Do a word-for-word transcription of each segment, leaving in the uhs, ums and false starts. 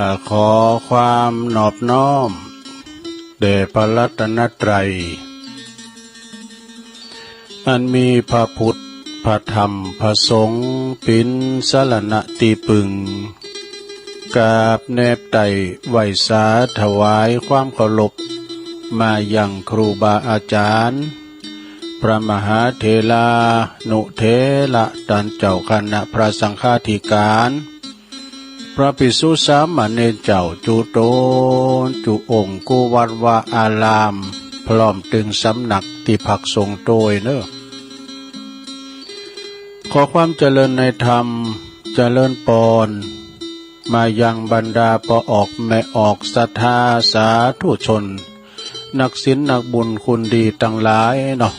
อ่า ขอความนอบน้อมแด่พระรัตนตรัย อันมีพระพุทธ พระธรรม พระสงฆ์ เป๋นสรณะตี้ปึง กราบแนบไต่ไหว้สาถวายความเคารพ มายังครูบาอาจารย์ พระมหาเถรานุเถระ ต้านเจ้าคณะพระสังฆาธิการ พระภิกษุสามเณรเจ้า จุ๊ต๋นจุ๊องค์ กู้วัดวาอาราม พร้อมตึงสำนักตี้พักสงฆ์โตยเน่อ ขอความเจริญในธรรม เจริญปอน มายังบรรดาป้อออกแม่ออกศรัทธาสาธุชน นักศีลนักบุญคุณดีตังหลายเนาะ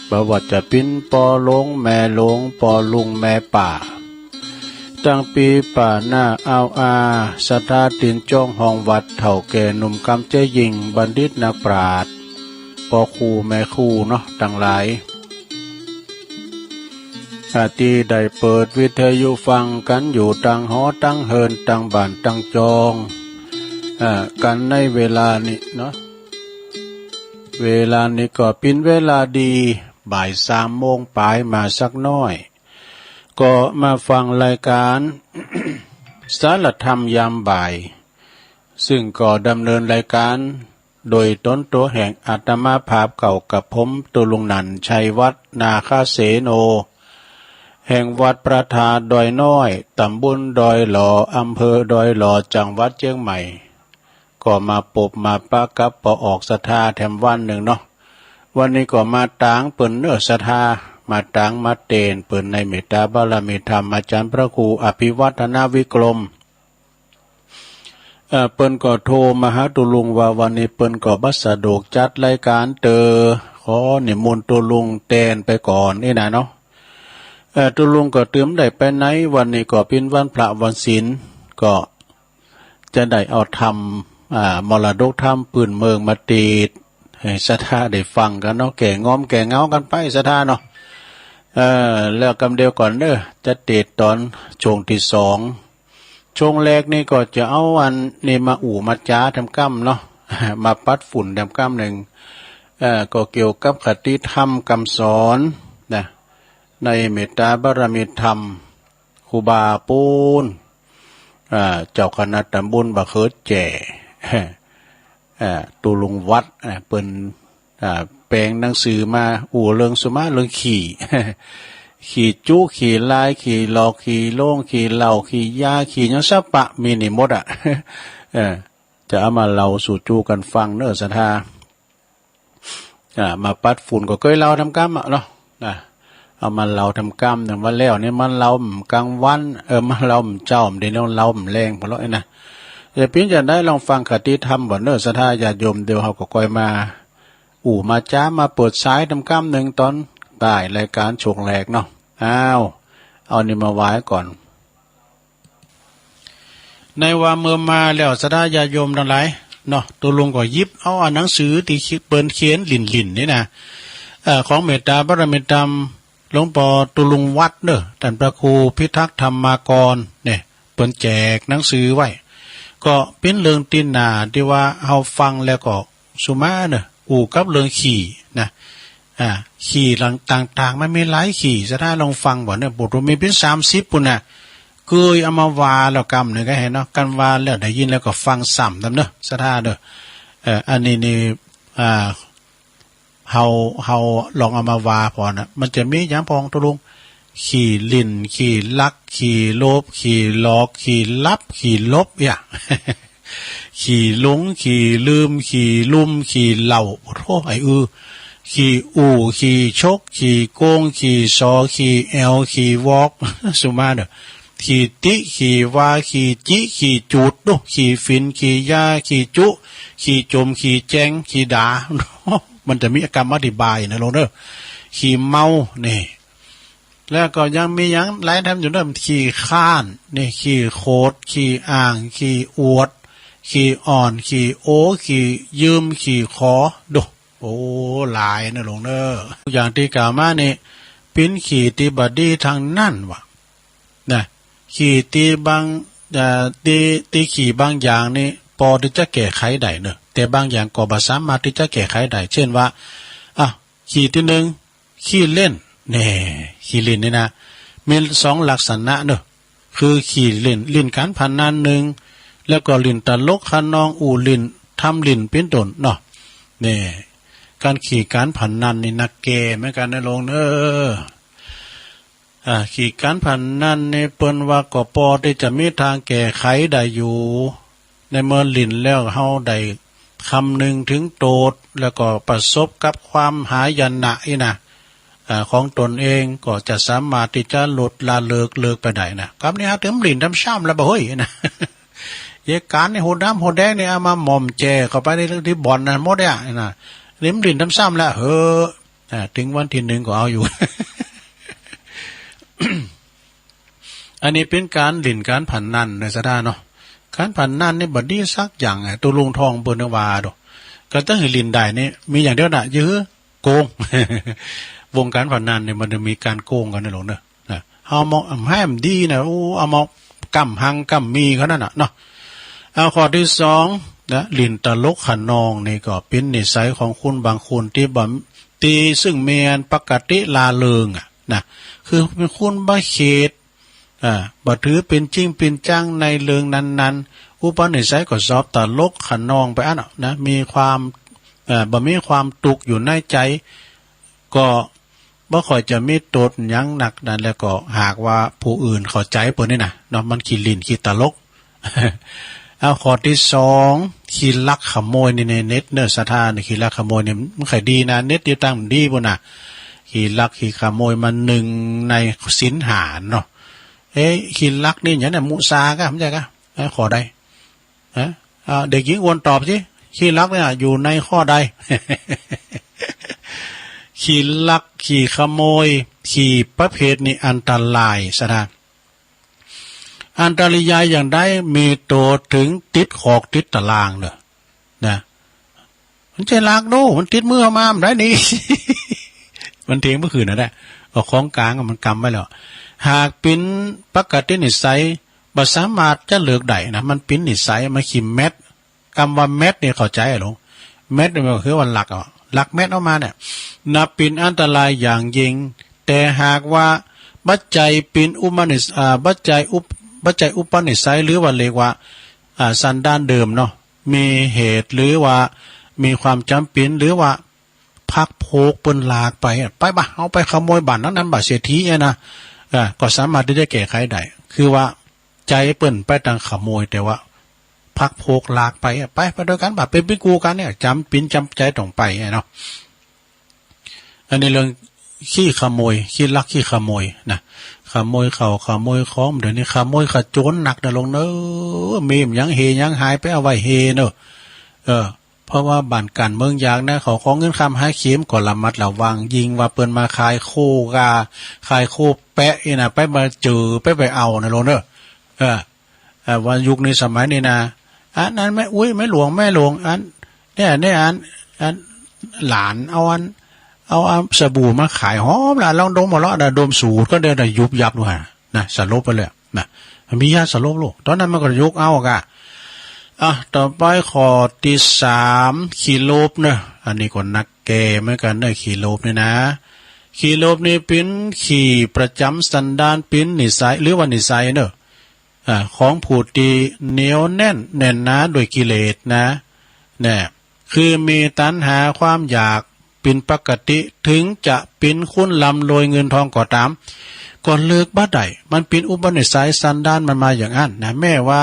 บ่ว่าจะเป๋นป้อหลวงแม่หลวง ป้อลุงแม่ป้า ตังปี้ป้าน้าอาวอา ศรัทธาตี๋นจ้องห้องวัด เฒ่าแก่หนุ่มกำเจ๊หญิง บัณฑิตนักปราชญ์ ป้อครูแม่ครูเนาะตังหลาย อ่า ตี้ได้เปิดวิทยุฟังกั๋นอยู่ตังหอตังเฮือน ตังบ้านตังจอง อ่า กั๋นในเวลานี้เนาะ เวลานี้ก็เป๋นเวลาดี บ่ายสามโมงป๋ายมาสักหน้อย ก็มาฟังรายก๋าน สารธรรมยามบ่าย ซึ่งก็ดำเนินรายก๋านโดยต๋นตั๋วแห่งอาตมาภาพเก่ากับผม ตุ๊ลุงนันท์ ชัยวัฒน์ นาคเสโน แห่งวัดพระธาตุดอยน้อย ต๋ำบลดอยหล่อ อำเภอดอยหล่อ จังหวัดเจียงใหม่ ก็มาปบมาปะกับป้อออกศรัทธาแถมวันนึ่งเนาะ วันนี้ก็มาตางเปิ้นเน่อศรัทธา มาตางมาเตนเปิ้นในเมตตาบารมีธรรม อาจ๋ารย์พระครูอภิวัฒนวิกรม เอ่อ เปิ้นก็โทรมาหาตุ๊ลุงว่าวันนี้เปิ้นก็บ่สะดวกจัดรายก๋านเตอ ขอนิมนต์ตุ๊ลุงแตนไปก่อนนี่นะเนาะ เอ่อ ตุ๊ลุงก็เติมได้ไปไหน วันนี้ก็เป๋นวันพระวันศีล ก็จะได้เอาธรรม อ่า มรดกธรรมปื้นเมืองมาเตนหื้อศรัทธาได้ฟังกั๋นเนาะ แก้งอมแก้เหงากั๋นไปศรัทธาเนาะ เอ่อ แล้วกำเดียวก่อนเน่อ จะเตนต๋อนช่วงตี้สอง ช่วงแรกนี่ก็จะเอาอันนี้มาอู้มาจ๋าแถมก้ำเนาะ มาปัดฝุ่นแถมก้ำนึ่ง เอ่อ ก็เกี่ยวกับคติธรรมกำสอนนะ ในเมตตาบารมีธรรม ครูบาปู๊น อ่า เจ้าคณะต๋ำบลบ่าเขิดแจ้ อ่า ตุ๊ลุงวัด อ่า เปิ้น อ่า แป๋งหนังสือมาอู้เรื่องสุมาเรื่องขี้ ขี้จุ ขี้ลาย ขี้หลอก ขี้โลง ขี้เหล้า ขี้ยา ขี้หยังสะปะ มีนี่หมดอะ เออ จะเอามาเล่าสู่จู๋กั๋นฟังเน่อศรัทธา อ่า มาปัดฝุ่นก็เกยเล่าแถมก้ำอะเนาะ นะ เอามาเล่าแถมก้ำ อย่างว่าแล้วนี่มันเล่าก๋างวัน เออ มันเล่าเจ๊า เดี๋ยวนี้เล่าแลงพอแล้วนะ จะเป๋นจะไดลองฟังคติธรรมบ่เน่อศรัทธาญาติโยม เดี๋ยวเฮาก็ค่อยมา อู้มาจ๋ามาเปิดสายแถมก้ำนึ่งต๋อนต้ายรายก๋านช่วงแรกเนาะ อ้าว เอานี่มาไหว้ก่อน ในว่าเมื่อมาแล้วศรัทธาญาติโยมตังหลายเนาะ ตุ๊ลุงก็หยิบเอาอันหนังสือตี้เปิ้นเขียนหลิ้นๆ นี่นะ เอ่อ ของเมตตาบารมีธรรม หลวงป้อตุ๊ลุงวัดเน่อ ต้านพระครูพิทักษ์ธรรมากร เนี่ย เปิ้นแจกหนังสือไว้ ก็เป๋นเรื่องตี้น่าตี้ว่าเฮาฟังแล้วก็สุมาเน่อ อู้กับเรื่องขี้นะ อ่า ขี้หลังต่างๆ มันมีหลายขี้ ศรัทธาลองฟังบ่เนี่ย บ่ฮู้มีเป๋นสามสิบปู๊นน่ะ เกยเอามาว่าแล้วก้ำนึ่งก็หันเนาะ กั๋นว่าแล้วได้ยินแล้วก็ฟังซ้ำนำเน่อ ศรัทธาเน่อ เอ่อ อันนี้นี่ อ่า เฮา เฮาลองเอามาว่าผ่อนะ มันจะมีหยังพ่องตุ๊ลุง ขี้หลิ้น ขี้ลัก ขี้โลภ ขี้หลอก ขี้ลับ ขี้หลบ เอี้ย ขี้หลง ขี้ลืม ขี้ลุ่ม ขี้เหล้า โอ้โธ่ ไอ้อื้อ ขี้อู้ ขี้ฉก ขี้โกง ขี้สอ ขี้แอ่ว ขี้วอก สุมาเน่อ ขี้ติ ขี้วา ขี้จิ ขี้จูด ดู ขี้ฝิ่น ขี้ยา ขี้จุ ขี้จม ขี้แจง ขี้ด่า มันจะมีกำอธิบายนะลุงเน่อ ขี้เมา นี่ แล้วก็ยังมีหยังหลายแถมอยู่เน่อ ขี้ค้าน นี่ ขี้โขด ขี้อ้าง ขี้อวด ขี้อ้อน ขี้โอ้ ขี้ยืม ขี้ขอ ดู โอ้ หลายนะลุงเน่อ อย่างตี้กล่าวมานี่ เป๋นขี้ตี้บ่ดีตังนั้นวะ นะ ขี้ตี้บ่าง เอ่อ ตี้ ตี้ขี้บางอย่างนี่ปอตี้จะแก้ไขได้เนาะ แต่บางอย่างก็บ่สามารถตี้จะแก้ไขได้ เจ้นว่า อ่ะ ขี้ตี้นึ่ง ขี้เล่น แน่ ขี้เล่นนี่นะ มีสองลักษณะเนาะ คือขี้เล่น เล่นก๋านพนันนึ่ง แล้วก็เล่นตลกคะนอง อู้เล่น ทำเล่น เป๋นต้นเนาะ แน่ ก๋านขี้ก๋านพนันนี่นักแก่เหมือนกั๋นนะหลวงเอ้อ อ่า ขี้ก๋านพนันนี่เปิ้นว่าก็ปอตี้จะมีตางแก้ไขได้อยู่ ในเมื่อเล่นแล้วเฮาได้คำนึงเถิงโต้ษ แล้วก็ประสบกับความหายนะอี้นะ อ่า ของตนเองก็จะสามารถตี้จะลดละเลิก เลิกไปได้นะ กำนี้หาเถิงเล่นตำซ้ำแล้วบ่เฮ้ยนะ เยก๋านนี่หัวดำหัวแดงนี่เอามาหม่อมแจ่เข้าไปในเรื่องตี้บ่อนนะหมดเนี่ยนะ เล่น เล่นตำซ้ำแล้ว เฮ้อ อ่า เถิงวันตี้นึ่งก็เอาอยู่ อันนี้เป๋นก๋านเล่นก๋านพนันเนาะ ศรัทธาเนาะ ก๋านพนันนี่บ่ดีสักอย่างอะ ตุ๊ลุงทองเปิ้นว่าโด ก็จะหื้อเล่นได้นี่มีอย่างเดียวนะ จื้อโกง วงก๋านพนันนี่มันจะมีก๋านโกงกั๋นนะหลวงเนาะ นะ เอามาหื้อมันดีนะ โอ้ เอามาก้ำหังก้ำมีเขานั่นน่ะเนาะ เอาข้อตี้สองนะ เล่นตลกคะนองนี่ก็เป๋นนิสัยของคนบางคนตี้บ่ ตี้ซึ่งแม่นปกติร่าเริงอะนะ คือเป๋นคนบ่เขด อ่า บ่ถือเป๋นจริงเป๋นจังในเรื่องนั้นๆ อุปนิสัยก็สอบตลกคะนองไปอั้นเนาะนะ มีความ เอ่อ บ่มีความตุ๊กข์อยู่ในใจ๋ ก็บ่ค่อยจะมีโต้ษหยังนักนั้น แล้วก็หากว่าผู้อื่นเข้าใจ๋เปิ้นนี่นะเนาะ มันขี้เล่นขี้ตลก เอาข้อตี้สอง ขี้ลักขโมยนี่ในเน็ตเนาะ ศรัทธานี่ ขี้ลักขโมยนี่มันใค่ดีนะ เน็ตเดียวตั้งดีปู้นน่ะ ขี้ลักขี้ขโมยมันนึ่งในศีลห้าเนาะ เอ๊ะ ขี้ลักนี่หยังเนี่ย มุสาก่ะ บ่ใจ้ก่ะ เอ๊ะ ข้อใด ฮะ อ่า เด็กหญิงอวนตอบสิ ขี้ลักเนี่ยอยู่ในข้อใด ขี้ลักขี้ขโมย ขี้ประเภทนี้อันตราย ศรัทธา อันตรายอย่างใด มีโต้ษเถิงติดคอกติดตารางเนาะ นะ มันบ่ใจ้ลักโด้ มันติดมือมา บ่ได้นี่ มันเถียงเมื่อคืนนั่นแหละ เอาของกลางมันกำไว้แล้ว หากเป๋นปกตินิสัย บ่สามารถจะเลิกได้นะ มันเป๋นนิสัย มันขี้แม็ด กำว่าแม็ดนี่เข้าใจ๋อะหลวง แม็ดนี่มันก็คือว่าลักอะ ลักแม็ดออกมาเนี่ย นับเป๋นอันตรายอย่างยิ่ง แต่หากว่าบ่ใจ้เป๋นอุปนิส- อ่า บ่ใจ้อุป- บ่ใจ้อุปนิสัย หรือว่าเรียกว่า อ่า สันดานเดิมเนาะ มีเหตุ หรือว่ามีความจ๋ำเป๋น หรือว่า พรรคพวกเปิ้นลากไปอะ ไปบ่ะ เอาไปขโมยบ้านหลังนั้น บ้านเศรษฐีเนี่ยนะ เออ ก็สามารถตี้จะแก้ไขได้ คือว่าใจ๊เปิ้นไปตางขโมย แต่ว่าพรรคพวกลากไปอะ ไป ไปตวยกั๋นบ่ะ เป๋นปิ๊กกูกั๋นเนี่ย จ๋ำเป๋นจ๋ำใจ๋ต้องไปอะเนาะ อันนี้เรื่องขี้ขโมย ขี้ลักขี้ขโมยนะ ขโมยข้าวขโมยของ เดี๋ยวนี้ขโมยขโจรหนักนะหลวงเนาะ มีหยังเฮหยังหายไปเอาไว้เฮเนาะ เออ เพราะว่าบ้านก๋านเมืองยากนะ เขาขอเงินค่ำหาเข็มก็ระมัดระวัง ยิ่งว่าเปิ้นมาขายโคกา ขายโคแปะนี่นะ ไปบ่าเจอ ไป ไปเอานะหลวงเนาะ เออ เออ ว่ายุคนี้สมัยนี้นะ อันนั้นแม่อุ๊ย แม่หลวง แม่หลวง อัน เนี่ย เนี่ย อัน อัน หลานเอาอัน เอา เอาสบู่มาขาย หอมละ ลองดมบ่าเล่านะ ดมสูดก่อนเดี๋ยวนะ ยุบยับดูฮะ นะ สลบไปเลยนะ มียาสลบโลก ต๋อนนั้นมันก็ยกเอาก่ะ อ่ะ ต่อไปข้อตี้สาม ขี้โลภเนาะ อันนี้ก็นักแก่เหมือนกั๋นเนาะ ขี้โลภนี่นะ ขี้โลภนี่เป๋นขี้ประจ๋ำสันดาน เป๋นนิสัย หรือว่านิสัยเนาะ อ่า ของผู้ตี้เหนียวแน่น แน่นหนาด้วยกิเลสนะ เนี่ย คือมีตัณหาความอยากเป๋นปกติ เถิงจะเป๋นคนร่ำรวยเงินทองก็ต๋าม ก็เลิกบ่ได้ มันเป๋นอุปนิสัยสันดานมันมาอย่างนั้นนะ แม้ว่า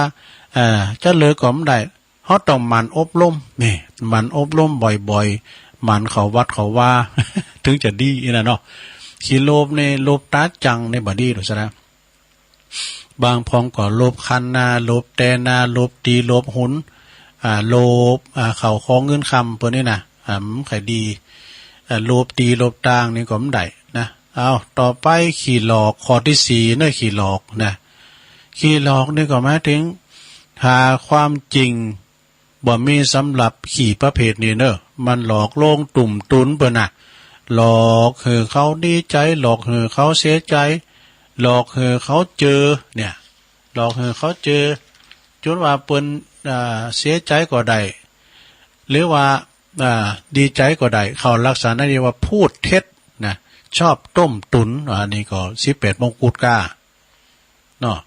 เอ่อ จะเลิกก็บ่ได้ เฮาต้องหมั่นอบรม นี่ หมั่นอบรมบ่อยๆ หมั่นเข้าวัดเข้าวา เถิงจะดีนะเนาะ ขี้โลภนี่ โลภต๋าจั่งนี่บ่ดีดอกซะนะ บางพ่องก็โลภคันนา โลภแตนา โลภตี๋ โลภหุน อ่า โลภ อ่า ข้าวของเงินคำเปิ้นนี่นะ อ่า บ่ใค่ดี อ่า โลภตี๋โลภตางนี่ก็บ่ได้นะ เอา ต่อไปขี้หลอก ข้อตี้สี่เนาะ ขี้หลอกนะ ขี้หลอกนี่ก็หมายเถิง ถ้าความจริง บ่มีสำหรับขี้ประเภทนี้เนาะ มันหลอกลวงตุ้มตุนเปิ้นน่ะ หลอกหื้อเขาดีใจ๋ หลอกหื้อเขาเสียใจ๋ หลอกหื้อเขาเจอ เนี่ย หลอกหื้อเขาเจอ จ๋นว่าเปิ้น อ่า เสียใจ๋ก็ได้ หรือว่า อ่า ดีใจ๋ก็ได้ เขาลักษณะนี้ว่าพูดเท็จนะ ชอบต้มตุ๋น อันนี้ก็สิบแปดมงกุฎก้า เนาะ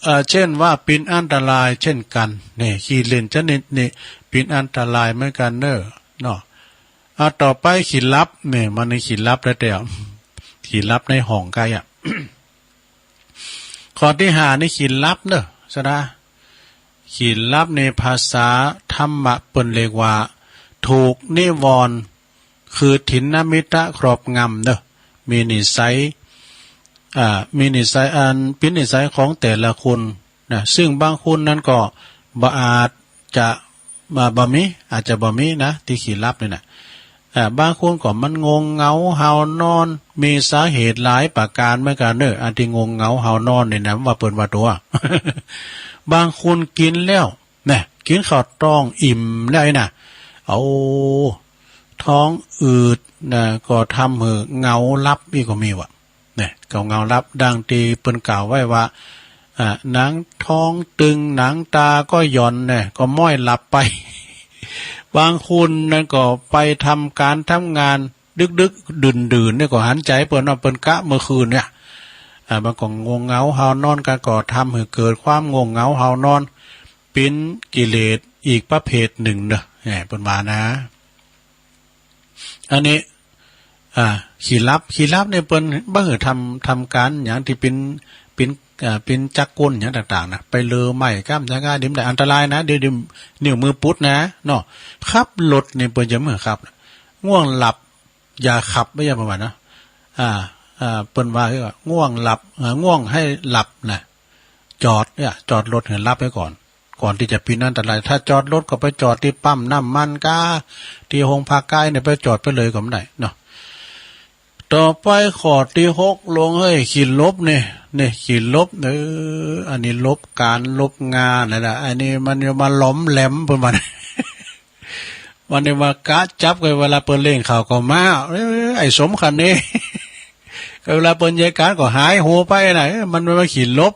เอ่อ เจ้นว่าเป๋นอันตรายเจ้นกั๋น นี่ ขี้เล่นจะนิดนี่เป๋นอันตรายเหมือนกั๋นเน่อ เนาะ อ่า ต่อไปขี้หลับ นี่ มันนี่ขี้หลับแล้วแต่ ขี้หลับในห้องก้าอะ ข้อตี้ห้านี่ขี้หลับเน่อ สะดา ขี้หลับในภาษาธรรมะเปิ้นเรียกว่า ถูกนิวรณ์ คือถินนมิทะครอบงำเน่อ มีนิสัย อ่า มีนิสัยอันเป๋นนิสัยของแต่ละคนนะ ซึ่งบางคนนั้นก็บ่อาจจะ บ่ บ่มี อาจจะบ่มีนะ ตี้ขี้หลับนี่นะ อ่า บางคนก็มันง่วงเหงาหาวนอน มีสาเหตุหลายประก๋านเหมือนกั๋นเน่อ อันตี้ง่วงเหงาหาวนอนนี่นะ ว่าเปิ้นว่าตั๋ว บางคนกิ๋นแล้ว นะ กิ๋นข้าวต๊องอิ่มแล้วไอ้น่ะ เอา ท้องอืดนะ ก็ทำหื้อเหงาหลับอี้ก็มีว่ะ นะ ก็เหงาหลับ ดังตี้เปิ้นกล่าวไว้ว่า อ่า หนังท้องตึง หนังต๋าก็หย่อนนะ ก็ม้อยหลับไป บางคนนั้นก็ไปทำก๋านทำงาน ดึกๆ ดื่นๆ เนี่ยก็หันใจ๋เปิ้นว่าเปิ้นกะเมื่อคืนเนี่ย อ่า มันก็ง่วงเหงาหาวนอนกั๋น ก็ทำหื้อเกิดความง่วงเหงาหาวนอน เป๋นกิเลสอีกประเภทนึ่งเน่อ แหม เปิ้นว่านะ อันนี้ อ่า ขี้หลับ ขี้หลับเนี่ยเปิ้นบ่หื้อทำ ทำก๋านหยังตี้เป๋น เป๋น อ่า เป๋นจักรกลหยังต่างๆ นะ ไปเลื่อไม้ก้ามจักรกล เดี๋ยวมันได้อันตรายนะ เดี๋ยว เดี๋ยวนิ้วมือปุดนะ เนาะ ขับรถนี่เปิ้นจะบ่หื้อขับ ง่วงหลับ อย่าขับ บ่ใจ้ประมาณนะ อ่า อ่า เปิ้นว่าคือว่าง่วงหลับ อ่า ง่วงให้หลับนะ จอดเนี่ย จอดรถหื้อหลับไว้ก่อน ก่อนตี้จะเป๋นอันตราย ถ้าจอดรถก็ไปจอดตี้ปั๊มน้ำมันก้า ตี้โฮงพักก้าเนี่ย ไปจอดไปเลยก็บ่ได้เนาะ ต่อไปข้อตี้หก ลงเฮ้ย ขี้หลบนี่ นี่ขี้หลบ เออ อันนี้หลบก๋านหลบงานนั่นแหละ อันนี้มันจะมาหลอมแหลมเปิ้นว่า มันนี่มากะจับกั๋น เวลาเปิ้นเล่งข้าวก็มา เอ้ย ไอ้สมคันนี้ ก็เวลาเปิ้นเยียะก๋านก็หายหัวไปนะ เอ้ย มัน มันขี้หลบ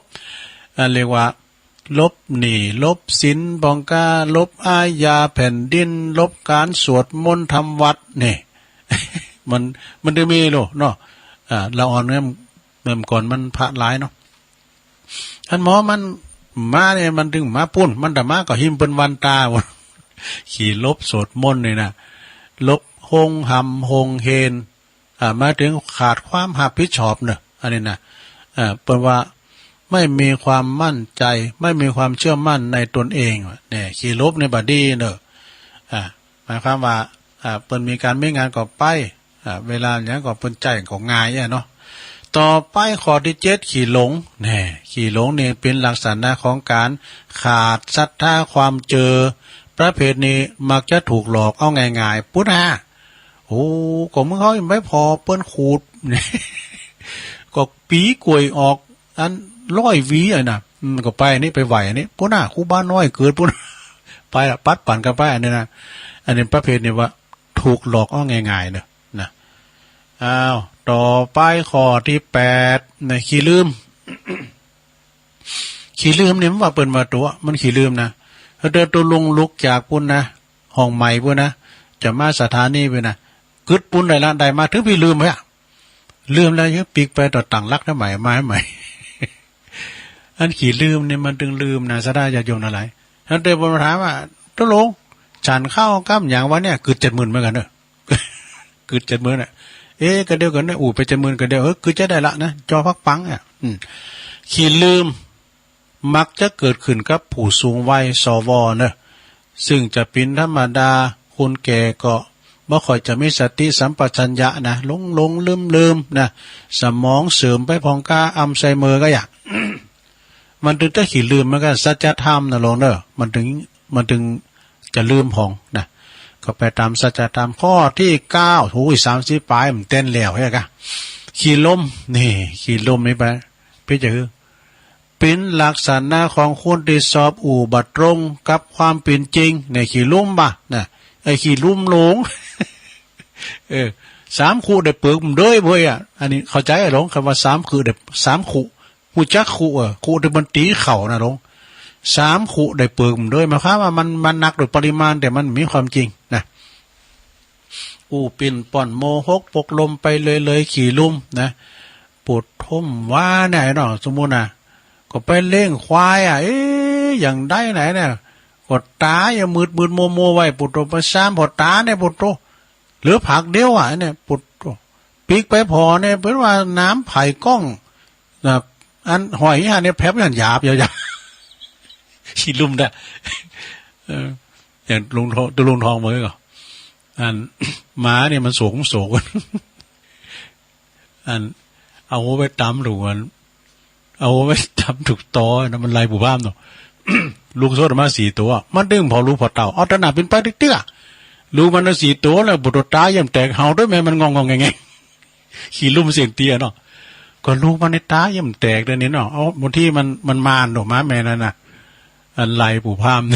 อ่า เรียกว่า หลบหนี้ หลบศีล ป้องกั๋น หลบอาญาแผ่นดิน หลบก๋านสวดมนต์ทำวัตร นี่ มัน มันจะมีโลเนาะ อ่า ละอ่อนเนี่ย เมื่อก่อนมันพระหลายเนาะ อันหมอมันมาเนี่ย มันตึงมาปุ้น มันตะมาก็หิ้มเปิ้นวันตา ขี้หลบสวดมนต์นี่นะ หลบโฮงหำโฮงเฮน อ่า หมายถึงขาดความรับผิดชอบเน่อ อันนี้นะ อ่า เปิ้นว่าไม่มีความมั่นใจ ไม่มีความเชื่อมั่นในตนเอง เนี่ย ขี้หลบนี่บ่ดีเน่อ อ่า หมายความว่า อ่า เปิ้นมีก๋านมีงานก็ไป อ่า เวลาหยังก็เปิ้นใจ๊ก็ง่ายอะเนาะ ต่อไปข้อตี้เจ็ด ขี้หลง แน่ ขี้หลงนี่เป๋นลักษณะของก๋านขาดศรัทธาความเจอ ประเภทนี้มักจะถูกหลอกเอาง่ายๆ ปุ้นนะ โอ้ ก็มึงเฮายังบ่ผ่อเปิ้นขูด ก็ปีกล้วยออก อันร้อยหวีอะนะ อืม ก็ไปนี่ไปไหว้อันนี้ ปุ้นน่ะ ครูบาน้อยเกิดปุ้น ไปละ ปัดปั๋นกั๋นไป อันนี้นะ อันนี้ประเภทนี้ว่าถูกหลอกเอาง่ายๆ เน่อ นะ อ้าว ต่อไปข้อตี้แปด นะ ขี้ลืม ขี้ลืมนี่มันว่าเปิ้นว่าตั๋ว มันขี้ลืมนะ เฮาเดินตกลงลุกจากปุ้นนะ ห้องใหม่ปุ้นนะ จะมาสถานีปุ้นนะ กึ๊ดปุ้นได้ละ ได้มา เถิงปี้ลืมไว้อะ ลืมแล้วยังปิ๊กไปต่อตั้งหลักได้ใหม่ มาใหม่ อันขี้ลืมนี่มันตึงลืมนะ ศรัทธาญาติโยมตังหลาย อันเต๋อผมถามว่า ตกลง ฉันข้าวก้ำหยังวะเนี่ย กึ๊ดเจ็ดหมื่นเหมือนกั๋นเน่อ กึ๊ดเจ็ดหมื่นน่ะ เอ๊ะ กะเดียวกั๋นเนี่ย อู้ ไปเจ็ดหมื่นกะเดียว เออ กึ๊ดจะได้ละนะ จ่อปักปังอะ อืม ขี้ลืม มักจะเกิดขึ้นกับผู้สูงวัย สว เน่อ ซึ่งจะเป๋นธรรมดา คนแก่ก็บ่ค่อยจะมีสติสัมปชัญญะนะ หลงๆ ลืมๆ นะ สมองเสื่อมไปพ่องก้า อัลไซเมอร์ก็อย่าง มันตึงจะขี้ลืมเหมือนกั๋น สัจธรรมนะโลมเน่อ มันตึง มันตึงจะลืมพ่องนะ ก็ไปต๋ามสัจธรรม ข้อตี้เก้า โอ้ย สามสิบป๋าย มันเต้นแล้วเฮ้ยกะ ขี้ลม นี่ ขี้ลมนี่ไป เป๋นจะหื้อ เป๋นลักษณะของคนตี้ชอบอู้บ่ตรงกับความเป๋นจริง เนี่ย ขี้ลมบ่ะ นะ ไอ้ขี้ลมหลง เออ สามคุได้เปิกมันเด้ยเบ้ยอะ อันนี้เข้าใจ๋อะ หลง คำว่าสามคุได้ สามคุ ฮู้จักคุ เออ คุตี้มันตี๋เข่านะหลวง สามคุได้เปิกมันด้วย หมายความว่ามัน มันหนักโดยปริมาณ แต่มันมีความจริงนะ อู้ปิ้นป้อนโมหกปกลมไปเลยๆ ขี่ลุ่มนะ ปุโธ ว่าเนี่ยเนาะ สมมุตินะ ก็ไปเลี้ยงควายอะ เอ๊ะ อย่างใดไหนเนี่ย ก็ต๋ายังมืดๆ มัวๆ ไว้ ปุโธ ไปซ้ำผ่อต๋าเนี่ย ปุโธ เหลือผากเดียวอะเนี่ย ปุโธ ปิ๊กไปผ่อเนี่ย เปิ้นว่าน้ำผายก้องนะ อันหอยหันเนี่ยแผลบหันหยาบๆ ขี่ลุ่มได้ เออ อย่างลุงทอง ตุ๊ลุงทองเมื่อก่อน อัน หมาเนี่ยมันโศก มันโศก อัน เอาหัวไปตำถูกอัน เอาหัวไปตำถูกตอนะ มันไล่ปู่พราหมณ์เนาะ ลูกสดออกมาสี่ตั๋ว มันตึงผ่อลูกผ่อเต้า เอาตะหนาเป็นไปเตื้อๆ ลูกมันน่ะสี่ตั๋วแล้ว ปู่โธ ต๋ายังแตก เห่าตวยแม่มัน งองๆ แงงๆ ขี่ลุ่มเสียงเตี้ยเนาะ ก็ลูกมันในต๋ายังแตกเดี๋ยวนี้เนาะ เอา บางทีมัน มันมานเนาะ หมาแม่นั่นน่ะ อันไล่ปู่พราหมณ์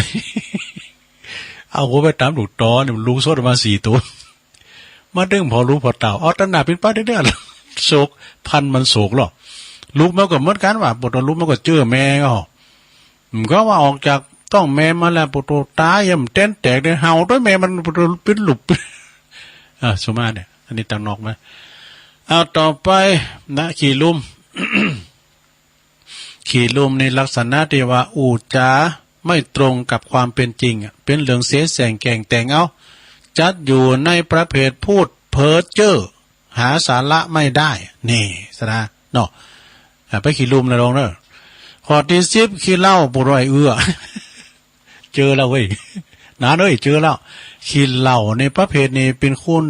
เอาหัวไปตำถูกตอเนี่ย ลูกสดออกมาสี่ตั๋ว มาตึงผ่อลูกผ่อเต้า เอาตะหนาเป็นไปเตื้อๆ โศก พันธุ์มันโศกหรอก ลูกมันก็เหมือนกั๋นว่า ปู่โธ ลูกมันก็เจื้อแม่ก็ มันก็ว่าออกจากต๊องแม่มาแล้ว ปู่โธ ต๋ายังเต้นแตกเลย เห่าตวยแม่มัน ปู่โธ ปิ๊ดหลุบ อ่า สมมาเนี่ย อันนี้ตางนอกมา เอาต่อไปนะ ขี่ลุ่ม ขี่ลุ่มในลักษณะตี้ว่าอู้จ๋าไม่ตรงกับความเป๋นจริงอะ เป๋นเรื่องเสแสร้งแก่งแต่งเอา จัดอยู่ในประเภทพูดเพ้อเจ้อ หาสาระไม่ได้ นี่สาระเนาะ อ่า ไปขี่ลุ่มนะหลวงเนาะ ข้อตี้สิบ ขี้เหล้า ปู่โธ เอื้อ เจอแล้วเว้ย หนานเอ้ย เจอแล้ว ขี้เหล้าในประเภทนี้เป๋นคน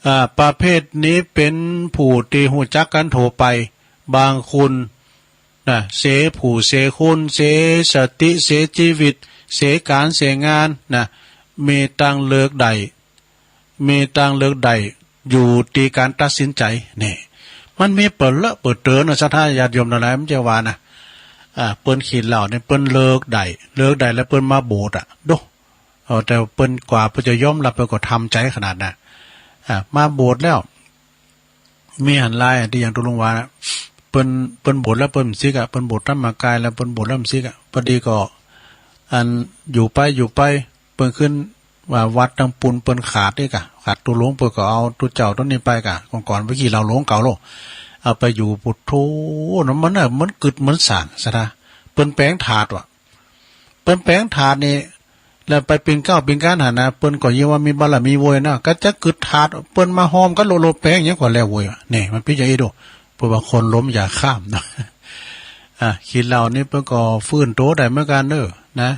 อ่า ประเภทนี้เป๋นผู้ตี้ฮู้จักกั๋นทั่วไป บางคนนะ เสียผู้เสียคน เสียสติ เสียจีวิต เสียก๋านเสียงานนะ มีตางเลิกได้ มีตางเลิกได้ อยู่ตี้ก๋านตัดสินใจ๋ นี่ มันมีเป๋อเลอะเป๋อเต๋อนะ ศรัทธาญาติโยมตังหลาย มันจะว่านะ อ่า เปิ้นขี้เหล้าเนี่ย เปิ้นเลิกได้ เลิกได้แล้วเปิ้นมาโบสถ์อะ โด เอา แต่เปิ้นกว่าเปิ้นจะยอมฮับ เปิ้นก็ทำใจ๋ขนาดนะ อ่า มาโบสถ์แล้ว มีหันหลายตี้อย่างตุ๊ลุงว่านะ เปิ้น เปิ้นโบสถ์แล้วเปิ้นบ่สึกอะ เปิ้นโบสถ์ธรรมกายแล้วเปิ้นโบสถ์แล้วบ่สึกอะ พอดีก็ อัน อยู่ไป อยู่ไป เปิ้นขึ้นว่าวัดตังปูนเปิ้นขาดนี่ก่ะ ขาดตุ๊ลุง เปิ้นก็เอาตุ๊เจ้าตุ๊นี้ไปก่ะ ก่อนๆ ไปขี้เหล้าหลงเก่าโลก เอาไปอยู่ ปุโธ นั้นมันน่ะ มันกึ๊ดมันส่าง ศรัทธา เปิ้นแป๋งถาดว่ะ เปิ้นแป๋งถาดนี่ แล้วไปปิ่นเกล้าปิ่นก๊านหั้นนะ เปิ้นก็ยิ่งว่ามีบารมีโว้ยนะ ก็จะกึ๊ดถาด เปิ้นมาฮอมกั๋นโลโล แป๋งหยังก็แล้วโว้ย นี่ มันเป๋นอย่างอี้โด เปิ้นว่าคนล้มอย่าข้ามนะ อ่ะ ขี้เหล้านี่เปิ้นก็ฟื้นโตได้เหมือนกั๋นเน่อ นะ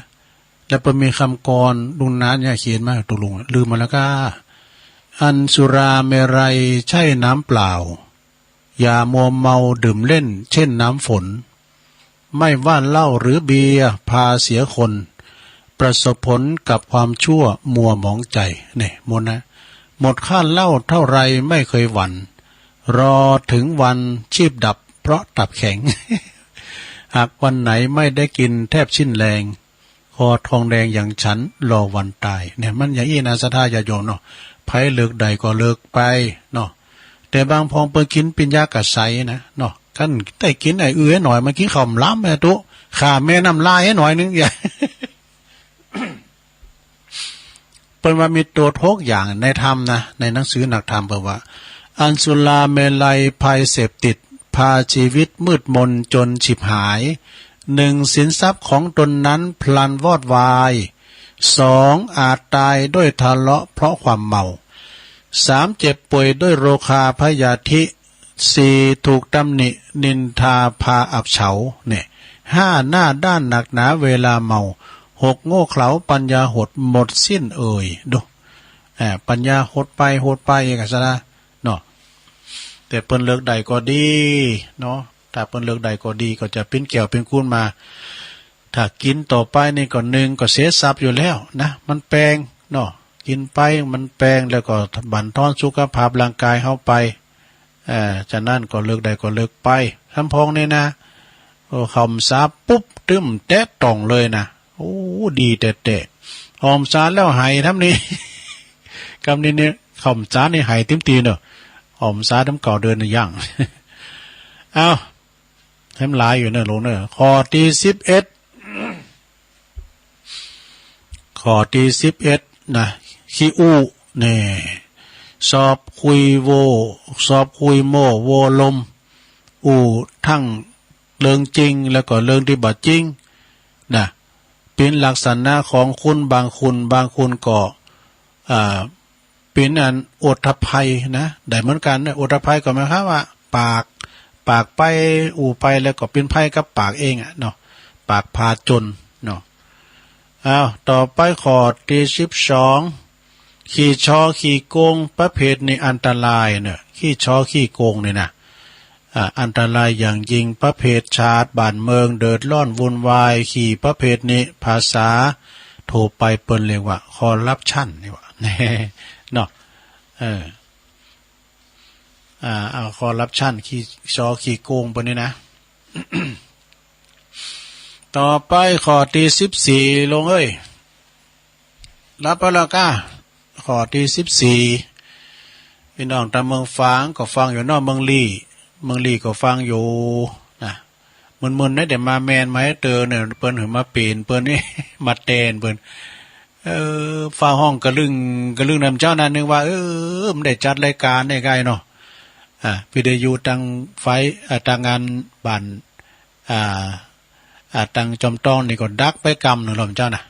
แล้วเปิ้นมีกำกลอน ลุงหนานเนี่ยเขียนมา ตุ๊ลุงลืมหมดแล้วก้า อันสุราเมรัยใช่น้ำเปล่า อย่ามัวเมาดื่มเล่นเช่นน้ำฝน ไม่ว่าเหล้าหรือเบียร์พาเสียคน ประสบผลกับความชั่วมัวหมองใจ นี่ หมดนะ หมดค่าเหล้าเท่าไรไม่เคยหวั่น รอถึงวันชีพดับเพราะตับแข็ง หากวันไหนไม่ได้กินแทบสิ้นแรง คอทองแดงอย่างฉันรอวันตาย เนี่ย มันอย่างอี้นะ ศรัทธาญาติโยมเนาะ ใผเลิกได้ก็เลิกไปเนาะ แต่บางพองเปิ้นกิ๋นปิ่นยากาใสนะเนาะ คันได้กิ๋นไอ้อื้อไอ้หน่อย มันกิ๋นข้าวหลามแม่ตุ๊ ข้าแม่น้ำลายไอ้หน่อยนึ่ง อย่า เปิ้นว่ามีโต้ษหกอย่างในธรรมนะ ในหนังสือนักธรรมเปิ้นว่า อันสุราเมรัยภัยเสพติด พาชีวิตมืดมนจนฉิบหาย หนึ่ง สินทรัพย์ของตนนั้นพลันวอดวาย สอง อาจตายด้วยทะเลาะเพราะความเมา สาม เจ็บป่วยด้วยโรคาพยาธิ สี่ ถูกตำหนินินทาพาอับเฉา เนี่ย ห้า หน้าด้านหนักหนาเวลาเมา หก โง่เขลาปัญญาหดหมดสิ้นเอ่ย ดู อ่า ปัญญาหดไปหดไปเอกสารเนาะ แต่เปิ้นเลิกได้ก็ดีเนาะ ถ้าเปิ้นเลิกได้ก็ดี ก็จะเป๋นแก้วเป๋นกูนมา ถ้ากิ๋นต่อไปนี่ก็นึ่งก็เสียทรัพย์อยู่แล้วนะ มันแปงเนาะ กิ๋นไปมันแปง แล้วก็บั่นทอนสุขภาพร่างกายเฮาไป เอ่อ ฉะนั้นก็เลิกได้ก็เลิกไป สำพองนี่นะ โอ้ เข้าพรรษาปุ๊บ ตึ้มแตะต้องเลยนะ โอ้ ดีแต๊ๆ ออกพรรษาแล้วไหายทำนี้ กำนี้เนี่ย เข้าพรรษานี่ไหายเต็มตี้เนาะ ออกพรรษาทำเก้าเดือนนี่ยัง เอ้า แหมหลายอยู่เน่อลุงเน่อ ข้อตี้สิบเอ็ด ข้อตี้สิบเอ็ดนะ ขี้อู้ นี่ ชอบคุยโว้ ชอบคุยโม้โว้ลม อู้ตึงเรื่องจริง แล้วก็เรื่องตี้บ่จริงนะ เป๋นลักษณะของคนบางคน บางคนก็ อ่า เป๋นอันโอทภัยนะ ได้เหมือนกั๋นนะ โอทภัยก็หมายความว่า ปาก ปากไป อู้ไปแล้วก็เป๋นภัยกับปากเองอะเนาะ ปากพาจนเนาะ อ้าว ต่อไปข้อตี้สิบสอง ขี้ฉ้อขี้โกง ประเภทนี้อันตรายเน่อ ขี้ฉ้อขี้โกงนี่นะ อ่า อันตรายอย่างยิ่ง ประเภทชาติบ้านเมืองเดือดร้อนวุ่นวาย ขี้ประเภทนี้ ภาษาทั่วไปเปิ้นเรียกว่าคอร์รัปชันนี่หว่า เนาะ เออ อ่า เอาคอร์รัปชัน ขี้ฉ้อขี้โกงเปิ้นนี่นะ ต่อไปข้อตี้สิบสี่ ลุงเอ้ย หลับไปแล้วก้า ข้อตี้สิบสี่ ปี้น้องตางเมืองฝางก็ฟังอยู่เนาะ เมืองลี้ เมืองลี้ก็ฟังอยู่นะ มึนๆ นะ เดี๋ยวมาแมนมาหื้อเตอเน่อ เปิ้นหื้อมาเป๋นเปิ้นนี่ มาแตนเปิ้น เออ ฟ้าฮ้องกะลึ้งกะลึ้งนำเจ้านั้น นึกว่า เออ มันได้จัดรายก๋านได้ไงเนาะ อ่า วิทยุตางไฟ อ่า ตางงานบ้าน อ่า อ่า ตางจอมตองนี่ก็ดับไปกำนึ่งแล้วเจ้านะ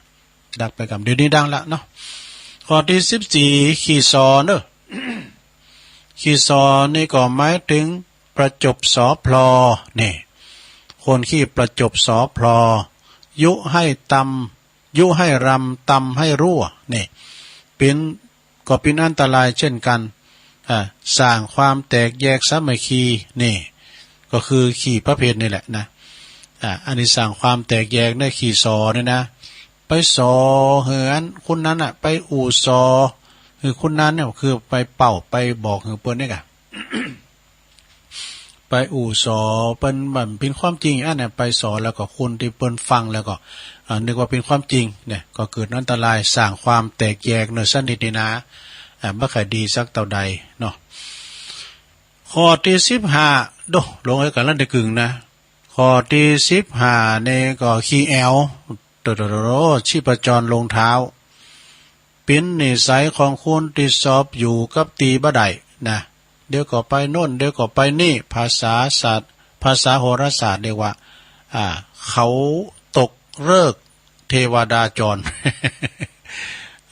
ดับไปกำ เดี๋ยวนี้ดังละเนาะ ข้อตี้สิบสี่ ขี้สอเน่อ ขี้สอนี่ก็หมายเถิงประจบสอพลอ นี่ คนขี้ประจบสอพลอ ยุให้ตำ ยุให้รำ ตำให้รั่ว นี่ เป๋น ก็เป๋นอันตรายเช่นกั๋น อ่า สร้างความแตกแยกสามัคคี นี่ ก็คือขี้ประเภทนี้แหละนะ อ่า อันนี้สร้างความแตกแยกในขี้สอนี่นะ ไปสอหื้ออันคนนั้นน่ะ ไปอู้สอหื้อคนนั้นเนี่ย คือไปเป่าไปบอกหื้อเปิ้นนี่ก่ะ ไปอู้สอเปิ้นบ่าเป๋นความจริง อันเนี้ยไปสอแล้วก็คนตี้เปิ้นฟังแล้วก็ อ่า นึกว่าเป๋นความจริงเนี่ย ก็เกิดอันตราย สร้างความแตกแยกเน่อ สันนิษฐานา อ่า บ่ค่อยดีสักเต้าใดเนาะ ข้อตี้สิบห้า โด ลงหื้อกั๋นละเดียวกึ่งนะ ข้อตี้สิบห้านี่ก็ขี้แอ๋ว โตโตโตโต ชีพจรลงเท้า เป๋นนิสัยของคนตี้ชอบอยู่กับตี้บ่ได้นะ เดี๋ยวก็ไปโน่น เดี๋ยวก็ไปนี่ ภาษาศาสตร์ ภาษาโหราศาสตร์เรียกว่า อ่า เขาตกฤกษ์เทวดาจร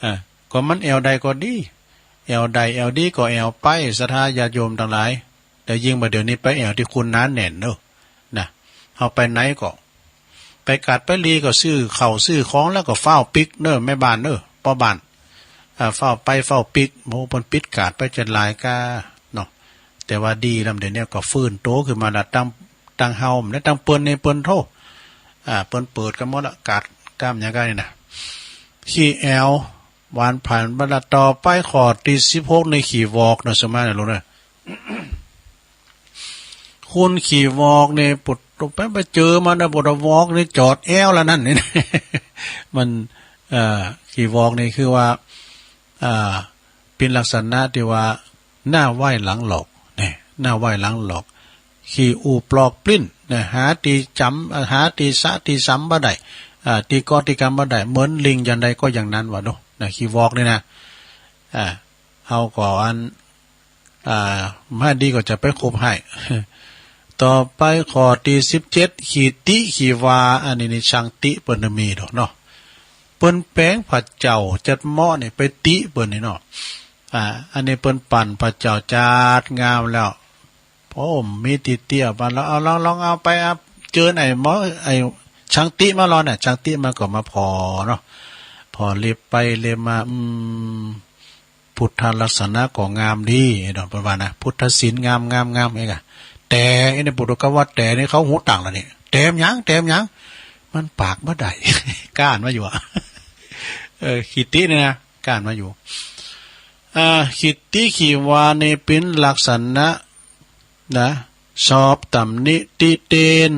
อ่า ก็มันแอ๋วใดก็ดี แอ๋วใดแอ๋วดีก็แอ๋วไป ศรัทธาญาติโยมตังหลาย แต่ยิ่งบ่าเดี๋ยวนี้ไปแอ๋วตี้คนหนาแน่นเนาะ นะ เฮาไปไหนก็ ไปกาดไปลีก็ซื้อข้าวซื้อของแล้วก็ฟ้าวปิ๊กเน่อ แม่บ้านเน่อ ป้อบ้าน อ่า ฟ้าวไปฟ้าวปิ๊ก โอ้ เปิ้นปิ๊กกาดไปจัดหลายก้าเนาะ แต่ว่าดีลำเดี๋ยวนี้ก็ฟื้นโตขึ้นมาละ ตัง ตังเฮา และตังเปิ้นนี่เปิ้นโธ่ อ่า เปิ้นเปิดกั๋นหมดละ กาดก้ามหยังก้านี่นะ ขี้แอ๋ว หวานผันบรรดา ต่อไปข้อตี้สิบหก นี่ขี้วอกเนาะ สมมาเน่อลุงเน่อ คนขี้วอกนี่ปุดไป ไปเจอมานะ ปุดวอกนี่จอดแอ้วแล้วนั่นนี่ มัน เอ่อ ขี้วอกนี่คือว่า อ่า เป๋นลักษณะตี้ว่า หน้าไหว้หลังหลอก เนี่ย หน้าไหว้หลังหลอก ขี้อู้ปลอกปลิ้น เนี่ย หาตี้จ๋ำ หาตี้สะตี้สำบ่ได้ อ่า ตี้เกาะตี้กำบ่ได้ เหมือนลิงอย่างใดก็อย่างนั้นว่าเนาะ เนี่ย ขี้วอกนี่นะ อ่า เฮาก็อัน อ่า บ่ดีก็จะไปคบไห้ ต่อไปข้อตี้สิบเจ็ด ขี้ติขี้วา อันนี้นี่ช่างติเปิ้นมีดอกเนาะ เปิ้นแป๋งผาเจ้าจัดเหมาะนี่ไปติเปิ้นนี่เนาะ อ่า อันนี้เปิ้นปั่นผาเจ้าจัดงามแล้ว โอ้ มีตี้เตี้ยมาแล้ว เอา ลอง ลองเอาไป เอา เจิญไอ้หมอ ไอ้ช่างติมาลอเนี่ย ช่างติมาก็มาผ่อเนาะ ผ่อเล็บไปเล็บมา อืม พุทธลักษณะก็งามดีเนาะ เปิ้นว่านะ พุทธศิลป์งาม งาม งาม เองอะ แต่ไอ้นี่ปุถุกะว่าแต่นี่เขาหูต่างแล้วนี่ แต่หยัง แต่หยัง มันปากบ่ได้ ก้านมาอยู่อะ เออ ขี้ตินี่นะ ก้านมาอยู่ อ่า ขี้ติขี้วานี่เป๋นลักษณะ นะ ชอบตำหนิติเตียน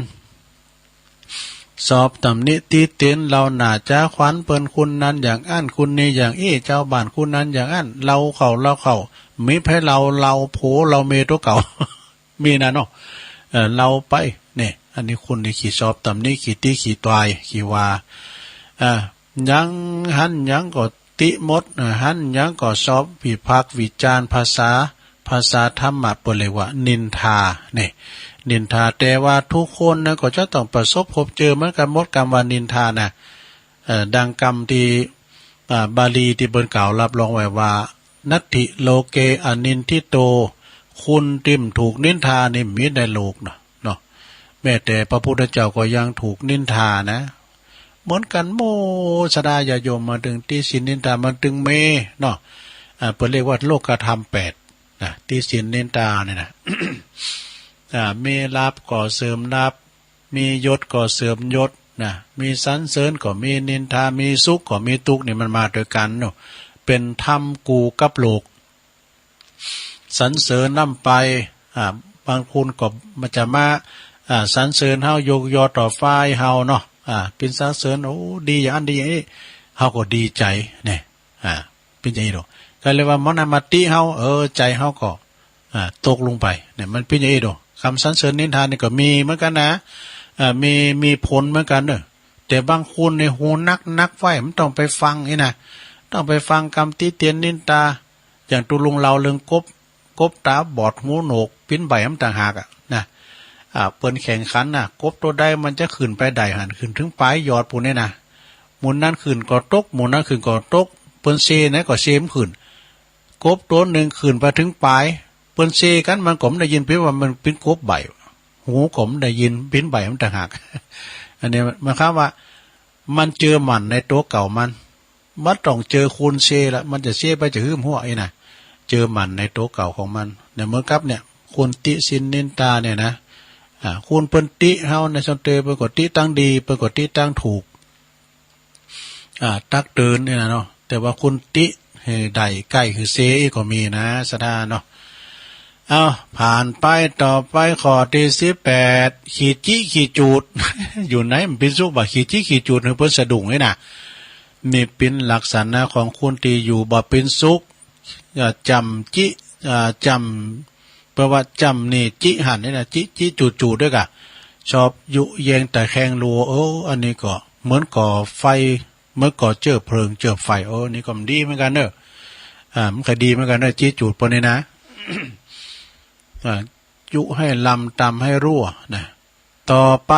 ชอบตำหนิติเตียน เฮาหน้าจ๋าขวัญเปิ้น คนนั้นอย่างอั้น คนนี้อย่างอี้ จาวบ้านคนนั้นอย่างอั้น เฮาเข้า เฮาเข้า มีไผเฮา เฮาผัว เฮาเมียตั๋วเก่า มีนะเนาะ เออ เฮาไป เนี่ย อันนี้คนตี้ขี้ชอบตำหนิ ขี้ติ ขี้ตวย ขี้ว่า อ่า หยังหันหยังก็ติหมด อ่า หันหยังก็ชอบวิพากษ์วิจารณ์ ภาษา ภาษาธรรมะเปิ้นเรียกว่านินทา นี่ นินทา แต่ว่าทุกคนนะก็จะต้องประสบพบเจอเหมือนกั๋นหมด กำว่านินทานะ เอ่อ ดังกำตี้ อ่า บาลีตี้เปิ้นกล่าวรับรองไว้ว่า นัตถิโลเกอนินทิโต คนตี้บ่ถูกนินทานี่บ่มีในโลกนะ เนาะ แม้แต่พระพุทธเจ้าก็ยังถูกนินทานะ เหมือนกั๋นหมด ศรัทธาญาติโยม มาตึงติฉินนินทา มาตึงเม เนาะ อ่า เปิ้นเรียกว่าโลกธรรมแปดนะ ติฉินนินทาเนี่ยนะ อ่า มีลาภก็เสื่อมลาภ มียศก็เสื่อมยศนะ มีสรรเสริญก็มีนินทา มีสุขก็มีตุ๊กข์ นี่มันมาตวยกั๋นเนาะ เป๋นธรรมกู้กับโลก สรรเสริญล้ำไป อ่า บางคนก็มาจะมา อ่า สรรเสริญเฮา ยกยอต่อฝ่ายเฮาเนาะ อ่า เป๋นสรรเสริญ โอ้ ดีอย่างอั้นดีอย่างอี้ เฮาก็ดีใจ๋ เนี่ย อ่า เป๋นอย่างอี้ดอก ก็เรียกว่ามันน่ะมาติเฮา เออ ใจ๋เฮาก็ อ่า ตกลงไป เนี่ย มันเป๋นอย่างอี้ดอก กำสรรเสริญนินทานี่ก็มีเหมือนกั๋นนะ อ่า มี มีผลเหมือนกั๋นเนาะ แต่บางคนนี่หูหนักๆ ไว้ บ่ต้องไปฟังอี้นะ ต้องไปฟังกำติเตียนนินทา อย่างตุ๊ลุงเล่าเรื่องกบ กบต๋าบอดหูโหนกปิ๊นใบ้มันต่างหากอะนะ อ่า เปิ้นแข่งขันนะ กบตั๋วใดมันจะขึ้นไปได้หั้น ขึ้นเถิงป๋ายยอดปู๊นเนี่ยนะ หมู่นั้นขึ้นก็ตก หมู่นั้นขึ้นก็ตก เปิ้นเซไหนก็เซบ่ขึ้น กบตั๋วนึ่งขึ้นไปเถิงป๋าย เปิ้นเซกั๋น มันก็บ่ได้ยิน เป๋นว่ามันเป๋นกบใบ้ หูก็บ่ได้ยิน ปิ๊นใบ้มันต่างหาก อันนี้มันคำว่า มันเจือมั่นในตั๋วเก่ามัน บ่ต้องเจอคนเซละ มันจะเซไปจะหื้มหั้วอี้นะ เจือมั่นในตั๋วเก่าของมัน เนี่ย เหมือนกับเนี่ย คนติฉินนินทาเนี่ยนะ อ่า คนเปิ้นติเฮาในส่วนตั๋ว เปิ้นก็ติตังดี เปิ้นก็ติตังถูก อ่า ตักเตือนเนี่ยนะเนาะ แต่ว่าคนติหื้อได้ใก้หื้อเซอี้ก็มีนะ ศรัทธาเนาะ เอ้า ผ่านไป ต่อไปข้อตี้สิบแปด ขี้จิขี้จูด อยู่ไหนมันเป๋นสุขบ่า ขี้จิขี้จูด หื้อเปิ้นสะดุ้งนี่นะ นี่เป๋นลักษณะของคนตี้อยู่บ่เป๋นสุข อ่า จ้ำจิ อ่า จ้ำ แปลว่าจ้ำนี่จิหั้นนี่นะ จิ จิจูดจูดตวยก่ะ ชอบยุแยงตะแคงลัว เออ อันนี้ก็เหมือนก่อไฟ เหมือนก่อเจื้อเพลิงเจื้อไฟ เออ นี่ก็บ่ดีเหมือนกั๋นเนาะ อ่า มันก็ดีเหมือนกั๋นเนาะ จิจูดเปิ้นนี่นะ อ่า ยุให้ลำตำให้รั่วนะ ต่อไป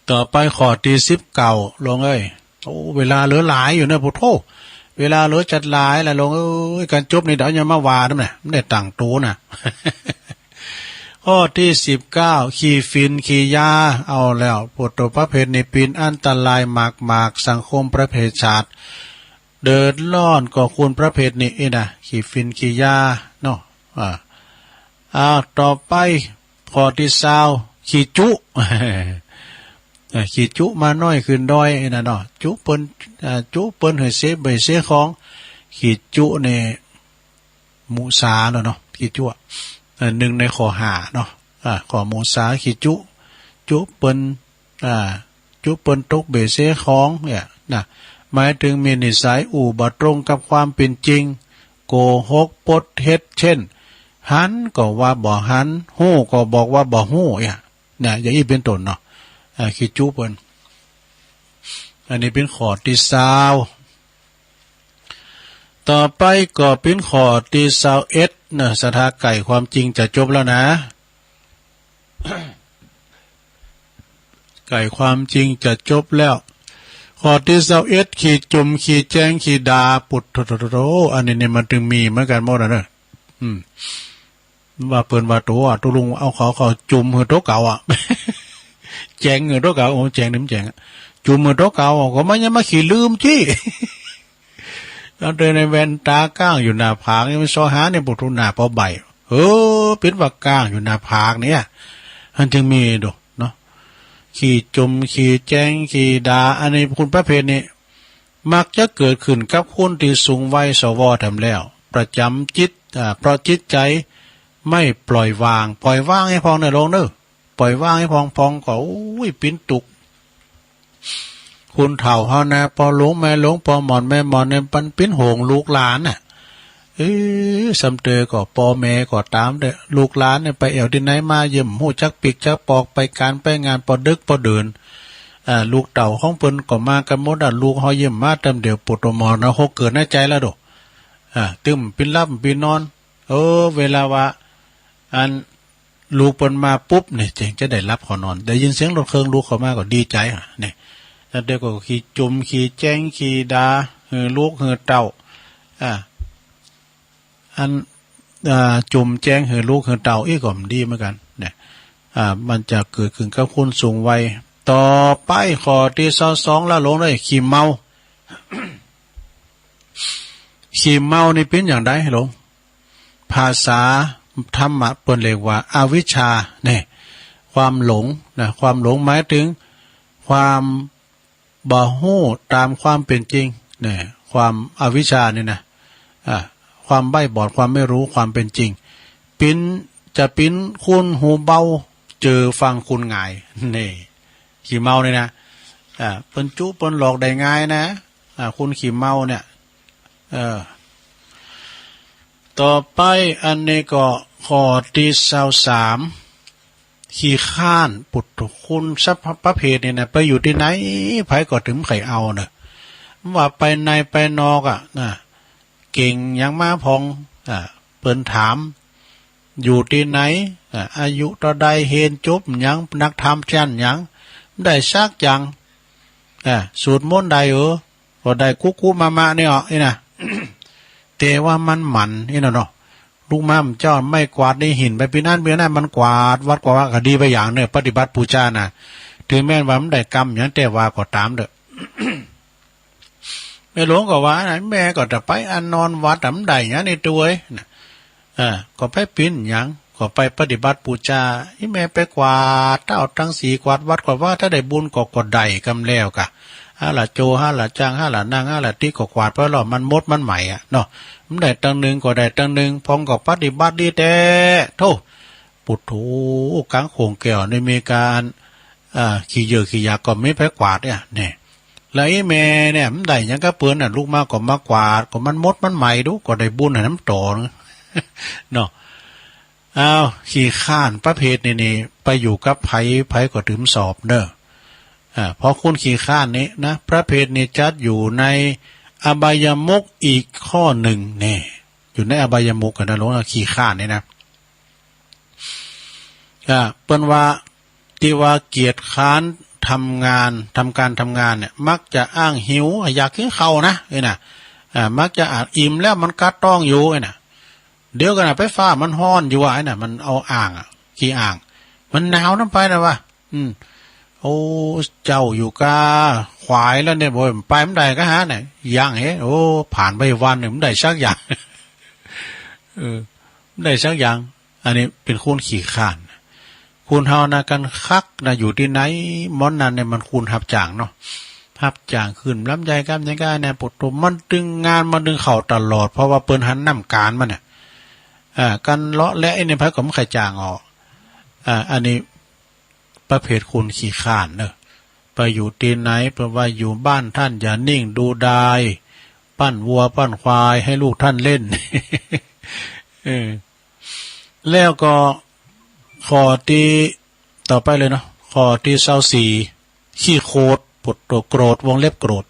ต่อไปข้อตี้สิบเก้า โลงเอ้ย โอ้ เวลาเหลือหลายอยู่เนาะ โผโธ่ เวลาเหลือจัดหลายละ โลงเอ้ย ก่อนจบนี่เดี๋ยวยังมาว่าน้ำนะ บ่ได้ตั้งตั๋วนะ ข้อตี้สิบเก้า ขี้ฝิ่นขี้ยา เอาแล้ว พวกตั๋วประเภทนี้เป๋นอันตรายมากๆ สังคมประเภทชาติ เดือดร้อนก็คนประเภทนี้อี้นะ ขี้ฝิ่นขี้ยาเนาะ อ่า อ้าว ต่อไป ข้อตี้ซาว ขี้จุ เอ่อ ขี้จุมาน้อยขึ้นดอยอี้นะเนาะ จุเปิ้น อ่า จุเปิ้นหื้อเสียเบ้ยเสียของ ขี้จุนี่ มุสาแล้วเนาะ ขี้จุ เอ่อ นึ่งในข้อห้าเนาะ อ่า ข้อมุสา ขี้จุ จุเปิ้น อ่า จุเปิ้นตกเบ้ยเสียของเนี่ยนะ หมายเถิงมีนิสัยอู้บ่ตรงกับความเป๋นจริง โกหกปดเท็จ เช่น หันก็ว่าบ่หัน ฮู้ก็บอกว่าบ่ฮู้เนี่ย นะ อย่างอี้เป๋นต้นเนาะ อ่า ขี้จุเปิ้น อันนี้เป๋นข้อตี้ซาว ต่อไปก็เป๋นข้อตี้ซาวเอ็ดนะ ศรัทธา ใก้ความจริงจะจบแล้วนะ ใก้ความจริงจะจบแล้ว ข้อตี้ซาวเอ็ด ขี้จุม ขี้แจง ขี้ด่า ปุดโธ่โธ่โธ่โธ่ อันนี้นี่มันตึงมีเหมือนกั๋นหมดอะเนาะ อืม ว่าเปิ้นว่าตั๋ว ตุ๊ลุงเอาเขา เขาจุมหื้อตั๋วเก่าอะ แจงหื้อตั๋วเก่า โอ้ แจงนี่มันแจงอะ จุมหื้อตั๋วเก่าอะ ก็มันยังมาขี้ลืมตี้ ตั้งแต่ในแว่นต๋าก้างอยู่หน้าผากนี่ มันซอหาเนี่ย ปุดโธ่ หน้าปอใบ้ เออ เป๋นว่าก้างอยู่หน้าผากเนี่ย มันจึงมีดอกเนาะ ขี้จุม ขี้แจง ขี้ด่า อันนี้คนประเภทนี้ มักจะเกิดขึ้นกับคนตี้สูงวัย สว แถมแล้ว ประจ๋ำจิต อ่า เพราะจิตใจ๋ไม่ปล่อยวาง ปล่อยวางหื้อพ่องเน่อ โลงเน่อ ปล่อยวางหื้อพ่อง พ่องก็ โอ้ย เป๋นตุ๊กข์ คนเฒ่าเฮานะ ป้อหลวงแม่หลวง ป้อหม่อนแม่หม่อนเนี่ย มันเป๋นห่วงลูกหลานน่ะ เออ ซ้ำเตยก็ ป้อแม่ก็ต๋ามเต๊อะ ลูกหลานเนี่ยไปแอ่วตี้ไหนมา เยี่ยม ฮู้จักปิ๊กจักปอก ไปก๋านไปงาน ปอดึกปอดื่น อ่า ลูกเต้าของเปิ้นก็มากั๋นหมดอะ ลูกเฮาเยี่ยมมาต๋ามเดี่ยว ปวดหัวหมอนหกเกิดในใจ๋แล้วโด อ่า ตึมปิ้นหลับปิ้นนอน เออ เวลาว่า อัน ลูกเปิ้นมาปุ๊บเนี่ย เจ๋งจะได้หลับขอนอน ได้ยินเสียงรถเคิงลูกเข้ามาก็ดีใจ๋อะ เนี่ย แล้วเดี๋ยวก็ขี้จุ่มขี้แจ้งขี้ด่า หื้อลูกหื้อเต้า อ่า อัน อ่า จุ่มแจ้งหื้อลูกหื้อเต้า อี้ก็บ่ดีเหมือนกั๋น เนี่ย อ่า มันจะเกิดขึ้นกับคนสูงวัย ต่อไปข้อตี้ซาวสองละหลวงเอ้ย ขี้เมา ขี้เมานี่เป๋นอย่างใดหลวง ภาษาธรรมะเปิ้นเรียกว่าอวิชชา เนี่ย ความหลงนะ ความหลงหมายเถิงความบ่ฮู้ต๋ามความเป๋นจริง เนี่ย ความอวิชชานี่นะ อ่า ความใบ้บอด ความไม่รู้ความเป๋นจริง เป๋น จะเป๋นคนหูเบา เจอฟังคนหงาย เนี่ย ขี้เมานี่นะ อ่า เปิ้นจุเปิ้นหลอกได้ง่ายนะ อ่า คนขี้เมาเนี่ย เออ ต่อไปอันนี้ก็ข้อตี้ซาวสาม ขี้คร้าน ปุถุชนประเภทนี้นะ ไปอยู่ตี้ไหน ใผก็ตึงใค่เอาเน่อ ว่าไปในไปนอกอะนะ เก่งหยังมาพ่อง อ่า เปิ้นถาม อยู่ตี้ไหน อ่า อายุเต้าใด เฮียนจบหยัง นักธรรมชั้นหยัง ได้สักอย่าง อ่า สูตรมนต์ได้เออ ก็ได้กุ๊กุมะมะเนี่ย อี้นะ แต่ว่ามันหมั่นอี้นะเนาะ ลุกมาเมื่อเจ๊า ไม้กวาดนี่หิ้นไปปี้นั้นปี้นั้น มันกวาดวัดกวาดวา ก็ดีไปอย่างเน่อ ปฏิบัติปู๋จานะ เถิงแม้นว่ามันได้กำหยัง แต่ว่าก็ต๋ามเต๊อะ แม่หลวงก็ว่านะ แม่ก็จะไปอันนอนวัดอะ มันได้หยังนี่ตวยนะ เออ ก็ไปเป๋นหยัง ก็ไปปฏิบัติปู๋จา อี้แม่ไปกวาดเต๊าตังสี กวาดวัดกวาดวา ถ้าได้บุญก็ ก็ได้กำแล้วกะ หาละโจ หาละจ้าง หาละนั่ง หาละติ๊ก ก็กวาดไปแล้ว มันหมดมันใหม่อะเนาะ มันได้ตังนึ่งก็ได้ตังนึ่ง พ่องก็ปฏิบัติดีแต๊ โธ่ ปุโธ ก๋างโขงแก้วนี่มีก๋าน อ่า ขี้เยิกขี้ยักก็มีไผกวาดเนี่ย เนี่ย แล้วอี้แม่เนี่ย มันได้หยังกับเปิ้นน่ะ ลุกมาก็มากวาด ก็มันหมดมันใหม่ดู ก็ได้บุญหั้นนำต่อเนาะ อ้าว ขี้คร้านประเภทนี้นี่ ไปอยู่กับไผ ไผก็ตึงสอบเน่อ อ่า เพราะคนขี้คร้านนี่นะ ประเภทนี้จัดอยู่ในอบายมุขอีกข้อนึ่งแน่ อยู่ในอบายมุขกั๋นนะ หลวง ขี้คร้านนี่นะ อ่า เปิ้นว่า ตี้ว่าเกียจคร้านทำงาน ทำก๋านทำงานเนี่ย มักจะอ้างหิว อยากกิ๋นข้าวนะ เอ้ยนะ อ่า มักจะอ้าง อิ่มแล้วมันกัดต๊องอยู่ เอ้ยนะ เดี๋ยวก่อนนะ ไฟฟ้ามันฮ้อนอยู่ว่ะ เอ้ยนะ มันเอาอ่างอะ ขี้อ่าง มันหนาวนำไปนะวะ อืม โอ้ เจ้าอยู่ก้า ขวายแล้วเนี่ย โอ้ย ไปบ่ได้ก้าหาเนี่ย ยังเหรอ โอ้ ผ่านไปวันนึ่ง บ่ได้สักอย่าง เออ บ่ได้สักอย่าง อันนี้เป๋นคนขี้คร้าน คนเฮานะ กั๋นคักนะ อยู่ตี้ไหน หม้องนั้นเนี่ย มันคนฮับจ้างเนาะ ฮับจ้างขึ้นลำไยกับหยังก้าเนี่ย ปุโธ มันตึงงาน มันตึงเข้าตลอด เพราะว่าเปิ้นหันนำก๋านมันน่ะ อ่า กั๋นเลาะแหละ ไอ้นี่ไผก็บ่ใค่จ้างออก อ่า อันนี้ประเภทคนขี้คร้านเนาะ ไปอยู่ตี้ไหน เปิ้นว่าอยู่บ้านท่านอย่านิ่งดูดาย ปั้นวัวปั้นควายให้ลูกท่านเล่น เออ แล้วก็ข้อตี้ต่อไปเลยเนาะ ข้อตี้ซาวสี่ ขี้โขด ปุโธ โกรธ วงเล็บโกรธ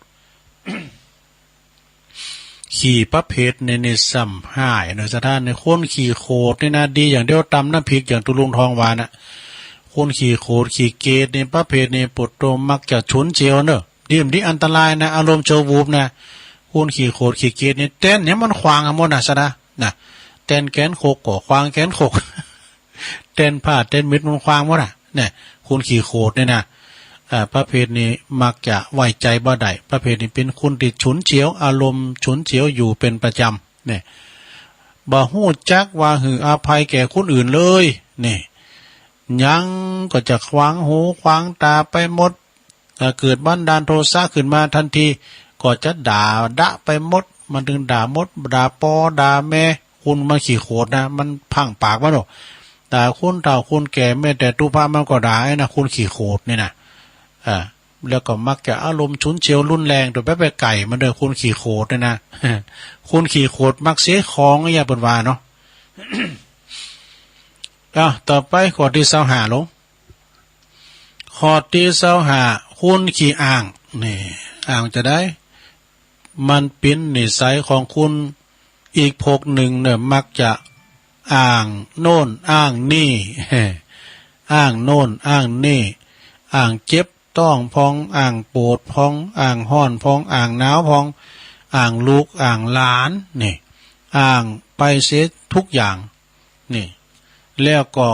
ขี้ประเภทนี้นี่ซ้ำฮ้ายเนาะ สถาน คนขี้โขดนี่นะ ดีอย่างเดียวต๋ำน้ำพริก อย่างตุ๊ลุงทองว่าน่ะ คนขี้โขดขี้เกลียดนี่ ประเภทนี้ ปุโธ มักจะฉุนเฉียวเนาะ ดีบ่ดีอันตรายนะ อารมณ์ชั่ววูบนะ คนขี้โขดขี้เกลียดนี่ แตนหยังมันขว้างหมดน่ะ สะดา น่ะ แตนแก๋นขกก็ขว้างแก๋นขก แตนผ้าแตนมิดมันขว้างหมดน่ะ เนี่ย คนขี้โขดนี่นะ อ่า ประเภทนี้มักจะไว้ใจ๋บ่ได้ ประเภทนี้เป๋นคนตี้ฉุนเฉียว อารมณ์ฉุนเฉียวอยู่เป๋นประจ๋ำ เนี่ย บ่ฮู้จักว่าหื้ออภัยแก่คนอื่นเลย เนี่ย หยังก็จะขวางหูขวางต๋าไปหมด ถ้าเกิดบันดาลโทสะขึ้นมาทันที ก็จะด่าดะไปหมด มันตึงด่าหมด ด่าปอด่าแม่ คนมันขี้โขดนะ มันพังปากมันเนาะ ด่าคนเฒ่าคนแก่ แม้แต่ตุ๊พะมันก็ด่า ไอ้นะ คนขี้โขดนี่นะ อ่า แล้วก็มักจะอารมณ์ฉุนเฉียวรุนแรง โดยไป ไปไก่มันเด้อ คนขี้โขดเนี่ยนะ คนขี้โขดมักเสียของอย่างเปิ้นว่าเนาะ อ่ะ ต่อไปข้อตี้ซาวห้าลง ข้อตี้ซาวห้า คนขี้อ้าง นี่ อ้างจะใด มันเป๋นนิสัยของคนอีกพวกนึ่งเน่อ มักจะอ้างโน่นอ้างนี่ อ้างโน่นอ้างนี่ อ้างเจ็บต๊องพ่อง อ้างปวดพ่อง อ้างฮ้อนพ่อง อ้างหนาวพ่อง อ้างลูกอ้างหลาน นี่ อ้างไปเสียทุกอย่าง นี่ แล้วก็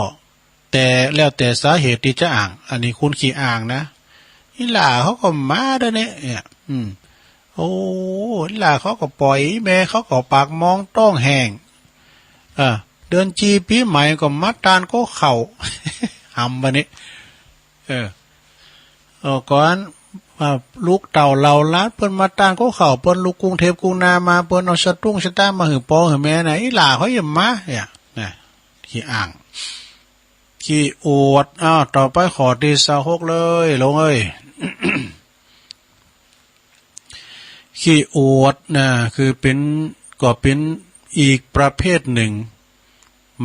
แต่ แล้วแต่สาเหตุตี้จะอ้าง อันนี้คนขี้อ้างนะ อีหล่าเขาก็มาเด้อเนี่ย เนี่ย อืม โอ้ อีหล่าเขาก็ป่อยแม่ เขาก็ปากมองต๊องแห้ง เออ เดือนจีปี๋ใหม่ก็มาต้านก๊กเข่า หำบะนี้ เออ เออ ก่อน อ่า ลูกเต้าเหล่าหลานเปิ้นมาต้านก๊กเข่า เปิ้นลุกกรุงเทพฯกรุงนามา เปิ้นเอาสตุ้งสตางค์มาหื้อปอหื้อแม่นะ อีหล่าเขายังมา เนี่ย นะ ขี้อ้าง ขี้อวด อ้าว ต่อไปข้อตี้ซาวหกเลย ลงเอ้ย ขี้อวดนะ คือเป๋น ก็เป๋นอีกประเภทนึ่ง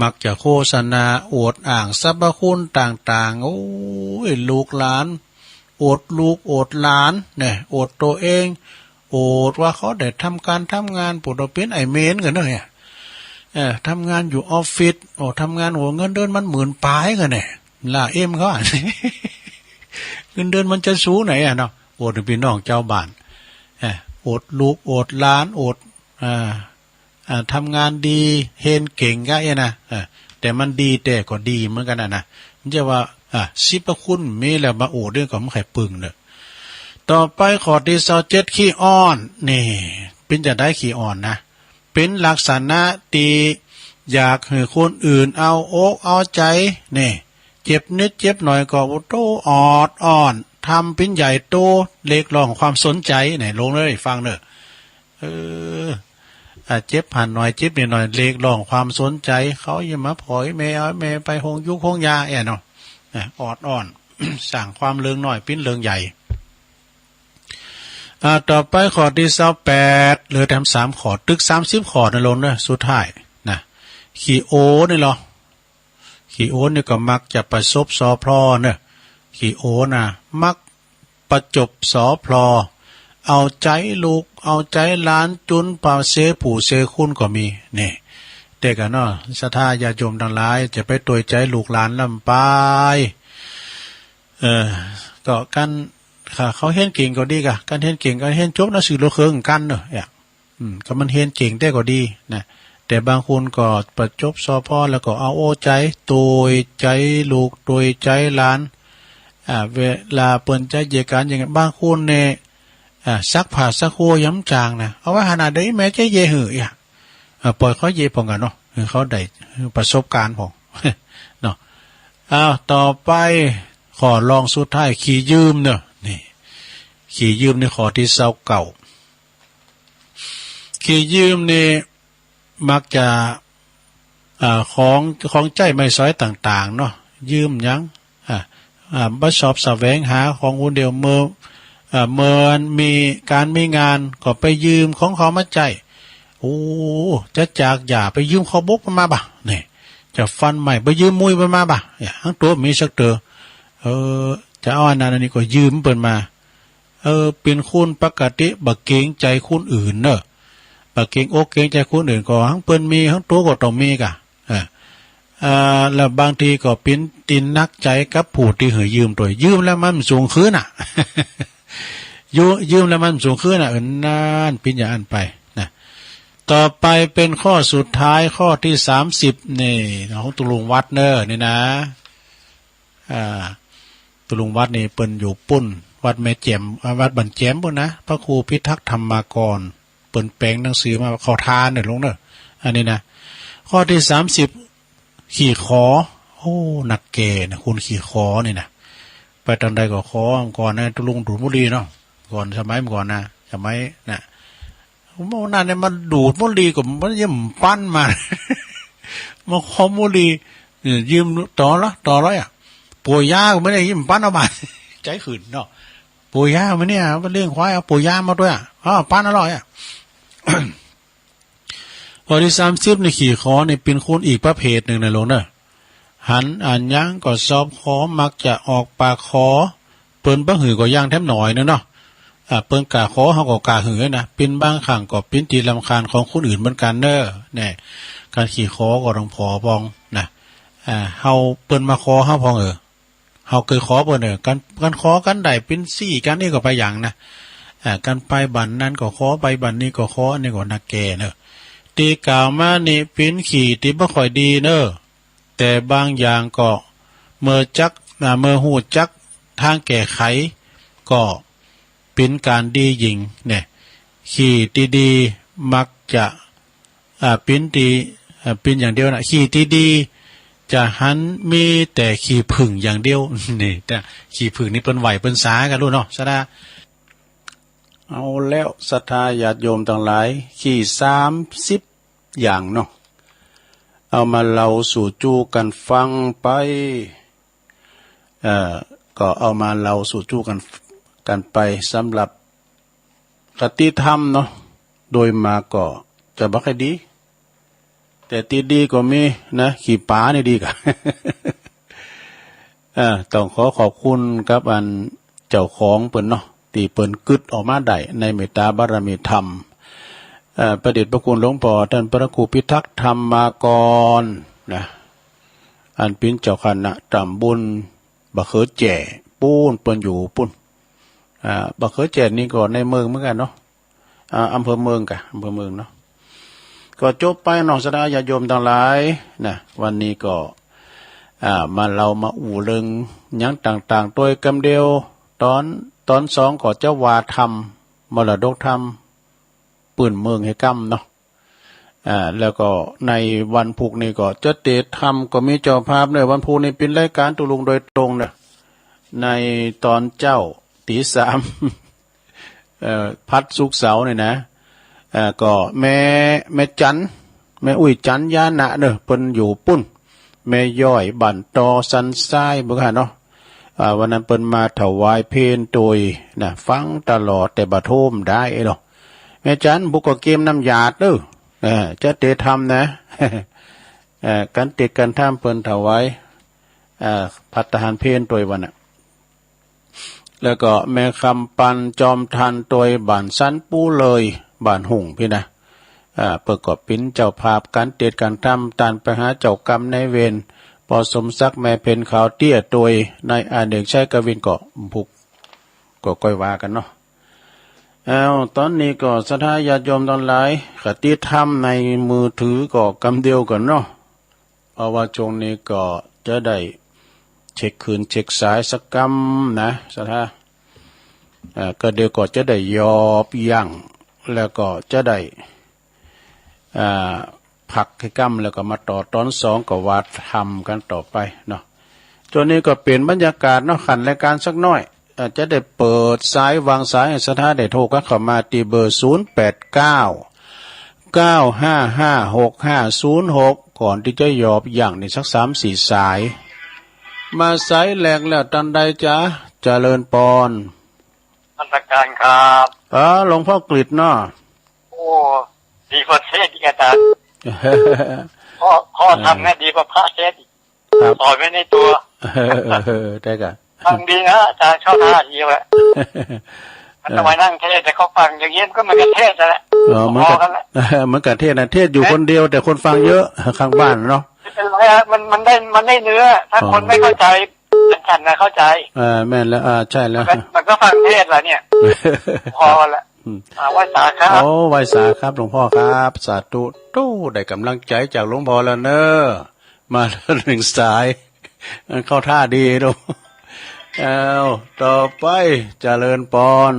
มักจะโฆษณาอวดอ้างสรรพคุณต่างๆ โอ้ย ลูกหลาน อวดลูกอวดหลานเนี่ย อวดตั๋วเอง อวดว่าเขาได้ทำก๋านทำงาน ปู้ดเอาเป๋นไอ้เมนกั๋นเนาะเนี่ย เออ ทำงานอยู่ออฟฟิศ โอ้ ทำงาน โอ้ เงินเดือนมันหมื่นป๋ายกั๋นเนี่ย ล่าเอ็มเขาอะ เงินเดือนมันจะสูงไหนอะเนาะ อวดปี้น้องจาวบ้าน เออ อวดลูก อวดหลาน อวด อ่า อ่า ทำงานดี เฮนเก่งกะเอี้ยนะ เออ แต่มันดีแต๊ก็ดีเหมือนกั๋นนะนะ มันจะว่า อ่า สรรพคุณมีแล้วมาอวดเนี่ยก็บ่ใค่ปึงเน่อ ต่อไปข้อตี้ซาวเจ็ด ขี้อ้อน นี่ เป๋นจะใดขี้อ้อนนะ เป๋นลักษณะตี้อยากหื้อคนอื่นเอาอกเอาใจ๋ นี่ เจ็บนิดเจ็บหน่อยก็โอ้โตออดอ้อน ทำเป๋นใหญ่โต เรียกร้องความสนใจ๋ นี่ ลงเลยฟังเน่อ เออ อ่า เจ็บหันหน่อย เจ็บนี่หน่อย เรียกร้องความสนใจ๋ เขายังมาผอยแม่ เอาแม่ไปโฮงยูกโฮงยา แอะเนาะ อ่ะ ออดอ้อน สร้างความเรื่องน้อยเป๋นเรื่องใหญ่ อ่า ต่อไปข้อตี้ซาวแปด เหลือแถมสามข้อ ตึกสามสิบข้อนะลงเน่อ สุดท้ายนะ ขี้โอนี่ลอ ขี้โอนี่ก็มักจะประจบสอพลอเน่อ ขี้โอนะ มักประจบสอพลอ เอาใจ๋ลูก เอาใจ๋หลาน จุนป่าเสผู้เสคุณก็มี นี่ แต่กะเนาะ ศรัทธาญาติโยมตังหลาย จะไปตวยใจ๋ลูกหลานล้ำไป เออ ก็กั๋น ค่ะ เขาเฮียนเก่งก็ดีกะ กั๋นเฮียนเก่ง กั๋นเฮียนจบหนังสือโลกเคิงกั๋นเนาะ เอี้ย อืม ก็มันเฮียนเก่งแต๊ก็ดีนะ แต่บางคนก็ประจบสอพลอ แล้วก็เอาโอใจ๋ ตวยใจ๋ลูก ตวยใจ๋หลาน อ่า เวลาเปิ้นจะเยียะก๋านอย่างนั้น บางคนเนี่ย อ่า ซักผ้าซักครัวยังบ่จ๋างนะ เอาไว้ขนาดใดแม่จะเยียะหื้อ เอี้ย อ่า ป่อยเขาเยียะพ่องกั๋นเนาะ หื้อเขาได้ประสบก๋ารณ์พ่อง เนาะ อ้าว ต่อไป ข้อรองสุดท้าย ขี้ยืมเน่อ นี่ ขี้ยืมนี่ข้อตี้ซาวเก้า ขี้ยืมนี่มักจะ อ่า ของ ของใจ๊ไม้สอยต่างๆ เนาะ ยืมหยัง อ่า อ่า บ่ชอบแสวงหาของคนเดียว เมื่อ อ่า เมื่อมีก๋านมีงานก็ไปยืมของเขามาใจ๊ โอ้ จะจากหญ้าไปยืมข้าวบกมันมาบ่ะ นี่ จะฟันไม้ไปยืมมุ้ยมันมาบ่ะ เนี่ย ตังตั๋วบ่มีสักเตื้อ เออ จะเอาอันนั้นอันนี้ก็ยืมเปิ้นมา เออ เป๋นคนปกติบ่เกรงใจ๋คนอื่นเน่อ บ่เกรงอกเกรงใจ๋คนอื่น ก็ตังเปิ้นมี ตังตั๋วก็ต้องมีก่ะ เออ อ่า แล้วบางทีก็เป๋นตี้หนักใจ๋กับผู้ตี้หื้อยืมตวย ยืมแล้วมันบ่ส่งคืนน่ะ ยืม ยืมแล้วมันบ่ส่งคืนน่ะ เออ นั่นเป๋นอย่างนั้นไปนะ ต่อไปเป๋นข้อสุดท้าย ข้อตี้สามสิบ นี่ ของตุ๊ลุงวัดเน่อ นี่นะ อ่า ตุ๊ลุงวัดนี่เปิ้นอยู่ปุ้น วัดแม่แจ่ม อ่า วัดบ้านแจ่มปุ้นนะ พระครูพิทักษ์ธรรมากร เปิ้นแป๋งหนังสือมา ขอทานเน่อลุงเน่อ อันนี้นะ ข้อตี้สามสิบ ขี้ขอ โอ้ นักแก่นะ คนขี้ขอนี่นะ ไปตางใดก็ขอ ก่อนนะ ตุ๊ลุงดูดบุหรี่เนาะ ก่อน สมัยก่อนนะ สมัยนะ เมื่อนั้นเนี่ยมันดูดบุหรี่ก็มันยังบ่ปันมา มาขอบุหรี่ เนี่ย ยืมต่อละ ต่อละอ่ะ ปัวยาก็บ่ได้ ยังบ่ปันเอามา ใจ๋หื่นเนาะ ปู่ย่ามาเนี่ย มาเลี้ยงควาย เอาปู่ย่ามาตวย อ้าว ปานอร่อยอะ ข้อตี้สามสิบนี่ ขี่ขอนี่เป๋นคนอีกประเภทนึ่งนะหลวงเน่อ หันอันหยังก็ซอบขอ มักจะออกปากขอ เปิ้นบ่หื้อก็ย่างแถมหน่อยนึ่งเนาะ อ่า เปิ้นก้าขอ เฮาก็ก้าหื้อนะ เป๋นบางครั้งก็เป๋นตี้รำคาญของคนอื่นเหมือนกั๋นเน่อ แน่ ก๋านขี่ขอก็ต้องผ่อปองนะ อ่า เฮา เปิ้นมาขอเฮาพ่องเออ เฮาเกยขอเปิ้นเออ ก๋าน ก๋านขอก๋านได้เป๋นซี้ ก๋านนี้ก็ไปอย่างนะ อ่า ก๋านไปบ้านนั้นก็ขอ ไปบ้านนี้ก็ขอ อันนี้ก็นักแก่เน่อ ตี้กล่าวมานี่เป๋นขี่ตี้บ่ค่อยดีเน่อ แต่บางอย่างก็เมื่อจัก อ่า เมื่อฮู้จักตางแก้ไข ก็เป๋นก๋านดียิ่ง เนี่ย ขี่ตี้ดีมักจะ อ่า เป๋นตี้ อ่า เป๋นอย่างเดียวนะ ขี่ตี้ดีจะหันมีแต่ขี้ผึ้งอย่างเดียว นี่ แต่ขี้ผึ้งนี่เปิ้นไหว้เปิ้นสากั๋นลูกเนาะ ศรัทธา เอาแล้ว ศรัทธาญาติโยมตังหลาย ขี่สามสิบอย่างเนาะ เอามาเล่าสู่จู้กั๋นฟังไป เอ่อ ก็เอามาเล่าสู่จู้กั๋น กั๋นไป สำหรับคติธรรมเนาะ โดยมากก็จะบ่ค่อยดี แต่ตี้ดีก็มีนะ ขี้ป๋านี่ดีก่า เอ่อ ต้องขอขอบคุณกับอันเจ้าของเปิ้นเนาะ ตี้เปิ้นกึ๊ดออกมาได้ในเมตตาบารมีธรรม เอ่อ พระเดชพระคุณหลวงพ่อต้านพระครูพิทักษ์ธรรมากรนะ อันเป๋นเจ้าคณะต๋ำบลบ่าเขือแจ้ ปู๊น เปิ้นอยู่ปู๊น อ่า บ่าเขือแจ้นี่ก็ในเมืองเหมือนกั๋นเนาะ อ่า อำเภอเมืองก่า อำเภอเมืองเนาะ ก็จบไปเนาะ ศรัทธาญาติโยมตังหลายนะ วันนี้ก็ อ่า มาเล่ามาอู้เรื่องหยังต่างๆ ตวยกำเดียว ต๋อน ต๋อนสองก็จะว่าธรรม มรดกธรรม ปื้นเมืองหื้อกำเนาะ อ่า แล้วก็ในวันพุธนี้ก็จะเตสน์ธรรม ก็มีเจ้าภาพเน่อ วันพุธนี้เป๋นรายก๋านตุ๊ลุงโดยตรงเน่อ ในต๋อนเจ๊าตี๋สาม เอ่อ ผัดศุกร์เสาร์นี่นะ เอ่อ ก็แม่ แม่จัน แม่อุ๊ยจันยานะเน่อ เปิ้นอยู่ปู๊น แม่ย้อยบ้านตอสันทราย เบิ่งหาเนาะ อ่า วันนั้นเปิ้นมาถวายเพลตวยนะ ฟังตลอดแต่บ่โทมได้เนาะ แม่จัน บุกก็เกมน้ำหยาดเน่อ เออ จะเตสน์ธรรมนะ เอ่อ ก๋านเตสน์ก๋านธรรมเปิ้นถวาย เอ่อ ภัตตาหารเพลตวยวันน่ะ แล้วก็แม่คำปันจอมทันตวยบ้านสันปูเลย บ้านหุ่งปี้นะ อ่า เปิ้นก็เป๋นเจ้าภาพก๋านเตสน์ก๋านธรรม ต้านไปหาเจ้ากรรมนายเวร ปอสมศักดิ์ แม่เพ็ญ ขาวเตี้ยตวย นายอเนก ชัยกวิน ก็พุก ก็ก้อยว่ากั๋นเนาะ อ้าว ต๋อนนี้ก็ศรัทธาญาติโยมตังหลาย คติธรรมในมือถือก็กำเดียวกั๋นเนาะ เพราะว่าช่วงนี้ก็จะได้เช็คคลื่นเช็คสายสักกำนะ ศรัทธา เอ่อ ก็เดี๋ยวก็จะได้หยอบยั้ง แล้วก็จะได้ อ่า พักหื้อกำ แล้วก็มาต่อต๋อนสองก็ว่าธรรมกั๋นต่อไปเนาะ ช่วงนี้ก็เปลี่ยนบรรยากาศเนาะ ขันรายก๋านสักหน้อย เอ่อ จะได้เปิดสายวางสายหื้อศรัทธาได้โทรกั๋นเข้ามาตี้เบอร์ ศูนย์แปดเก้า เก้าห้าห้า หกห้าศูนย์หก ก่อนตี้จะหยอบยั้งนี่สักสามสี่สาย มาสายแรกแล้ว ต้านใดจ๊ะ เจริญปอน นมัสก๋านครับ เออ หลวงพ่อกฤษเนาะ โอ้ ดีกว่าเทศน์อีกอาจ๋ารย์ ข้อ ข้อธรรมเนี่ยดีกว่าพระเทศน์อีก ครับ สอนไว้ในตั๋ว เออ เออ เออ ได้ก่ะ ฟังดีนะอาจ๋ารย์ เข้าท่าดีแหละ มันต้องมานั่งเทศน์ แต่เขาฟังอย่างเงี้ยมันก็เหมือนกับเทศน์นั่นแหละ อ๋อ เหมือนกับ พอกันแหละ เหมือนกับเทศน์นะ เทศน์อยู่คนเดียวแต่คนฟังเยอะข้างบ้านเนาะ ไม่เป็นไรฮะ มัน มันได้ มันได้เนื้อ ถ้า อ๋อ คนไม่เข้าใจ ฉันน่ะเข้าใจ เออ แม่นแล้ว อ่า ใช่แล้ว มันก็ มันก็ฟังเทศน์แหละเนี่ย พอละ อืม อ่า ไหว้สาครับ โอ้ ไหว้สาครับ หลวงพ่อครับ สาธุ ตู้ ได้ก๋ำลังใจ๋จากหลวงพ่อแล้วเน่อ มาแล้วหนึ่งสาย เข้าท่าดีดู อ้าว ต่อไป เจริญปอน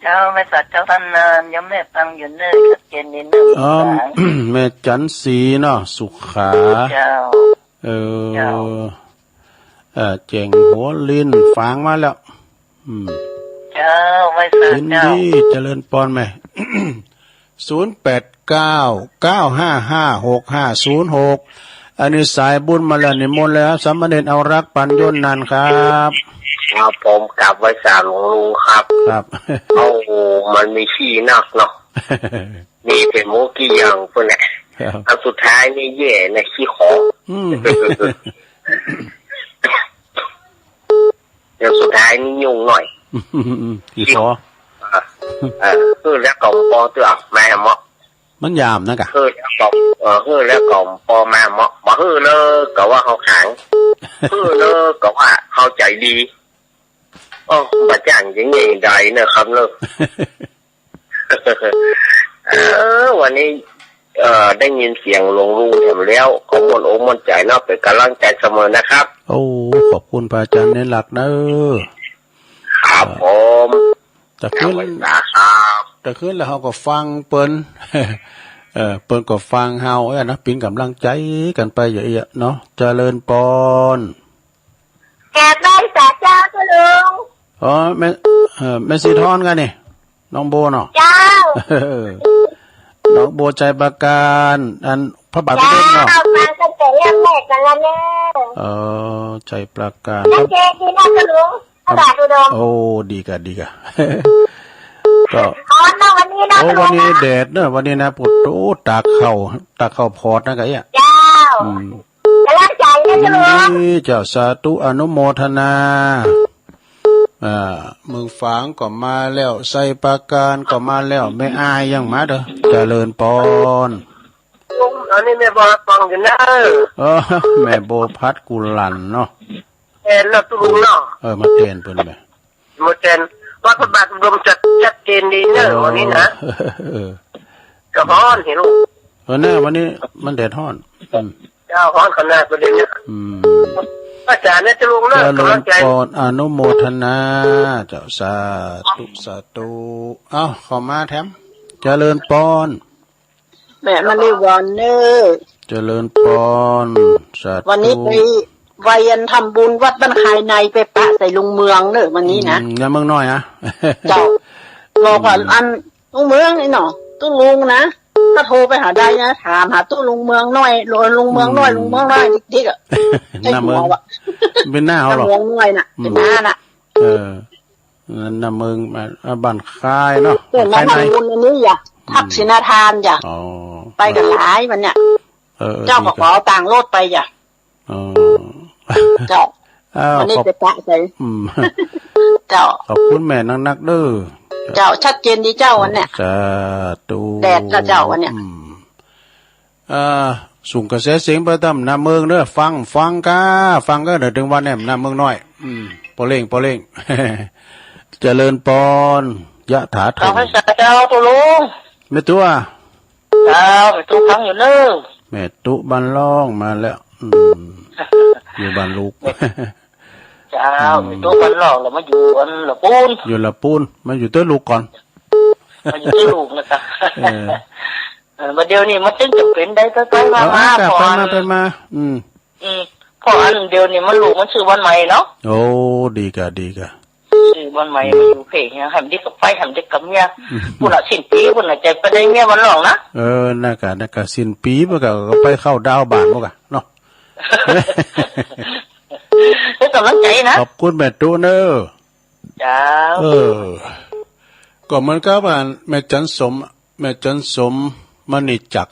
เจ้า ไหว้สาเจ้าต้านนาน โยมแม่ฟังอยู่เน่อ ชัดเจนดีเน่อ อ๋อ สา แม่จันทร์ศรีเนาะ สุขา เจ้า เออ เจ้า เอ่อ แจ้งหัวลิน ฟังมาแล้ว อืม เจ้า ไหว้สา ยินดี เจ้า เจริญปอนแม่ ศูนย์แปดเก้า เก้าห้าห้า หกห้าศูนย์หก อันนี้สายบุญมาแล้ว นิมนต์แล้ว สามเณรเอารักษ์ ปัญญนนันท์ครับ โอ้ ครับผม กราบไหว้สาหลวงลุงครับ ครับ โอ้ มันมีขี้นักเนาะ มีเป๋นหมู่กี้อย่างปู้นแหละ ครับ อันสุดท้ายนี่แย่นะ ขี้ขอ อืม อย่างสุดท้ายนี่ยุ่งหน่อย ขี้ขอ เออ เออ หื้อแล้วก็บ่ปอเตื้อ มาเหมาะ มันหยาบนักอะ หื้อแล้วก็ เออ หื้อแล้วก็บ่ปอมาเหมาะ บ่หื้อเน่อก็ว่าเฮาขลัง หื้อเน่อก็ว่าเฮาใจ๋ดี โอ้ บ่จ้างจะแง่ใดเน่อครับเน่อ เออ วันนี้ เอ่อ ได้ยินเสียงหลวงลุงแถมแล้ว ก็ม่วนอกม่วนใจ๋เนาะ เป๋นก๋ำลังใจ๋เสมอนะครับ โอ้ ขอบคุณพระอาจารย์เณรหลักเน่อ ครับผม แต่คืน ครับ แต่คืนแล้วเฮาก็ฟังเปิ้น เออ เปิ้นก็ฟังเฮา เอ้ยนะ เป๋นก๋ำลังใจ๋กั๋นไปอย่างเอี้ยเนาะ เจริญปอน กราบไหว้สาเจ้าเจ้าลุง อ๋อ แม่ เอ่อ แม่สีทอนกั๋นนี่ น้องโบเนาะ เจ้า เออ น้องโบ ชัยปราการ อันพระบาทสมเด็จเนาะ เจ้า ฟังตั้งแต่เรื่องแรกกั๋นแล้วเน่อ เออ ชัยปราการ ชัดเจนดีนะเจ้าลุง พระบาทอุดม โอ้ ดีก่ะ ดีก่ะ ก็ ฮ้อนเนาะวันนี้เนาะ โอ้ วันนี้แดดเนาะ วันนี้นะ ปุด โอ้ ตากข้าว ตากข้าวพอดนะกะเอี้ย เจ้า อืม ก๋ำลังใจ๋นะเจ้าลุง ยินดีเจ้า สาธุ อนุโมทนา อ่า เมืองฝางก็มาแล้ว ชัยปราการก็มาแล้ว แม่อายยังมาเด้อ เจริญปอน ลุง อันนี้แม่บัวฟังอยู่เน่อ เออ แม่โบพัดกุหลั่นเนาะ แตนเนาะเจ้าลุงเนาะ เออ มาแตนเปิ้นแหม มาแตน วัดพระบาทอุดมชัด ชัดเจนดีเน่อ เออ วันนี้นะ เออ ก็ฮ้อนเหียลุง เออ แน่ วันนี้มันแดดฮ้อน อืม เจ้า ฮ้อนขนาดประเดี๋ยวนี้ อืม อาจารย์นะเจ้าลุงเนาะ เจริญปอน ก๋ำลังใจ๋ อนุโมทนา เจ้า สาธุ สาธุ เอ้า เข้ามาแถม เจริญปอน แม่มะลิวอนเน่อ เจริญปอน สาธุ วันนี้ไป ไปอันทำบุญวัดบ้านคายใน ไปปะใส่ลุงเมืองเน่อวันนี้นะ อืม ในเมืองน้อยนะ เจ้า บอกว่า อืม อันลุงเมืองนี่เนาะ ตุ๊ลุงนะ ก็โทรไปหาได้นะ ถามหาตุ๊ลุงเมืองน้อย ลุงเมืองน้อย อืม ลุงเมืองน้อยติ๊กๆ อะ ในเมือง ใช่หัววะ เป๋นน้าเฮาเหรอ เมืองน้อยน่ะ อืม เป๋นน้าน่ะ เออ นั่นน่ะเมือง อ่า บ้านคายเนาะ เปิ้นมา บ้านคายใน ทำบุญอันนี้อย่า อืม ทักษิณทานอย่า อ๋อ ไปกั๋นหลายวันเนี่ย เออ เออ เจ้าก็ ดีก่ะ ขอตางค์รถไปอย่า อ๋อ เจ้า อ้าว วันนี้ ขอบ จะปะใส่ อืม เจ้า ขอบคุณแม่นักๆ เด้อ เจ้า ชัดเจนดีเจ้าวันเนี่ย สาธุ แดดละเจ้าวันเนี่ย อืม อ่า ส่งกระแสเสียงไปต๋ามหน้าเมืองเด้อ ฟัง ฟังก้า ฟังก้า เดี๋ยวเถิงวันเนี่ย หน้าเมืองน้อย อืม ปอเล่ง ปอเล่ง เจริญปอน ยะถาธรรม เจ้า พระสาเจ้าตุ๊ลุง แม่ตุ๊ เจ้า แม่ตุ๊ฟังอยู่เน่อ แม่ตุ๊บ้านล่องมาแล้ว อืม อยู่บ้านลูก เจ้า อืม แม่ตุ๊บ้านล่องแล้วมาอยู่อันละปูน อยู่ละปูน มาอยู่เตื้อลูกก่อน มาอยู่เตื้อลูกนะคะ เออ เออ บัดเดี๋ยวนี้มันจึงจ๋ำเป๋นได้ไปๆ มาๆ เออ ก็ไปมา เพราะอัน ไปมา อืม อืม เพราะอันเดี๋ยวนี้มันลูกมันซื้อบ้านใหม่เนาะ โอ้ ดีก่ะ ดีก่ะ ซื้อบ้านใหม่ อืม มาอยู่เพะเนี่ย หันเด็กก็ไป หันเด็กกับเมีย อืม ปุ้นน่ะสิ้นปี ปุ้นน่ะจะไปได้เมียบ้านล่องนะ เออ นั่นก่ะ นั่นก่ะ สิ้นปีมันก็ ก็ไปเข้าดาวบ้านมันก่ะเนาะ ให้ก๋ำลังใจ๋นะ ขอบคุณแม่ตุ๊เน่อ เจ้า เออ ก็เหมือนกับว่าแม่จันสม แม่จันสมมณีจักร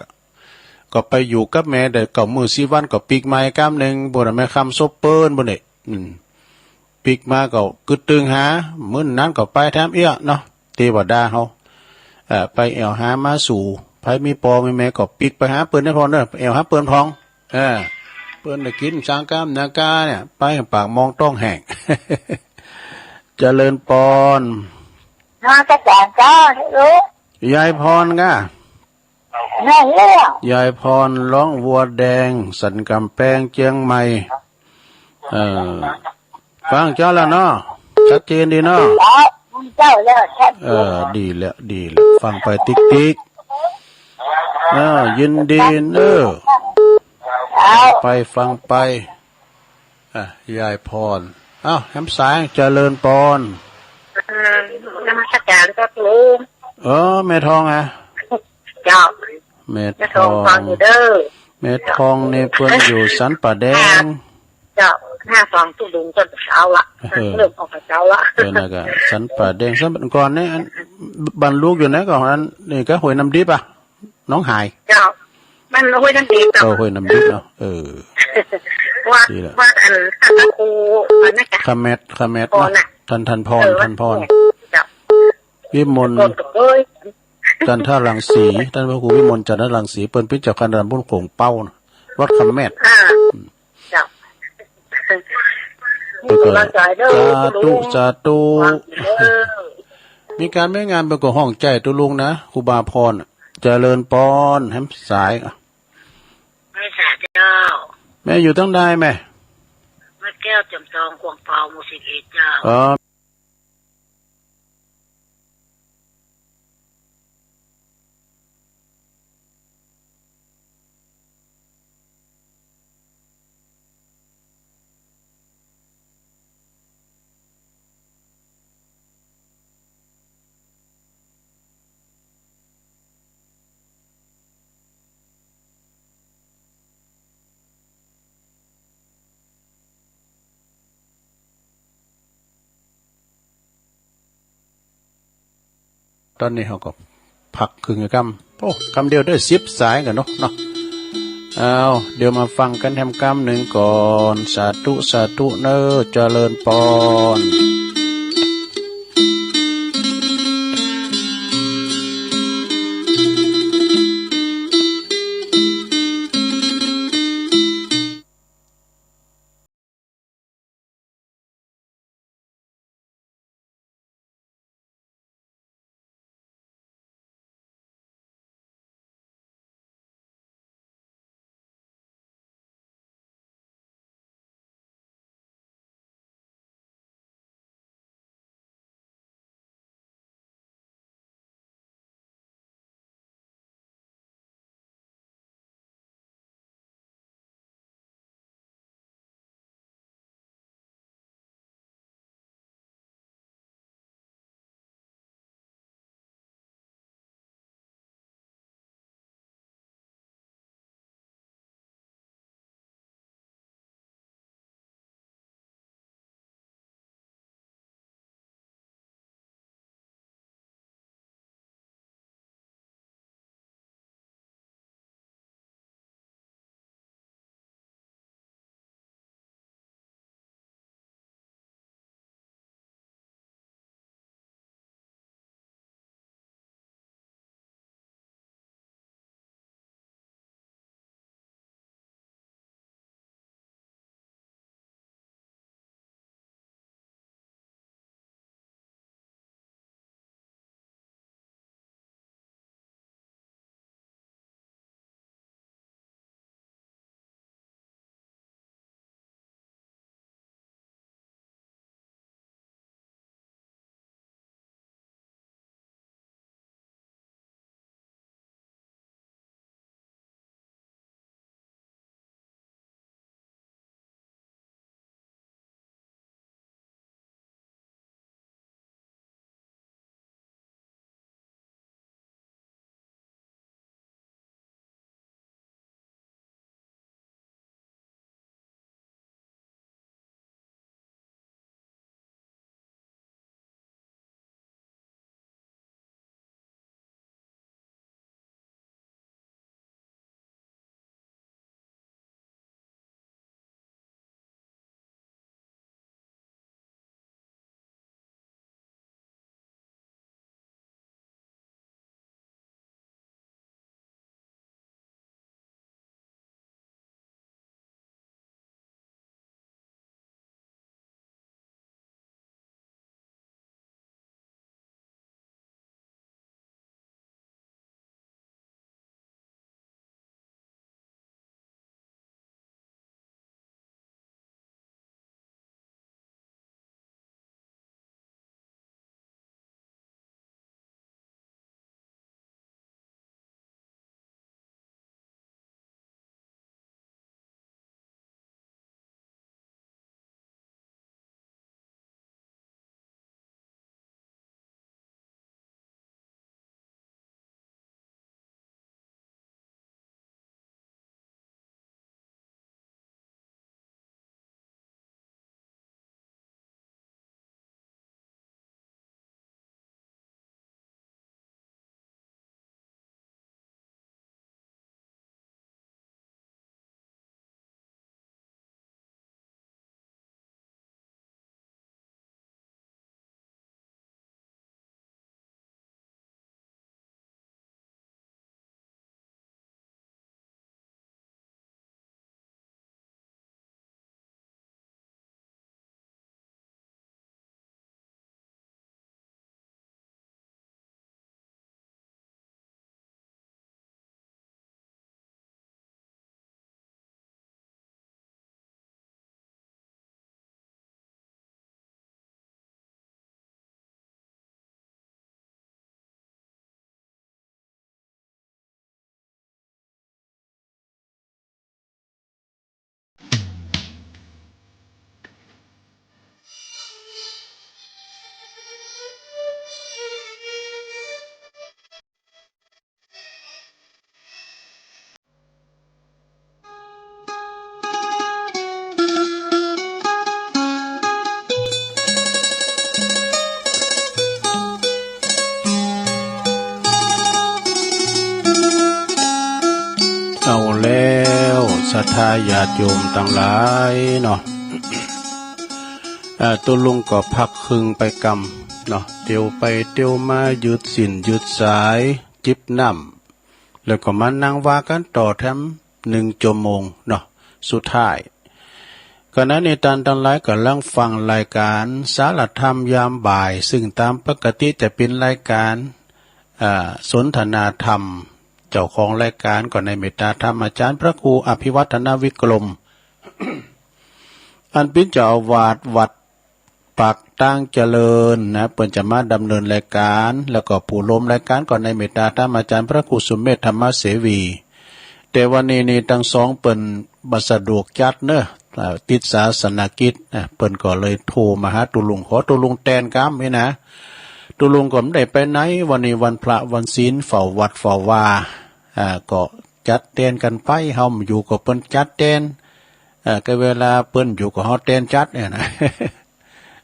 ก็ไปอยู่กับแม่ได้เก้ามื้อสิบวันก็ปิ๊กมาก้ำนึ่ง ปู้นน่ะ แม่คำโสเปิ้นปู้นนี่ อืม ปิ๊กมาก็กึ๊ดตึงหา มื้อนั้นก็ไปแถมเอี้ยเนาะ เตวดาเฮา เอ่อ ไปแอ่วหามาสู่ ใผมีป้อมีแม่ก็ปิ๊กไปหาเปิ้นได้พ่องเน่อ แอ่วหาเปิ้นพ่อง เออ เปิ้นได้กิ๋นสางก้ามนากาเนี่ย ไปปากมองต๊องแห้ง เจริญปอน นมัสก๋านเจ้า ฮัลโหล ยายพรก้า แม่นแล้ว ยายพร ร้องวัวแดง สันก๋ำแปง เจียงใหม่ เออ ฟังเจ้าแล้วเนาะ ชัดเจนดีเนาะ เจ้า เจ้าแล้ว ชัดเจน เออ ดีแล้ว ดีแล้ว ฟังไปติ๊กๆ เออ ยินดีเน่อ เจ้า ไปฟังไป อ่ะ ยายพร เอ้า แหมสาย เจริญปอน อ่า นมัสก๋านเจ้าลุง เออ แม่ทองอะ เจ้า แม่ทอง แม่ทองฟังอยู่เน่อ แม่ทองนี่เปิ้นอยู่สันป่าแดง เจ้า ห้าสองตุ๊ลุงก็เจ๊าละ เออ เริ่มออกมาเจ๊าละ เออ นั่นก็สันป่าแดง สันก่อนนี่ อัน บ้านลูกอยู่ไหนก่อน อันนี้ก็ห้วยน้ำดิบอะ หนองหาย เจ้า มันห้วยน้ำดิบ เจ้า เออ ห้วยน้ำดิบเนาะ เออ วัด นี่แหละ วัดอัน พระครู อันนั้นจ้ะ คาแมด คาแมด พร เนาะ น่ะ ทัน ทันพร เออ ทันพร วัดเนี่ย เจ้า วิมล ก็ เอ้ย จันทรังสี ท่านพระครูวิมลจันทรังสี เปิ้นเป๋นเจ้าคณะตำบลโขงเป๊านะ วัดคำแมด อ่า เจ้า แล้วก็ มีกำลังใจเด้อ สาธุ คุณลุง สาธุ วางเด้อ มีก๋านมีงานเปิ้นก็ห้องใจ๋ตุ๊ลุงนะ ครูบาพร เจริญปอน แหมสาย อ่ะ แม่สาเจ้า แม่อยู่ตังใดแม่ แม่แก้ว จำจอง ขวางเปา หมู่สิบเอ็ด เจ้า อ๋อต๋อนนี้เฮาก็พักครึ่งกำ โอ้ กำเดียวได้สิบสายกั๋นเนาะ เนาะ เอา เดี๋ยวมาฟังกั๋นแหมกำนึ่งก่อน สาธุ สาธุเน่อ เจริญปอน ศรัทธาญาติโยมตังหลายเนาะ อ่า ตุ๊ลุงก็พักเคิงไปกำเนาะ เตียวไปเตียวมา ยืดเส้นยืดสาย จิบน้ำ แล้วก็มานั่งว่ากั๋นต่อแถมหนึ่งชั่วโมงเนาะ สุดท้าย ขณะนี้ต้านตังหลายก่ำลังฟังรายก๋านสารธรรมยามบ่าย ซึ่งต๋ามปกติจะเป๋นรายก๋าน อ่า สนทนาธรรม เจ้าของรายก๋านก็ในเมตตาธรรมอาจ๋ารย์พระครูอภิวัฒนวิกรม อันเป๋นเจ้าอาวาสวัดปากตางเจริญนะ เปิ้นจะมาดำเนินรายก๋าน แล้วก็ผู้ร่วมรายก๋านก็ในเมตตาธรรมอาจ๋ารย์พระครูสุเมธธรรมเสวี แต่วันนี้นี่ตังสองเปิ้นบ่สะดวกจัดเนาะ อ่า ติดศาสนกิจนะ เปิ้นก็เลยโทรมาหาตุ๊ลุง ขอตุ๊ลุงแตนกำนี่นะ ตุ๊ลุงก็บ่ได้ไปไหน วันนี้วันพระวันศีล เฝ้าวัดเฝ้าวา อ่า ก็จัดแตนกั๋นไป เฮาบ่อยู่ก็เปิ้นจัดแตน อ่า ก็เวลาเปิ้นอยู่ก็เฮาแตนจัดเนี่ยนะ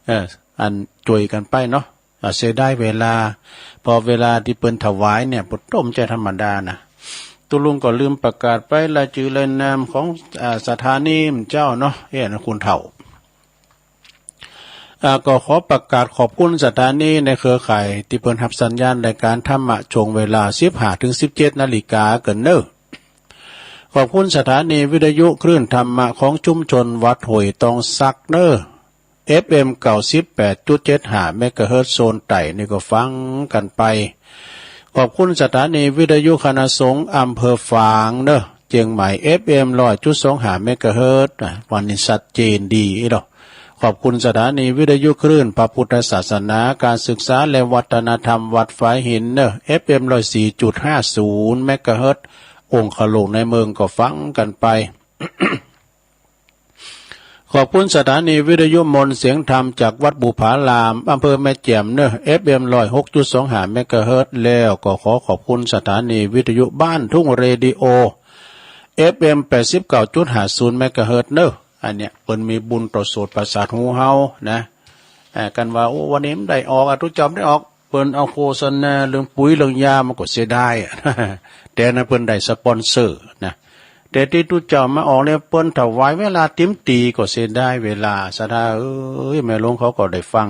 เออ อันจ้วยกั๋นไปเนาะ อ่า เสียดายเวลา เพราะเวลาตี้เปิ้นถวายเนี่ย ปะโถบ่ใจ้ธรรมดานะ ตุ๊ลุงก็ลืมประกาศไป รายจื้อรายนามของ อ่า สถานีเจ้าเนาะ เอ๊ะ นะคุณเฒ่า อ่า ก็ขอประกาศขอบคุณสถานีในเครือข่ายตี้เปิ้นฮับสัญญาณรายก๋านธรรมะช่วงเวลาสิบห้าถึงสิบเจ็ดนาฬิกาเกินเนาะ ขอบคุณสถานีวิทยุคลื่นธรรมะของชุมชนวัดห้วยตองสักเนาะ เอฟเอ็ม เก้าสิบแปดจุดเจ็ดห้า เมกะเฮิรตซ์ โซนใต้นี่ก็ฟังกั๋นไป ขอบคุณสถานีวิทยุคณะสงฆ์อำเภอฝางเนาะ เจียงใหม่ เอฟเอ็ม ร้อยจุดสองห้า เมกะเฮิรตซ์ นะ วันนี้ชัดเจนดีอีหลอ ขอบคุณสถานีวิทยุคลื่นพระพุทธศาสนา การศึกษาและวัฒนธรรมวัดฝายหินเนาะ เอฟเอ็ม ร้อยสี่จุดห้าศูนย์ เมกะเฮิรตซ์ องคลุกในเมืองก็ฟังกั๋นไป ขอบคุณสถานีวิทยุมนต์เสียงธรรมจากวัดบุพาราม อำเภอแม่แจ่มเนาะ เอฟเอ็ม ร้อยหกจุดสองห้า เมกะเฮิรตซ์ แล้วก็ขอขอบคุณสถานีวิทยุบ้านทุ่งเรดิโอ เอฟเอ็ม แปดสิบเก้าจุดห้าศูนย์ เมกะเฮิรตซ์ เนาะ อันเนี้ยเปิ้นมีบุญต่อโสตประสาทหูเฮานะ อ่า กันว่า โอ้ วันนี้บ่ได้ออกอะ ตุ๊เจ้าบ่ได้ออก เปิ้นเอาโฆษณาเรื่องปุ๋ยเรื่องยามาก็เสียดายอะ แต่นั้นเปิ้นได้สปอนเซอร์นะ แต่ตี้ตุ๊เจ้ามาออกเนี่ย เปิ้นถวายเวลาเต็มตี้ก็เสียดายเวลา ศรัทธาเอ้ย แม่หลวงเขาก็ได้ฟัง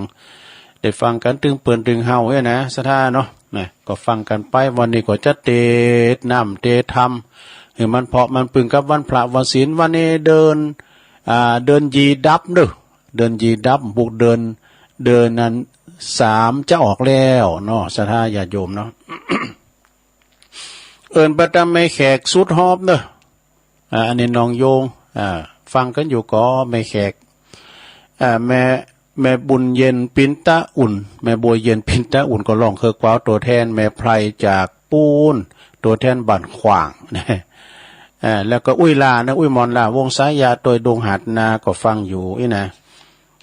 ได้ฟังกั๋นตึงเปิ้นตึงเฮาเนี่ยนะ ศรัทธาเนาะ นะ ก็ฟังกั๋นไป วันนี้ก็จะเตสน์น้ำเตสน์ธรรม หื้อมันเพาะมันปึงกับวันพระวันศีล วันนี้เดือน อ่า เดือนยี่ดับเนาะ เดือนยี่ดับ พวกเดือน เดือนนั้นสามจะออกแล้วเนาะ ศรัทธาญาติโยมเนาะ เอิ้นไปตางแม่แขกสุดฮอบเนาะ อ่า อันนี้น้องโยง อ่า ฟังกั๋นอยู่ก่อ แม่แขก อ่า แม่ แม่บุญเย็นปินตะอุ่น แม่บัวเย็นปินตะอุ่นก็ร้องเคิกว้าว ตั๋วแทนแม่ไพรจากปูน ตั๋วแทนบ้านขว้าง อ่า แล้วก็อุ้ยหล้านะ อุ้ยหมอนหล้า วงสายยาตวยดงหาดนาก็ฟังอยู่อี้นะ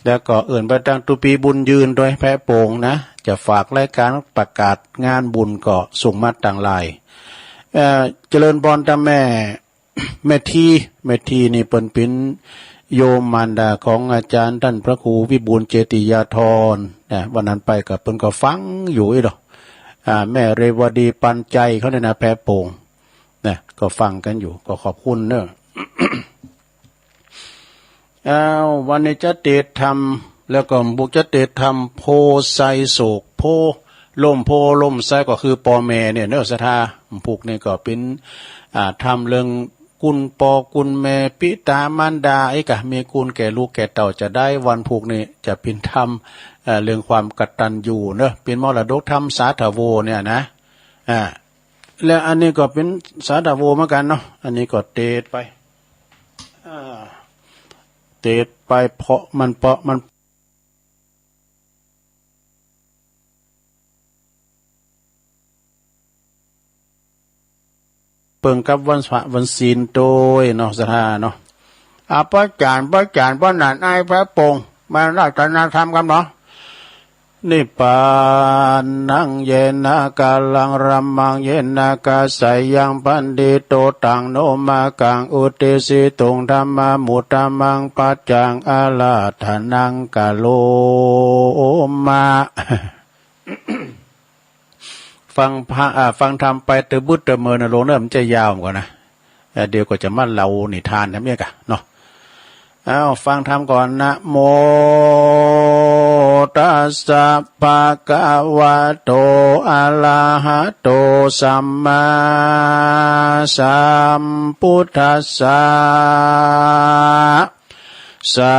แล้วก็เอิ้นไปตางตุ๊ปีบุญยืนตวยแพะโป่งนะ จะฝากรายก๋านประกาศงานบุญก็ส่งมาตางไลน์ เอ่อ เจริญพรตางแม่ แม่ที แม่ทีนี่เปิ้นเป๋นโยมมารดาของอาจ๋ารย์ต้านพระครูวิบูลย์เจติยาธรนะ วันนั้นไปก็เปิ้นก็ฟังอยู่อี้ดอก อ่า แม่เรวดีปันใจเขาเนี่ยนะ แพะโป่งนะ ก็ฟังกั๋นอยู่ ก็ขอบคุณเนาะ อ้าว วันนี้จะเตสน์ธรรม แล้วก็พวกจะเตสน์ธรรมโพธิ์ไทรโศก โพธิ์ ร่มโพธิ์ร่มไทรก็คือป้อแม่เนี่ยเนาะ ศรัทธา พวกนี้ก็เป๋น อ่า ธรรมเรื่องกุณป้อกุณแม่ ปิตามารดา ไอ้กะมีกุณแก่ลูกแก่เต้าจะได้ วันพวกนี้จะเป๋นธรรม เอ่อ เรื่องความกตัญญูเนาะ เป๋นมรดกธรรมสาธโวเนี่ยนะ อ่า แล้วอันนี้ก็เป๋นสาธโวเหมือนกั๋นเนาะ อันนี้ก็เตสน์ไป อ่า เตสน์ไปเพาะมัน เพาะมัน เปิงกับวันพระวันศีลตวยเนาะ ศรัทธาเนาะ อ่ะ ป้อจ๋ารย์ ป้อจ๋ารย์ ป้อหนานอ้าย แพะโป่ง มาอาราธนาธรรมกั๋นเนาะ นิพพานัง เยนะ กาลัง รัมมัง เยนะ กาสายัง พันธิโต ตัง โน มากัง อุตติสสิตุง ธัมมามุตตะมัง ปัจจัง อาราธนัง กะโรมะ ฟังพระ อ่า ฟังธรรมไปตะบึดตะเมินนะโลมเนาะ มันจะยาวก่อนนะ เอ่อ เดี๋ยวก็จะมาเล่านิทานแถมเนี้ยกะเนาะ อ้าว ฟังธรรมก่อน นะโมตัสสะ ภะคะวะโต อะระหะโต สัมมาสัมพุทธัสสะ สา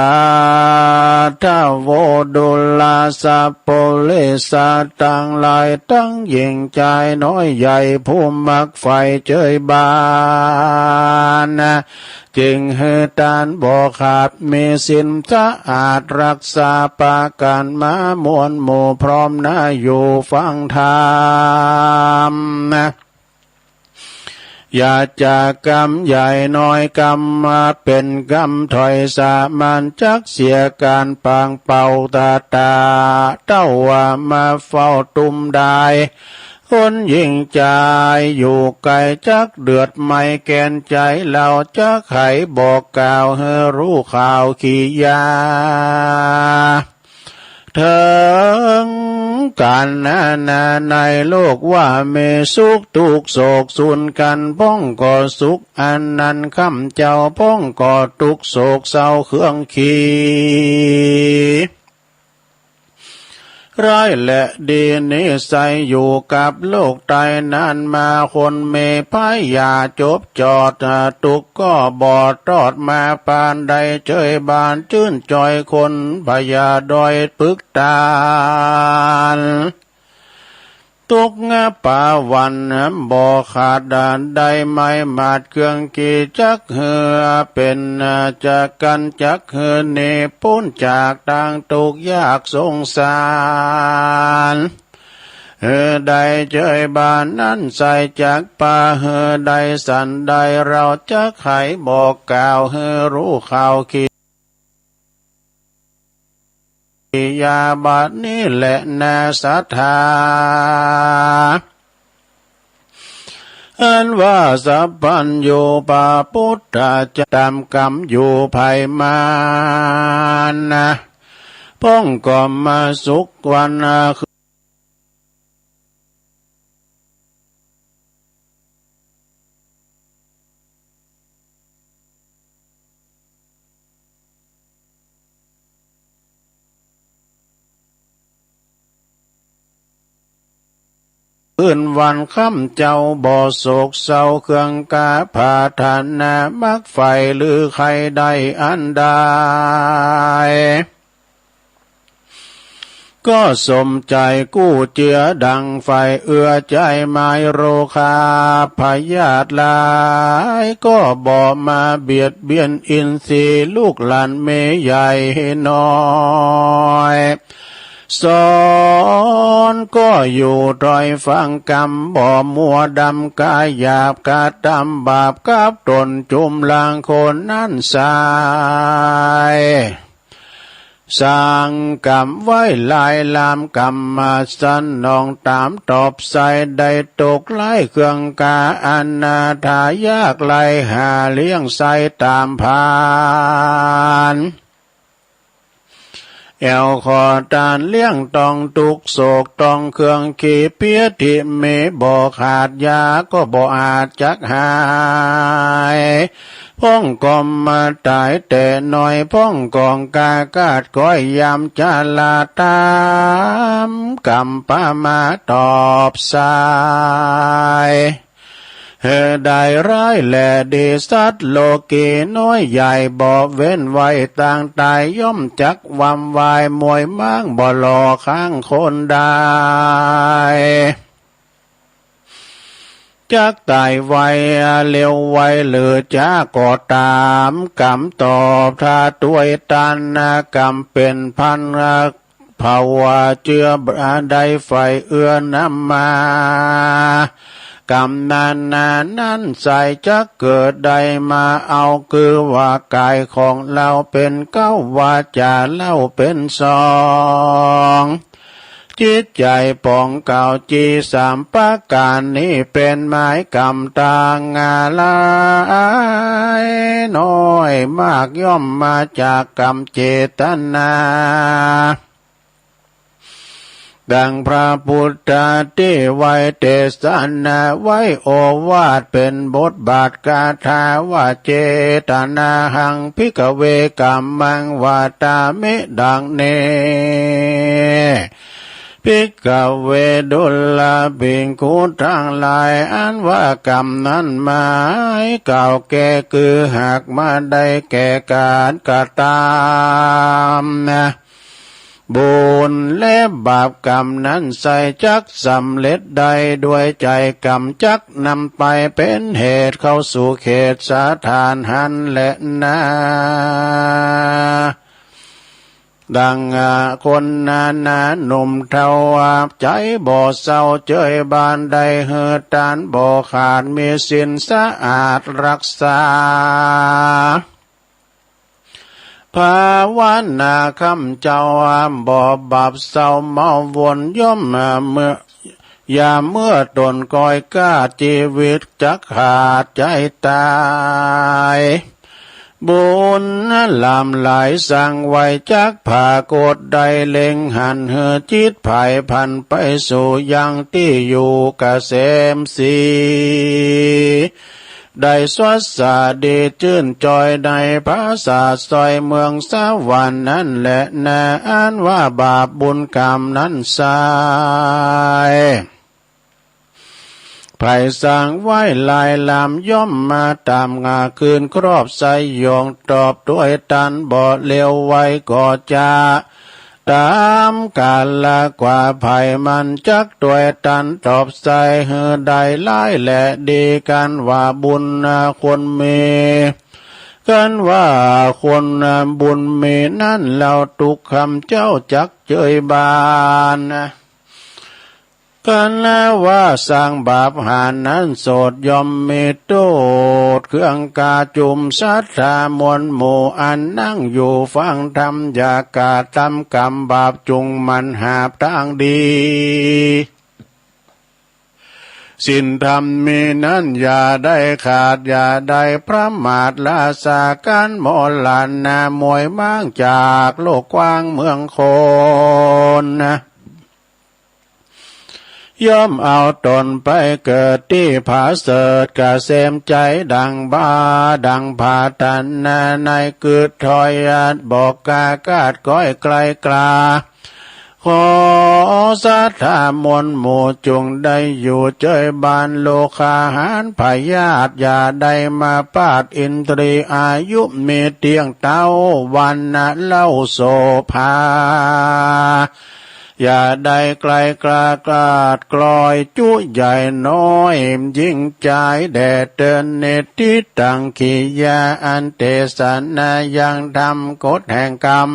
ธุ ดูราสัปปุริสะตังหลาย ตังหญิงจายน้อยใหญ่ ผู้มักใฝ่เจยบาน จึงหื้อตานบ่ขาด มีศีลสะอาด รักษาปากั๋นมามวลหมู่ พร้อมหน้าอยู่ฟังธรรม อย่าจากกำใหญ่น้อย กำมาเป๋นกำถ้อยสามัญ จักเสียก๋านปากเป่าตาตา เต้าว่ามาเฝ้าตุ้มดาย คนหญิงจายอยู่ไก๋ จักเดือดไหม้แก่นใจ๋ เฮาจักไขบอกกล่าว หื้อฮู้ข่าวกิริยา เถิงกั๋นนานาในโลก ว่ามีสุขทุกข์โศกสูญกั๋น พ่องก็สุขอันนั้น ค่ำเจ้าพ่องก็ทุกข์โศกเศร้าเครื่องขี ร้ายและดีนิสัย อยู่กับโลกไต๋นานมา คนมีภัยอย่าจบจอด ทุกข์ก็บ่ทอดมาปานใด เจยบานจื้นจอย คนพยาดอยปึกตาน ทุกข์ปาวันบ่ขาด ได้ไม้หมาดเครื่องขี จักหื้อเป๋นจักกั๋น จักหื้อหนีป๊นจากตางทุกข์ยากสงสาร หื้อได้เจยบานนั้นใส จักปาหื้อได้สันใด เฮาจักไขบอกกล่าว หื้อฮู้ข่าวกิริยา บัดนี้แลนาศรัทธา อันว่าสัพพัญญูพระปุทธเจ้า ต๋ามกำอยู่ไผมานะ พ่องก็มาสุขวันคืน คืนวันค่ำเจ้าบ่โศกเศร้า เครื่องกาปรารถนา มักใฝ่ลือใค่ได้อันใด ก็สมใจ๋กู้เจือดั่งใฝ่ เอื้อใจ๋ไม้โรคาพยาธิหลาย ก็บ่มาเบียดเบียนอินทรีย์ ลูกหลานแม่ใหญ่น้อย สอนก็อยู่ถ้อยฟังกำ บ่มัวดำก๋ายหยาบ กระตำบาปกับต๋น จุมล้างคนนั้นไส้ สร้างกำไว้หลายล้ำ กำมาสนองต๋ามตอบใส้ ได้ตกไร้เครื่องกา อนาถายากไร้ หาเลี้ยงไส้ต๋ามผาน แอ่วขอตานเลี้ยงต้องทุกข์โศก ต้องเครื่องขีเปียที่มีบ่ขาด ยาก็บ่อาจจักหาย พ่องก็มาต๋ายแต่น้อย พ่องก็กล้ากาดก้อยยำจาราต๋ามกำปามาตอบใส้ หื้อได้ร้ายและดี สัตว์โลกีน้อยใหญ่ บ่เว้นไว้ตางต๋าย ย่อมจักวำวายมวยม้าง บ่หล่อค้างคนได้ จักต๋ายไวเร็วไวหรือจ๊าก็ต๋าม กำตอบถ้าตวยตานกำเป๋นพัน ภาวะเจือบ่ได้ใฝ่เอื้อนำมา กำนานานั้นไส้จักเกิดได้มาเอา คือว่ากายของเฮาเป๋นเก๊า วาจ๋าเฮาเป๋นสอง จิตใจ๋ป๋องเก่า จีสามประก๋านนี้ เป๋นไม้กำตางหลายน้อย มากย่อมมาจากกำเจตนา ดังพระพุทธเจ้าไว้เตสนาไว้โอวาทเป๋นบทบาทคาถาว่า เจตนาหัง ภิกขเว กัมมัง วาทามิ ดังนี้ ภิกขเว ดูราภิกขุตังหลาย อันว่ากรรมนั้นหมาย กล่าวแก่คือหากมาได้แก่ก๋านกระตำนะ บุญและบาปกรรมนั้นไส้จักสำเร็จได้ด้วยใจ๋กรรม จักนำไปเป๋นเหตุเข้าสู่เขตสถานหั้นแลนา ดังคนนานาหนุ่มเฒ่า ใจ๋บ่เศร้าเจยบาน ได้หื้อตานบ่ขาด มีศีลสะอาดรักษา ภาวนาค่ำเจ๊า บ่บาปเศร้าเมาวน ย่อมเมื่อ ยามเมื่อต๋นก้อยกาด จีวิตจักขาดใจ๋ต๋าย บุญล้ำหลายสร้างไว้จักผากฏ ได้เล็งหันหื้อจิตผายพลันไปสู่ยังตี้อยู่เกษมศรี ได้สวัสดีจื้นจอยในผาสาทซอยเมืองสวรรค์นั้นแลนา อันว่าบาปบุญกรรมนั้นไส้ ผายสร้างไว้หลายล้ำ ย่อมมาต๋ามงาคืนครอบไส้ยง ตอบตวยตานบ่เลวไว ก็จะต๋ามกาละกว่า ผายมันจักตวยตานตอบไส้หื้อได้หลายแลดีกั๋นว่าบุญคนมี กั๋นว่าคนบุญมีนั้น เฮาตุ๊กค่ำเจ๊าจักเจยบาน กั๋นว่าสร้างบาปหานั้นโสด ย่อมมีโต้ษเครื่องกาจุม ศรัทธามวลหมู่อันนั่งอยู่ฟังธรรม อย่ากระตำกรรมบาป จุ่งหมั่นหาบตางดี ศีลธรรมมีนั้นอย่าได้ขาด อย่าได้ประมาท ละสากั๋นหมดละนา หมวยม้างจากโลกกว้างเมืองคนนะ ย่อมเอาต๋นไปเกิดตี้ผาเสริฐเกษมใจ๋ ดังบา ดังผาตันนา ในกึ๊ดถ้อยอัดบอกกากาดก้อยไกลกลา ขอศรัทธามวลหมู่จุ่งได้อยู่เจยบาน โรคาหารพยาธิอย่าได้มาปาด อินทรีย์อายุมีเตี้ยงเต๊า วรรณะเล่าโสภา อย่าได้ไกลกลากาดกลอย จุใหญ่น้อยยิ่งจายแด่เติน นิทธิตัง กิริยาอันเตสนายังธรรมกฎแห่งกรรม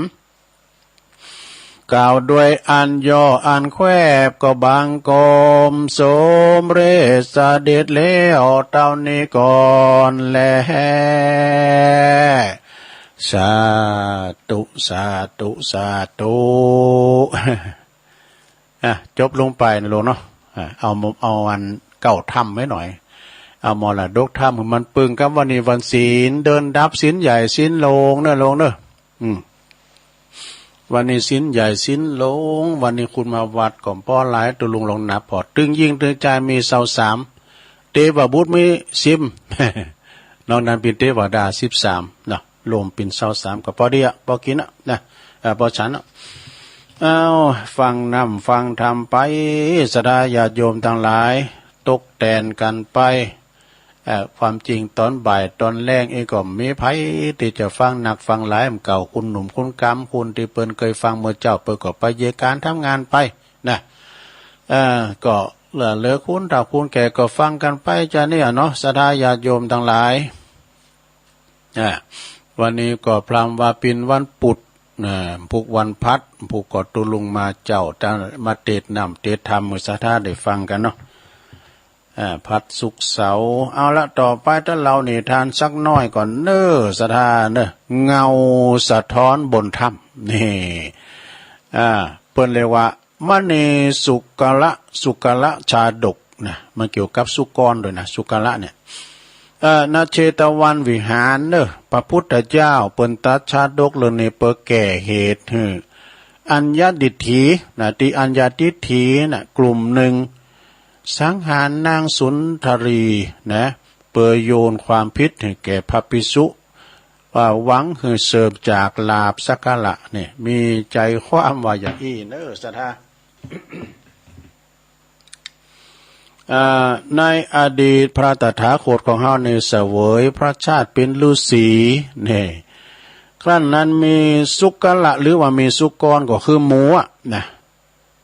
กล่าวด้วยอันย่ออันแคบ ก็บังคมสมเร็จเสด็จแล้วเต้านี้ก่อนแล สาธุ สาธุ สาธุ อ่ะ จบลงไปนะโลมเนาะ อ่ะ เอา เอาอันเก่าธรรมไว้หน่อย เอามรดกธรรมหื้อมันปึงกับวันนี้วันศีล เดินดับศีลใหญ่ศีลโลงเน่อโลมเน่อ อืม วันนี้ศีลใหญ่ศีลโลง วันนี้คนมาวัดก็บ่หลาย ตุ๊ลุงลองนับผ่อ ตึงญิงตึงจายมีซาวสาม เตวบุตรมีสิบ นอกนั้นเป๋นเตวดาสิบสามเนาะ รวมเป๋นซาวสาม ก็ปอดีอะ ปอกิ๋นอะนะ เอ่อ ปอฉันอะ เอา ฟังน้ำฟังธรรมไป ศรัทธาญาติโยมตังหลาย ตกแต่นกั๋นไป เอ่อ ความจริงต๋อนบ่ายต๋อนแลงเองก็มีใผตี้จะฟังนักฟังหลาย มันเก่า คนหนุ่มคนก๋ำ คนตี้เปิ้นเกยฟังเมื่อเจ๊า เปิ้นก็ไปเยียะก๋านทำงานไปนะ เอ่อ ก็เหลือ เหลือคนเฒ่าคนแก่ก็ฟังกั๋นไปจานี่อะเนาะ ศรัทธาญาติโยมตังหลาย อ่า วันนี้ก็พร่ำว่าเป๋นวันปุธ อ่า พุธวันพฤหัส พุธก็ตุ๊ลุงมาเจ๊า มาเตสน์น้ำเตสน์ธรรมหื้อศรัทธาได้ฟังกั๋นเนาะ อ่า พฤหัส ศุกร์ เสาร์ เอาละ ต่อไปถ้าเฮานิทานสักหน้อยก่อนเน่อ ศรัทธาเน่อ เงาสะท้อนบนถ้ำ นี่ อ่า เปิ้นเรียกว่า มณีสุกละ สุกละชาดกนะ มันเกี่ยวกับสุกรด้วยนะ สุกละเนี่ย เอ่อ ณ เชตวันวิหารเน่อ พระพุทธเจ้าเปิ้นตรัสชาดกเรื่องนี้เปื้อแก้เหตุหื้อ อัญญทิฏฐินะ ตี้อัญญทิฏฐินะ กลุ่มนึ่ง สังหารนางสุนทรีนะ เปื้อโยนความผิดหื้อแก่พระภิกษุ ว่าหวังหื้อเสิร์ฟจากลาภสักการะเนี่ย มีใจความว่าอย่างอี้เน่อศรัทธา อ่า ในอดีตพระตถาคตของเฮานี่เสวยพระชาติเป๋นฤๅษีเนี่ย ครั้นนั้นมีสุกระหรือว่ามีสุกรก็คือหมูอะนะ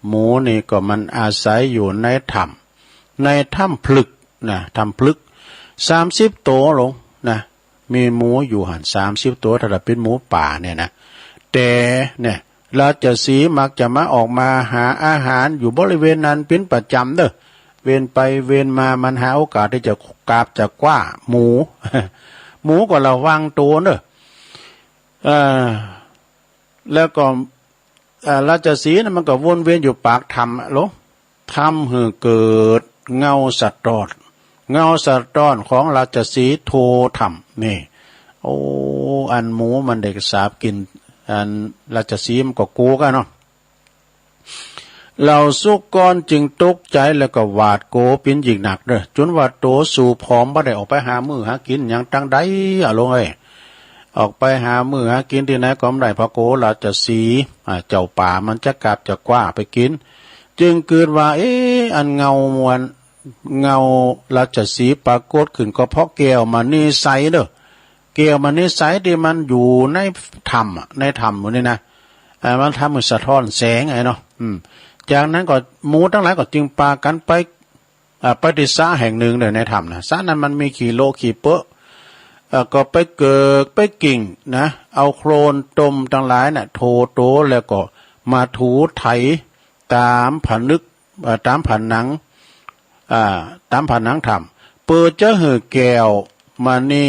หมูนี่ก็มันอาศัยอยู่ในถ้ำ ในถ้ำผลึกนะ ถ้ำผลึก สามสิบโตลงนะ มีหมูอยู่หั้น สามสิบโต ถ้าเป๋นหมูป่าเนี่ยนะ แต่เนี่ย ราชสีห์มักจะมาออกมาหาอาหารอยู่บริเวณนั้นเป๋นประจ๋ำเน่อ เวียนไปเวียนมา มันหาโอกาสตี้จะกราบจะคว้าหมู หมูก็ระวังโตเน่อ เอ่อ แล้วก็ อ่า ราชสีห์น่ะมันก็วนเวียนอยู่ปากถ้ำอะโล ทำหื้อเกิดเงาสะท้อน เงาสะท้อนของราชสีห์โทธรรมนี่ โอ้ อันหมูมันได้สาบกิ๋น อันราชสีห์มันก็กั๋วกั๋นเนาะ เหล่าสุกรจึงตกใจ๋แล้วก็หวาดกั๋วเป๋นยิ่งนักเน่อ จ๋นว่าตั๋วสู้ผอม บ่ได้ออกไปหามื้อหากิ๋นหยังตังใดอะโลงเอ้ย ออกไปหามื้อหากิ๋นตี้ไหนก็บ่ได้ เพราะกั๋วราชสีห์ อ่า เจ้าป่ามันจะกราบจะคว้าไปกิ๋น จึงกึ๊ดว่า เอ๊ะ อันเงามัน เงาราชสีห์ปรากฏขึ้นก็เพราะแก้วมณีใสเน่อ แก้วมณีใสตี้มันอยู่ในถ้ำอะ ในถ้ำหมู่นี่นะ อ่า มันทำหื้อสะท้อนแสงไอ้เนาะ อืม จากนั้นก็หมูตังหลายก็จึงปากั๋นไป อ่า ไปตี้สระแห่งนึ่งเน่อในถ้ำนะ สระนั้นมันมีขี้โละขี้เปอะ เอ่อ ก็ไปเกิกไปกิ่งนะ เอาโคลนตมตังหลายน่ะ โถโตแล้วก็มาถูไถต๋ามผนึก เอ่อ ต๋ามผนัง อ่า ต๋ามผนังถ้ำ เปื้อจะหื้อแก้วมณี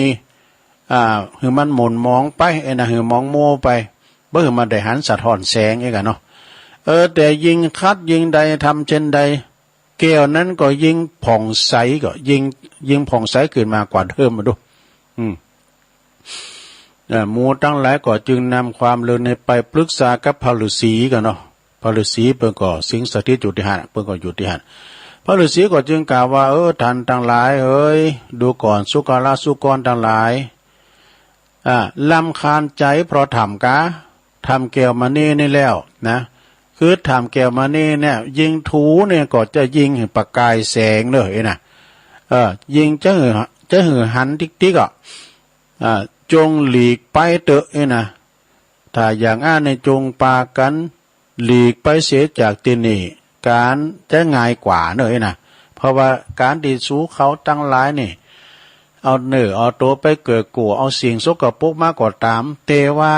อ่า หื้อมันหม่นหมองไป เอ้ยนะ หื้อหมองมัวไป บ่หื้อมันได้หันสะท้อนแสงเองอะเนาะ เออ แต่ยิ่งขัดยิ่งใดทำเช่นใด แก้วนั้นก็ยิ่งผ่องใส ก็ยิ่ง ยิ่งผ่องใสขึ้นมากว่าเดิมอะดู อืม เอ่อ หมู่ตังหลายก็จึงนำความเรื่องนี้ไปปรึกษากับพระฤๅษีกั๋นเนาะ พระฤๅษีเปิ้นก็สิงสถิตอยู่ตี้หั้น เปิ้นก็อยู่ตี้หั้น พระฤๅษีก็จึงกล่าวว่า เออ ท่านตังหลายเอ๋ย ดูก่อนสุกระสุกรตังหลาย อ่า รำคาญใจ๋เพราะถ้ำกา ถ้ำแก้วมณีนี่แล้วนะ คือถ้ำแก้วมณีเนี่ย ยิ่งถูเนี่ยก็จะยิ่งหื้อประกายแสงเน่อ เอ้ยนะ เออ ยิ่งจะหื้อ จะหื้อหันติ๊กๆ อะ อ่า จงหลีกไปเต๊อะ เอ้ยนะ ถ้าอย่างอั้นเนี่ยจงปากั๋นหลีกไปเสียจากตี้นี่ ก๋านจะง่ายกว่าเน่อ เอ้ยนะ เพราะว่าก๋านตี้สูเขาตังหลายนี่ เอาเนื้อเอาตั๋วไปเกิกกั๋ว เอาสิ่งสกปรกมาก็ต๋าม แต่ว่า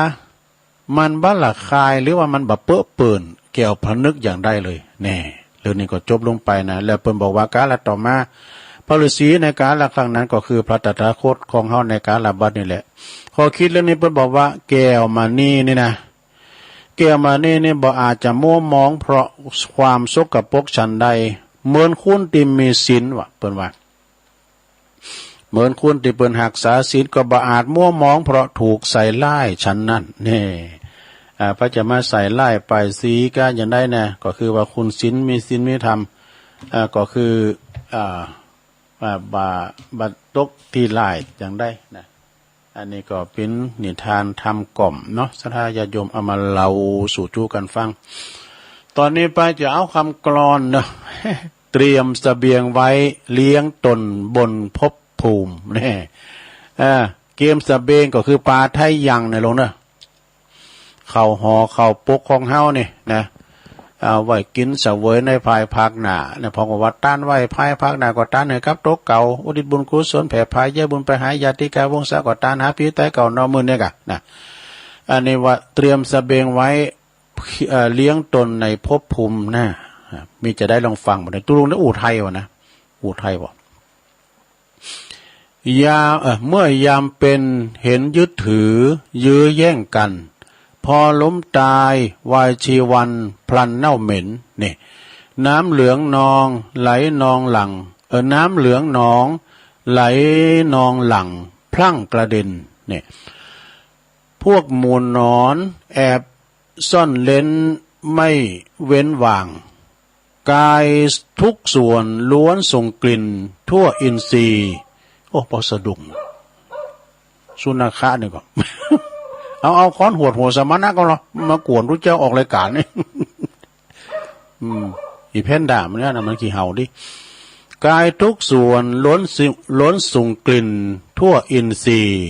มันบ่ระคายหรือว่ามันบ่เปอะเปื้อนแก้วผนึกอย่างใดเลย แน่ เรื่องนี้ก็จบลงไปนะ แล้วเปิ้นบอกว่ากาลต่อมา พระฤๅษีในกาลครั้งนั้นก็คือพระตถาคตของเฮาในกาลบัดนี้แหละ ข้อคิดเรื่องนี้เปิ้นบอกว่าแก้วมณีนี่นะ แก้วมณีนี่บ่อาจจะมัวหมองเพราะความสกปรกฉันใด เหมือนคนตี้มีศีลว่ะ เปิ้นว่า เหมือนคนตี้เปิ้นฮักษาศีลก็บ่อาจมัวหมองเพราะถูกใส่ร้ายฉันนั้น แน่ อ่า ไผจะมาใส่ร้ายป้ายสีกาอย่างใดนะ ก็คือว่าคนศีลมีศีลมีธรรม อ่า ก็คือ อ่า อ่า บ่ บ่ตกตี้ร้ายอย่างใดนะ อันนี้ก็เป๋นนิทานธรรมก้อมเนาะ ศรัทธาญาติโยมเอามาเล่าสู่จู๊กั๋นฟัง ต๋อนนี้ไปจะเอากำกลอนเนาะ เตรียมเสบียงไว้เลี้ยงตนบนภพภูมิ แน่ อ่า เตรียมเสบียงก็คือปาไทยังเนี่ยลงเนาะ ข้าวห่อข้าวปกของเฮานี่นะ เอาไว้กิ๋นเสวยในภายภาคหน้าเนี่ย เพราะว่าต้านไว้ภายภาคหน้าก็ต้านหื้อกับตั๋วเก่า อุทิศบุญกุศลแผ่พายเย้ยบุญไปหาญาติกาวงศาก็ต้านหาผีต๋ายเก่าเนาะ มื้อนี้กะนะ อันนี้ว่าเตรียมเสบียงไว้ เอ่อ เลี้ยงตนในภพภูมิหน้า มีจะได้ลองฟังบ่ ในตุลุงนะ อุทัยวะนะ อุทัยวะ ยาม เอ่อ เมื่อยามเป็นเห็นยึดถือยื้อแย่งกัน พอล้มตายวายชีวันพลันเน่าเหม็น นี่ น้ำเหลืองนองไหลนองหลั่ง เอ่อ น้ำเหลืองนองไหลนองหลั่งพลั่งกระเด็น นี่ พวกหมู่หนอนแอบซ่อนเร้น ไม่เว้นว่าง กายทุกส่วนล้วนส่งกลิ่นทั่วอินทรีย์ โอ้ พอสะดุ้ง สุนัขะนี่ก็ เอา เอาค้อนหวดหัวสมณะก็เหรอ มากวนพระเจ้าออกรายการนี่ อืม อีแพนด้ามันเนี่ยนะ มันขี้เห่าดิ กายทุกส่วนล้วนสิ ล้วนส่งกลิ่นทั่วอินทรีย์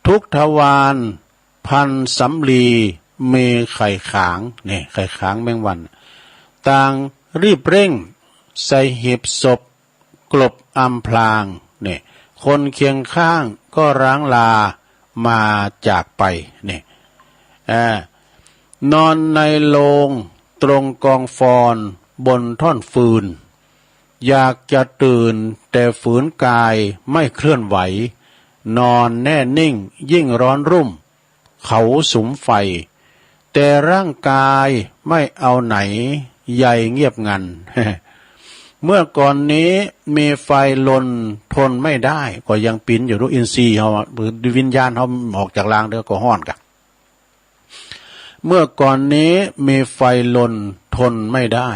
ทุกทวารพันสำลี มีไข่ขางเนี่ย ไข่ขางแมงวัน ต่างรีบเร่งใส่หีบศพ กลบอำพรางเนี่ย คนเคียงข้างก็ร้างลามาจากไปเนี่ย อ่า นอนในโลงตรงกองฟอนบนท่อนฟืน อยากจะตื่นแต่ฝืนกายไม่เคลื่อนไหว นอนแน่นิ่งยิ่งร้อนรุ่ม เขาสุมไฟ แต่ร่างกายไม่เอาไหน ใยเงียบงัน เมื่อก่อนนี้มีไฟลนทนไม่ได้ ก็ยังปิ๊นอยู่ ดูอินทรีย์เฮาอะ วิญญาณเฮาออกจากร่างเดี๋ยวก็ฮ้อนกะ เมื่อก่อนนี้มีไฟลนทนไม่ได้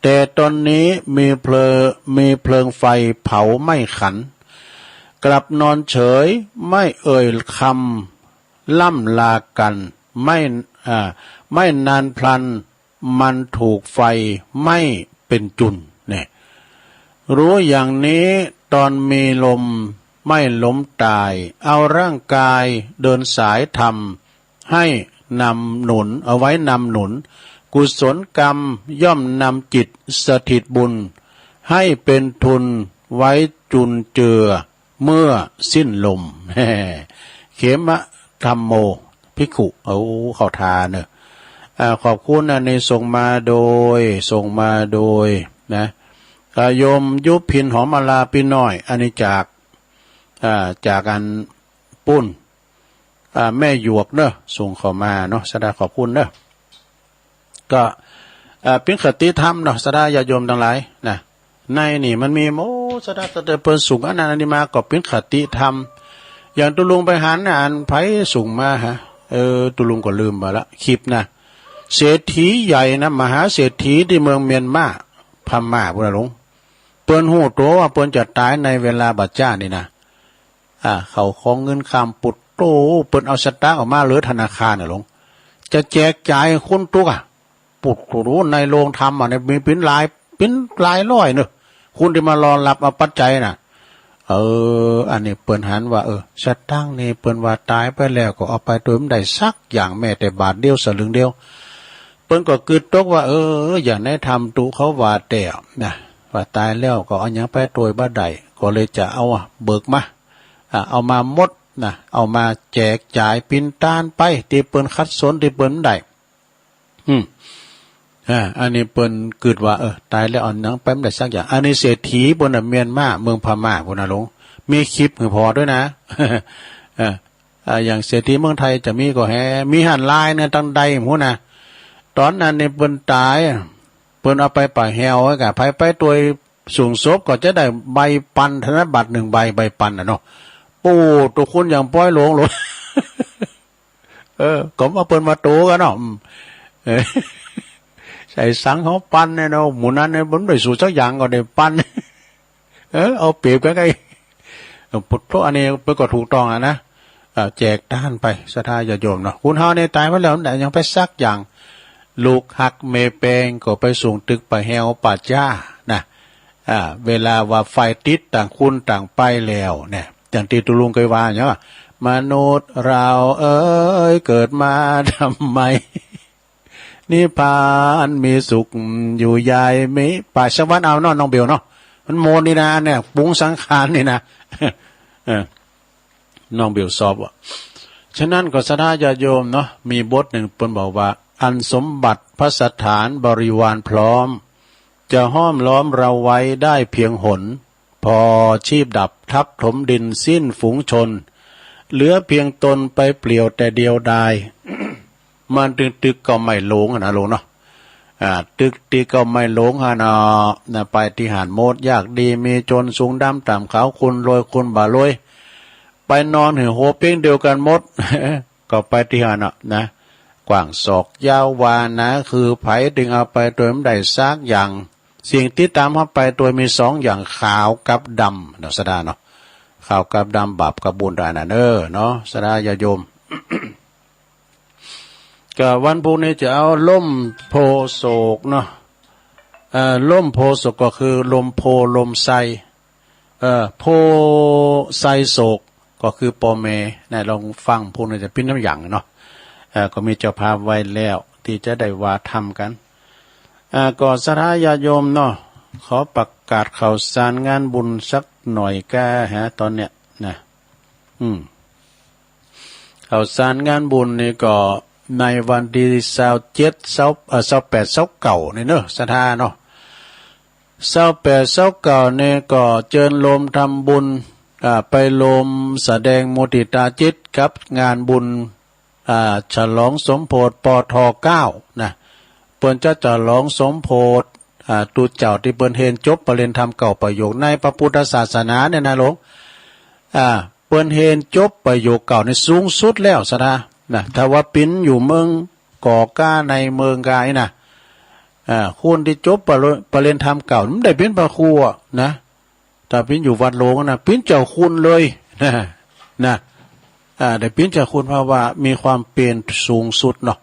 แต่ตอนนี้มีเพลิง มีเพลิงไฟเผาไหม้ขัน กลับนอนเฉยไม่เอ่ยคำล่ำลากัน ไม่ อ่า ไม่นานพลันมันถูกไฟไหม้เป็นจุนเนี่ย รู้อย่างนี้ตอนมีลมไม่ล้มตาย เอาร่างกายเดินสายธรรม ให้นำหนุน เอาไว้นำหนุน กุศลกรรมย่อมนำจิตสถิตบุญ ให้เป็นทุนไว้จุนเจือเมื่อสิ้นลม เขมะธัมโม ภิกขุ โอ้ เข้าทาเนอะ อ่า ขอบคุณนะ นี่ส่งมาโดย ส่งมาโดย นะ อ่า โยมยุพินหอมมาลาปี้น้อย อันนี้จาก อ่า จากอันปุ้น อ่า แม่หยวกเนอะ ส่งเข้ามาเนาะ ศรัทธาขอบคุณเนอะ ก็ อ่า ปิ๊งคติธรรมเนาะ ศรัทธาญาติโยมตังหลายนะ ในนี่มันมี โอ้ ศรัทธา ตั้งแต่เปิ้นส่งอันนั้นอันนี้มา ก็ปิ๊งคติธรรม อย่างตุ๊ลุงไปหันนะ อันใผส่งมาฮะ เออ ตุ๊ลุงก็ลืมไปละ คลิปนะ เศรษฐีใหญ่นะ มหาเศรษฐีตี้เมืองเมียนมา พม่าพู้นนะหลวง เปิ้นฮู้ตั๋วว่าเปิ้นจะต๋ายในเวลาบ่าจ๊านี่นะ อ่า เขาของเงินคำปุดโต้ เปิ้นเอาสตางค์ออกมาเหลือธนาคารน่ะหลวง จะแจกจ่ายคนตุ๊กข์อะ ปุดโต้ ในโรงธรรมอะเนี่ย มีเป๋นหลาย เป๋นหลายร้อยเนอะ คนตี้มารอฮับเอาปัจจัยน่ะ เออ อันนี้เปิ้นหันว่า เออ สตางค์นี่เปิ้นว่าต๋ายไปแล้วก็เอาไปโตยบ่ได้สักอย่าง แม้แต่บาทเดียวสลึงเดียว เปิ้นก็กึ๊ดตกว่า เออ อย่างในธรรมตุ๊เขาว่าแต๊นะ ว่าต๋ายแล้วก็เอาหยังไปโตยบ่ได้ ก็เลยจะเอาเบิกมา อ่ะ เอามาหมดนะ เอามาแจกจ่ายปิณฑทานไป ตี้เปิ้นขัดสน ตี้เปิ้นบ่ได้ อืม อ่า อันนี้เปิ้นกึ๊ดว่า เออ ต๋ายแล้วเอาหยังไปบ่ได้สักอย่าง อันนี้เศรษฐีเปิ้นน่ะเมียนมา เมืองพม่าพู้นนะหลวง มีคลิปหื้อผ่อตวยนะ เออ อ่า อย่างเศรษฐีเมืองไทยจะมีก็แฮ มีหั้นลายเนี่ย ตังใดพู้นนะ ต๋อนนั้นนี่เปิ้นต๋าย เปิ้นเอาไปป่าแฮวไว้ก่ะ ใผไปโตยส่งศพก็จะได้ใบปันธนบัตรหนึ่งใบ ใบปันน่ะเนาะ โอ้ ตุ๊คนอย่างป้อยหลวงหลวง เออ ก็ว่าเปิ้นมาโตกั๋นเนาะ อืม เออ ใส่สังเขาปันเนี่ยเนาะ หมู่นั้นเนี่ยมันบ่ได้สู้สักอย่างก็ได้ปัน เออ เอาเปรียบกั๋นไง เออ พุทโธ อันนี้เปิ้นก็ถูกต้องอะนะ เอ่อ แจกทานไป ศรัทธาญาติโยมเนาะ คนเฮาเนี่ยต๋ายไปแล้ว แต่ยังไปสักอย่าง ลูกฮักเมย์แปงก็ไปส่งตึกป่าแฮวป่าจ๊านะ อ่า เวลาว่าไฟติดต่างคนต่างไปแล้วเนี่ย อย่างตี้ตุ๊ลุงเกยว่าเนี่ย มนุษย์เราเอ๋ย เกิดมาทำไม นิพพานมีสุขอยู่ใหญ่มิ ไปสักวันเอาเนาะ น้องเบลเนาะ มันโมนนี่นะ เนี่ย ปรุงสังขารนี่นะ เออ น้องเบลซอบว่ะ ฉะนั้นก็ศรัทธาญาติโยมเนาะ มีบทหนึ่งเปิ้นบอกว่า อันสมบัติภัสสถานบริวารพร้อม จะห้อมล้อมเราไว้ได้เพียงหน พอชีพดับทับถมดินสิ้นฝูงชน เหลือเพียงตนไปเปลี่ยวแต่เดียวดาย มันตึก ตึกเก๊าไม้หลงอะนะหลวงเนาะ อ่า ตึกตี้เก๊าไม้หลงหั้นเนาะ นะ ไปตี้หั้นหมด ยากดีมีจน สูงดำต่ำขาว คนรวยคนบ่รวย ไปนอนหื้อโฮเป๊งเดียวกั๋นหมด ก็ไปตี้หั้นเนาะนะ กว้างศอกยาววา หนาคือใผ ตึงเอาไปโดยบ่ได้สักอย่าง สิ่งติดต๋ามเฮาไปโดยมีสองอย่าง ขาวกับดำเนาะ ศรัทธาเนาะ ขาวกับดำ บาปกับบุญ อันนั้นเน้อเนาะ ศรัทธาญาติโยม ก็วันพุธนี้จะเอาร่มโพธิ์โศกเนาะ เอ่อ ร่มโพธิ์โศกก็คือลมโพธิ์ลมไทร เอ่อ โพธิ์ไทรโศกก็คือป้อแม่นะ ลองฟังพุธนี้จะเป๋นตำหยังเนาะ เอ่อ ก็มีเจ้าภาพไว้แล้วตี้จะได้ว่าธรรมกั๋น อ่า ก็ศรัทธาญาติโยมเนาะ ขอประกาศข่าวสารงานบุญสักหน่อยก้าฮะ ต๋อนเนี้ยนะ อืม ข่าวสารงานบุญนี่ก็ในวันตี้ซาวเจ็ด ซาว เอ่อ ซาวแปด ซาวเก้านี่เนาะ ศรัทธาเนาะ ซาวแปด ซาวเก้านี่ก็เจิญโฮมทำบุญ อ่า ไปโฮมแสดงมุติตาจิตกับงานบุญ อ่า ฉลองสมโภช ป.ท. เก้า นะ เปิ้นจะฉลองสมโภช อ่า ตุ๊เจ้าตี้เปิ้นเฮนจบปริญญาธรรมเก้าประโยคในพระพุทธศาสนาเนี่ยนะหลวง อ่า เปิ้นเฮนจบประโยคเก้านี่สูงสุดแล้วศรัทธานะ ถ้าว่าเป๋นอยู่เมืองกอกก้าในเมืองกานี่นะ อ่า คนตี้จบปริ ปริญญาธรรมเก้า บ่ได้เป๋นพระครูอะนะ ถ้าเป๋นอยู่วัดหลวงนะ เป๋นเจ้าคุณเลยนะ นะ อ่า ได้เป๋นเจ้าคุณ เพราะว่ามีความเป๋นสูงสุดเนาะ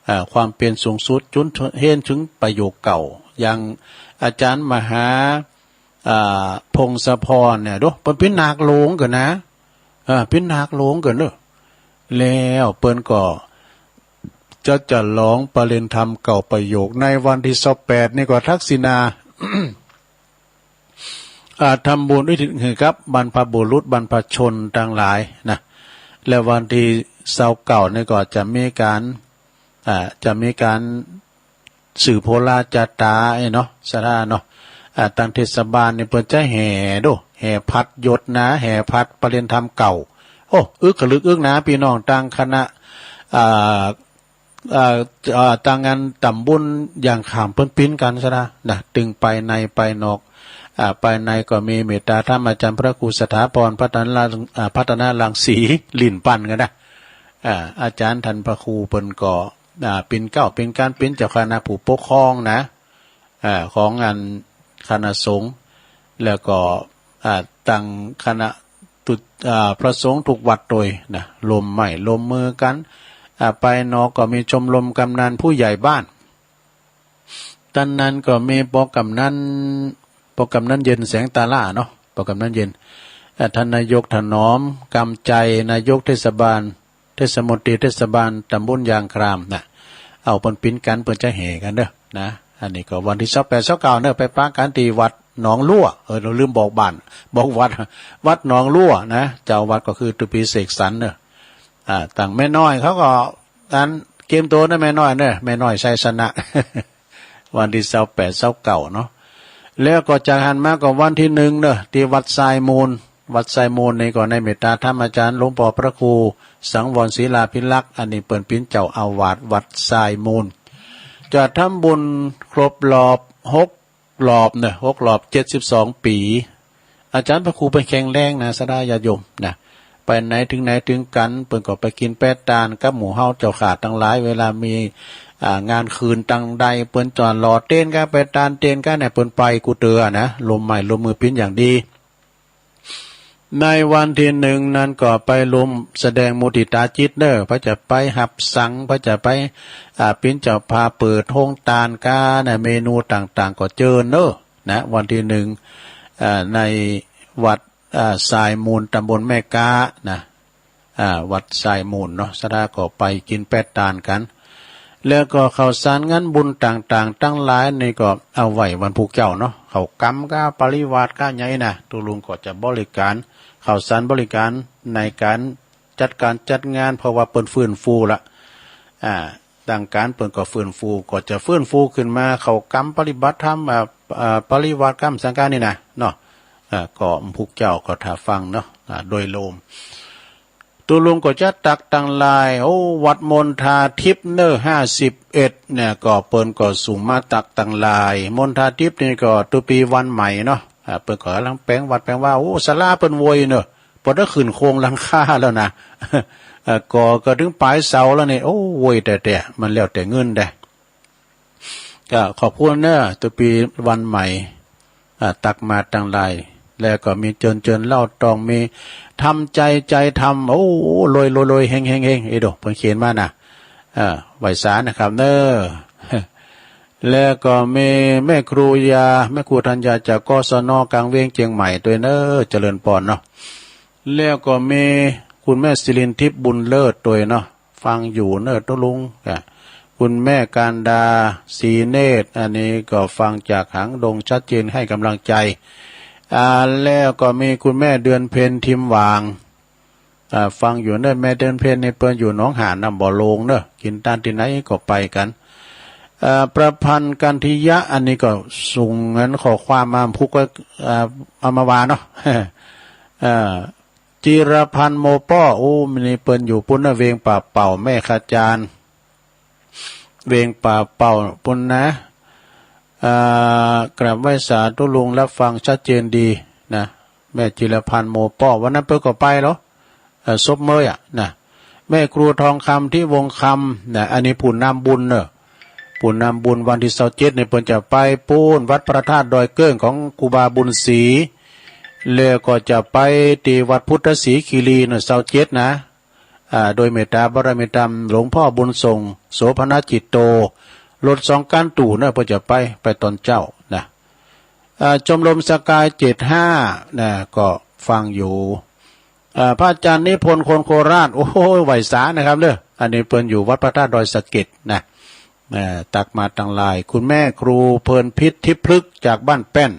อ่า ความเป๋นสูงสุด จ๋นเฮนเถิงประโยคเก้า อย่างอาจ๋ารย์มหา อ่า พงศพรเนี่ย ดู เปิ้นเป๋นนาคหลวงก่อนนะ อ่า เป๋นนาคหลวงก่อนเนาะ แล้วเปิ้นก็จะฉลองปริญญาธรรมเก้าประโยคในวันตี้ซาวแปดนี่ก็ทักษิณา อ่า ทำบุญอุทิศหื้อกับบรรพบุรุษบรรพชนตังหลายนะ และวันตี้ซาวเก้านี่ก็จะมีก๋าน อ่า จะมีก๋านสืบโหราจาต๋าเนาะ ศรัทธาเนาะ อ่า ตางเทศบาลนี่เปิ้นจะแห่ดู แห่ผัดหยดนะ แห่ผัดปริญญาธรรมเก้า โอ้ อึกกระลึกอึกหนา ปี้น้องตางคณะ อ่า อ่า อ่า ตางงานต๋ามบุญอย่างข้ามเปิ้นปิ้นกั๋นศรัทธานะ ตึงไปในไปนอก อ่า ไปในก็มีเมตตาธรรมอาจ๋ารย์พระครูสถาพร พัฒนา อ่า พัฒนารังสี ลิ้นปันกั๋นนะ อ่า อาจ๋ารย์ต้านพระครูเปิ้นก็ อ่า เป๋นเกล้าเป๋นกาน เป๋นเจ้าคณะผู้ปกครองนะ อ่า ของอันคณะสงฆ์ แล้วก็ อ่า ตังคณะตุ๊ อ่า พระสงฆ์กู้วัดตวยนะ ร่วมไม้ร่วมมือกั๋น อ่า ไปนอกก็มีชมรมกำนันผู้ใหญ่บ้าน ต้านนั้นก็มีปอกำนัน ปอกำนันเย็นแสงตาล่าเนาะ ปอกำนันเย็น อ่า ต้านนายกถนอม กำใจ นายกเทศบาล เทศมนตรีเทศบาลต๋ามบุญยางครามนะ เอาเปิ้นปิ้นกั๋น เปิ้นจะแห่กั๋นเน้อนะ อันนี้ก็วันตี้ซาวแปด ซาวเก้าเน้อ ไปปะกั๋นตี้วัดหนองลั่ว เออ เฮาลืมบอกบ้าน บอกวัด วัดหนองลั่วนะ เจ้าวัดก็คือตุ๊ปีเสกสรรเน้อ อ่า ตังแม่น้อยเขาก็ อันเกียมตั๋วเน้อแม่น้อยเน้อ แม่น้อยไชยชนะ วันตี้ซาวแปด ซาวเก้าเนาะ แล้วก็จากหั้นมาก็วันตี้หนึ่งเน้อ ตี้วัดทรายมูล วัดทรายมูลนี่ก็ในเมตตาธรรมอาจ๋ารย์หลวงป้อพระครูสังวรศิลาภิรักษ์ อันนี้เปิ้นเป๋นเจ้าอาวาสวัดทรายมูล จะทำบุญครบรอบหกรอบเน้อ หกรอบเจ็ดสิบสองปี๋ อาจ๋ารย์พระครูเปิ้นแข็งแรงนะ ศรัทธาญาติโยมนะ ไปไหนเถิงไหนเถิงกั๋น เปิ้นก็ไปกิ๋นไปตานกับหมู่เฮาเจ้าข้าตังหลาย เวลามี อ่า งานคืนตังใด เปิ้นจะหล่อเตียนกั๋น ไปตานเตียนกั๋นเนี่ย เปิ้นไปกู้เตื้อนะ ร่วมไม้ร่วมมือปิ้นอย่างดี ในวันตี้หนึ่งนั้นก็ไปร่วมแสดงมุติตาจิตเน้อ ใผจะไปฮับสัง ใผจะไป อ่า ปิ้นเจ้าภาพเปิดโฮงตานกั๋นนะ เมนูต่างๆ ก็เจิญเน้อนะ วันตี้หนึ่ง อ่า ในวัด อ่า ทรายมูล ต๋ามบลแม่ก๊านะ อ่า วัดทรายมูลเนาะ ศรัทธาก็ไปกิ๋นไปตานกั๋น แล้วก็ข่าวสารงานบุญต่างๆ ตังหลายนี่ก็เอาไว้วันพูกเจ้าเนาะ เข้ากรรมกับปริวาสกับหยังนะ ตุ๊ลุงก็จะบริก๋าน ข่าวสารบริก๋านในก๋านจัดก๋านจัดงาน เพราะว่าเปิ้นฟื้นฟูละ อ่า ตางก๋านเปิ้นก็ฟื้นฟู ก็จะฟื้นฟูขึ้นมา เข้ากรรมปฏิบัติธรรม อ่า อ่า ปริวาสกับสังฆานี่นะเนาะ อ่า ก็พูกเจ้าก็ถ่าฟังเนาะ อ่า โดยรวม ตุ๊ลุงก็จะตักตังหลาย โอ้ วัดมณฑาทิพย์เน้อ ห้าสิบเอ็ดเนี่ย ก็เปิ้นก็สุมมาตักตังหลาย มณฑาทิพย์นี่ก็ตุ๊ปีวันใหม่เนาะ อ่า เปิ้นก็ก่ำลังแป๋งวัดแป๋งวา โอ้ ศาลาเปิ้นโวยเน้อ ปอได้ขึ้นโครงหลังคาแล้วนะ อ่า ก่อก็เถิงป๋ายเสาแล้วนี่ โอ้ โวยแต๊ๆ มันแล้วแต่เงินแต๊ ก็ขอบคุณเน่อ ตุ๊ปี๋วันใหม่ อ่า ตั๊กมาตังหลาย แล้วก็มีเจิญ เจิญเล่าต้องมี ทำใจ ใจทำ โอ้ รวย รวย รวย เฮง เฮง เฮง เอโด เปิ้นเขียนมานะ อ่า ไหว้สานะครับเน่อ แล้วก็มีแม่ครูยา แม่ครูธัญญาจาก กศน ก๋างเวียงเจียงใหม่ตวยเน่อ เจริญปอนเนาะ แล้วก็มีคุณแม่สิรินทิพย์บุญเลิศตวยเนาะ ฟังอยู่เน่อตุ๊ลุง อ่ะ คุณแม่การดา ศรีเนตร อันนี้ก็ฟังจากหางดงชัดเจนให้กำลังใจ อ่า แล้วก็มีคุณแม่เดือนเพ็ญ ทิมหว่าง อ่า ฟังอยู่เน่อ แม่เดือนเพ็ญนี่เปิ้นอยู่หนองหานน้ำบ่อโลงเน่อ กิ๋นตานตี้ไหนก็ไปกั๋น อ่า ประพันธ์กันทิยะ อันนี้ก็ส่งอันข้อความมาพุกก็ อ่า เอามาว่าเนาะ อ่า จิรพันธ์โมป้อ โอ้ นี่เปิ้นอยู่ปุ้นนะ เวียงป่าเป่า แม่ขจาร เวียงป่าเป่าปุ้นนะ อ่า กราบไหว้สาตุ๊ลุง รับฟังชัดเจนดีนะ แม่จิรพันธ์โมป้อ วันนั้นเปิ้นก็ไปเหรอ เอ่อ ศพเมยอะนะ แม่ครูทองคำ ทิวงศ์คำ นะ อันนี้ผู้นำบุญเน่อ ผู้นำบุญวันตี้ซาวเจ็ดนี่เปิ้นจะไปปู๊นวัดพระธาตุดอยเกิ้งของครูบาบุญศรี แล้วก็จะไปตี้วัดพุทธศรีคีรีเน่อ ซาวเจ็ดนะ อ่า โดยเมตตาบารมีธรรมหลวงพ่อบุญส่ง โสภณจิตโต รถสองคันตู้เน่อ เปิ้นจะไป ไปตอนเจ๊านะ อ่า ชมรมสกาย เจ็ดห้า นะ ก็ฟังอยู่ อ่า พระอาจารย์นิพนธ์คนโคราช โอ้โห ไหว้สานะครับเน่อ อันนี้เปิ้นอยู่วัดพระธาตุดอยสะเก็ดนะ อ่า ตั๊กมาตังหลาย คุณแม่ครูเพลินพิษ ทิพย์พฤกษ์ จากบ้านแป้น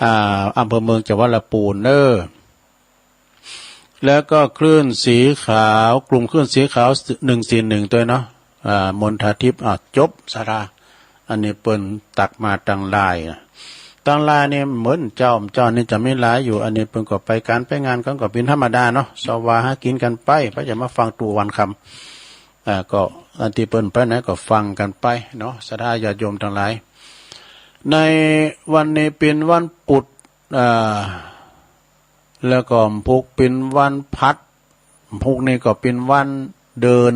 อ่า อำเภอเมือง จังหวัดลำพูนเน่อ แล้วก็คลื่นสีขาว กลุ่มคลื่นสีขาว หนึ่งสี่หนึ่ง ตวยเนาะ อ่า มณฑาทิพย์ อ่า จบ ศรัทธา อันนี้เปิ้นตั๊กมาตังหลายนะ ตังหลายนี่เหมือนเจ้า เจ้านี่จะมีหลายอยู่ อันนี้เปิ้นก็ไปก๋านไปงานกั๋นก็เป๋นธรรมดาเนาะ เซาะว่าหากิ๋นกั๋นไป ไปจะมาฟังตุ๊วันค่ำ อ่า ก็อันตี้เปิ้นไปไหนก็ฟังกั๋นไปเนาะ ศรัทธาญาติโยมตังหลาย ในวันนี้เป๋นวันปุธ อ่า แล้วก็พุกเป๋นวันพฤหัส พุกนี้ก็เป๋นวันเดือน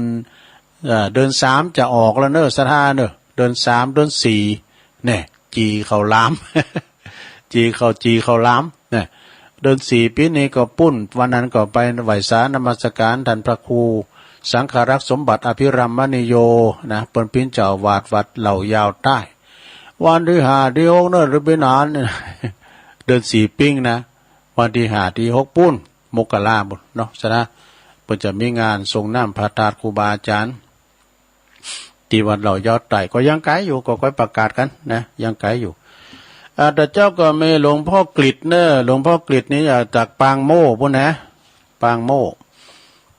เอ่อ เดือนสามจะออกแล้วเน่อ ศรัทธาเน่อ เดือนสาม เดือนสี่ แน่ จี๋เข้าลาม จี๋เข้า จี๋เข้าลาม นะ เดือนสี่ปี๋นี้ก็ปู๊น วันนั้นก็ไปไหว้สานมัสก๋านต้านพระครูสังฆรักษ์สมบัติอภิรัมมณีโย นะ เปิ้นเป๋นเจ้าอาวาสวัดเหล่ายาวใต้ วันตี้ห้าตี้หกเน่อ หรือเป๋นอัน เดือนสี่ปี๋งนะ วันตี้ห้าตี้หกปู๊น มกราปู๊นเนาะ ศรัทธา เปิ้นจะมีงานส่งน้ำพระธาตุครูบาอาจ๋ารย์ ตี้วัดเหล่ายาวใต้ ก็ยังไก๋อยู่ ก็ก้อยประกาศกั๋นนะ ยังไก๋อยู่ อ่า แต่เจ้าก็มีหลวงพ่อกฤษเน่อ หลวงพ่อกฤษนี่ อ่า จากปางโม่ปู๊นนะ ปางโม่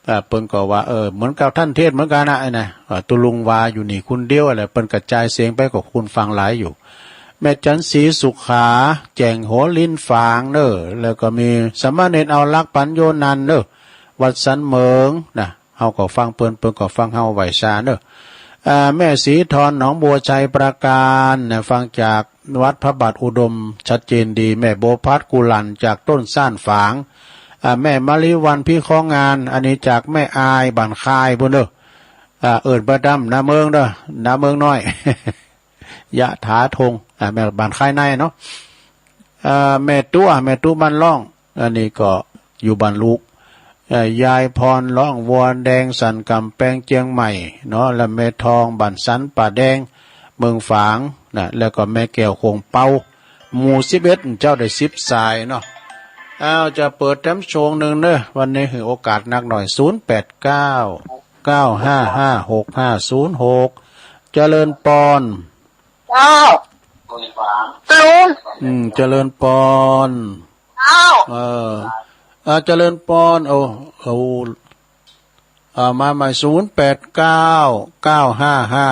อ่า เปิ้นก็ว่า เออ เหมือนกับต้านเทศน์เหมือนกั๋นนะ ไอ้นะ อ่า ตุ๊ลุงว่าอยู่นี่คนเดียวแหละ เปิ้นกระจายเสียงไปก็คนฟังหลายอยู่ แม่จันทร์ศรีสุขา แจ่งหัวลินฝางเน่อ แล้วก็มีสามเณรเอาลักษณ์ ปัญโญนันท์เน่อ วัดสันเหมิงนะ เฮาก็ฟังเปิ้น เปิ้นก็ฟังเฮา ไหว้สาเน่อ อ่า แม่ศรีธร หนองบัวไชยปราการนะ ฟังจากวัดพระบาทอุดม ชัดเจนดี แม่บัวพัด กุหลั่น จากต้นซ่านฝาง อ่า แม่มะลิวัลย์ พิเคราะห์งาน อันนี้จากแม่อาย บ้านคายปู๊นเน่อ อ่า เอิ้นไปต๋ามนาเมืองเน่อ นาเมืองน้อย ยะถาทง อ่า แม่บ้านคายในเนาะ อ่า แม่ตุ๊ แม่ตุ๊บ้านล่อง อันนี้ก็อยู่บ้านลูก เอ่อ ยายพรล่องวัวแดง สันก๋ำแปง เจียงใหม่เนาะ และแม่ทอง บ้านสันป่าแดง เมืองฝางนะ แล้วก็แม่แก้ว โขงเปา หมู่สิบเอ็ด เจ้าได้สิบสายเนาะ อ้าว จะเปิดแถมโฉงนึ่งเน่อ วันนี้หื้อโอกาสนักหน่อย ศูนย์แปดเก้า เก้าห้าห้า หกห้าศูนย์หก เจริญปอน เจ้า ลุง อืม เจริญปอน เจ้า เออ อ่า เจริญปอน โอ้ โอ้ อ่า มาใหม่ ศูนย์แปดเก้า เก้าห้าห้า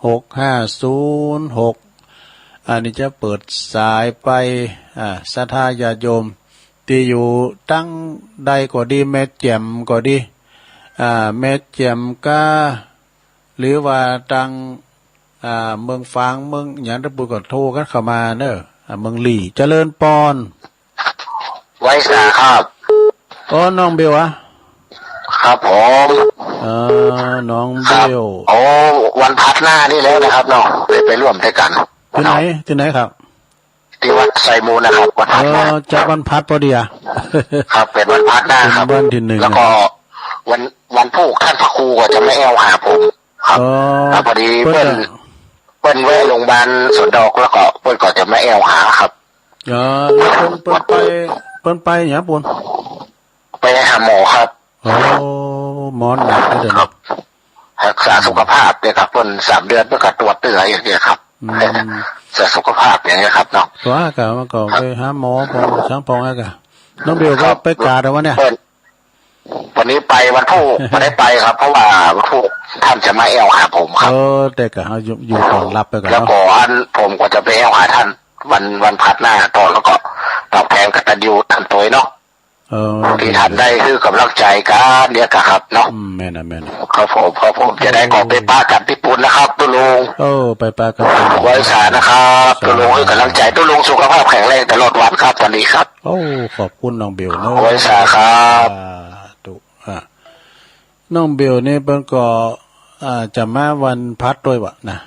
หกห้าศูนย์หก อันนี้จะเปิดสายไป อ่า ศรัทธาญาติโยม ตี้อยู่ตังใดก็ดี แม่แจ่มก็ดี อ่า แม่แจ่มกา หรือว่าตัง อ่า เมืองฝาง เมืองหยังตะปูก็โทรกั๋นเข้ามาเน่อ อ่า เมืองลี้ เจริญปอน ไหว้สาครับ อ๋อ น้องเบลอะ ค ครับผม เออ น้องเบล ครับ โอ้ วันพฤหัสหน้านี่แล้วนะครับเนาะ ไป ไปร่วมด้วยกั๋น ตี้ไหน เนาะ ตี้ไหนครับ ตี้วัดไซมูลนะครับ วันพฤหัสหน้า เออ จัดวันพฤหัสพอดีอะ ครับ เป๋นวันพฤหัสหน้าครับ เป๋นวันตี้นึ่ง แล้วก็วัน วันพูกต้านพระครูก็จะมาแอ่วหาผมครับ อ๋อ แล้วพอดี เปิ้น เปิ้น จะ เปิ้นแวะโรงพยาบาลสวนดอก แล้วก็เปิ้นก็จะมาแอ่วหาครับ อ๋อ แล้วเปิ้น เปิ้นไป เปิ้นไปหยังปู้น ไปหาหมอครับ โอ้ หมอหนักเลยเดี๋ยวนี้ ครับ รักษาสุขภาพเนี่ยครับ เปิ้นสามเดือนเปิ้นก็ตรวจเตื้ออย่างเงี้ยครับ อืม รักษาสุขภาพอย่างเงี้ยครับเนาะ ว่าก็ มันก็ไปหาหมอปอง ช่างปองแล้วก็ น้องเบลก็ ครับ ไปกาดเอาวะเนี่ย เปิ้น วันนี้ไปวันพูก ไม่ได้ไปครับ เพราะว่าวันพูกท่านจะมาแอ่วหาผมครับ เออ แต่ก็เอาอยู่ อยู่ต้อนฮับไปก่อนเนาะ แล้วก็อันผมก็จะไปแอ่วหาท่านวัน วันพฤหัสหน้าต่อ แล้วก็ตอบแตนกตัญญูท่านตวยเนาะ เออ ตี้ท่านได้หื้อก๋ำลังใจ๋กั๋นเนี่ยครับเนาะ อืม แม่นนะ แม่นนะ ครับผม ครับผม จะได้ก็ไปปะกั๋นตี้ปู๊นนะครับ ตุ๊ลุง เออ ไปปะกั๋นตี้ปู๊น ไหว้สานะครับ ตุ๊ลุง หื้อก๋ำลังใจ๋ ตุ๊ลุงสุขภาพแข็งแรงตลอดวันครับ สวัสดีครับ โอ้ ขอบคุณน้องเบลเนาะ ไหว้สาครับ สาธุ อ่ะ น้องเบลนี่เปิ้นก็ อ่า จะมาวันพฤหัสด้วยวะนะ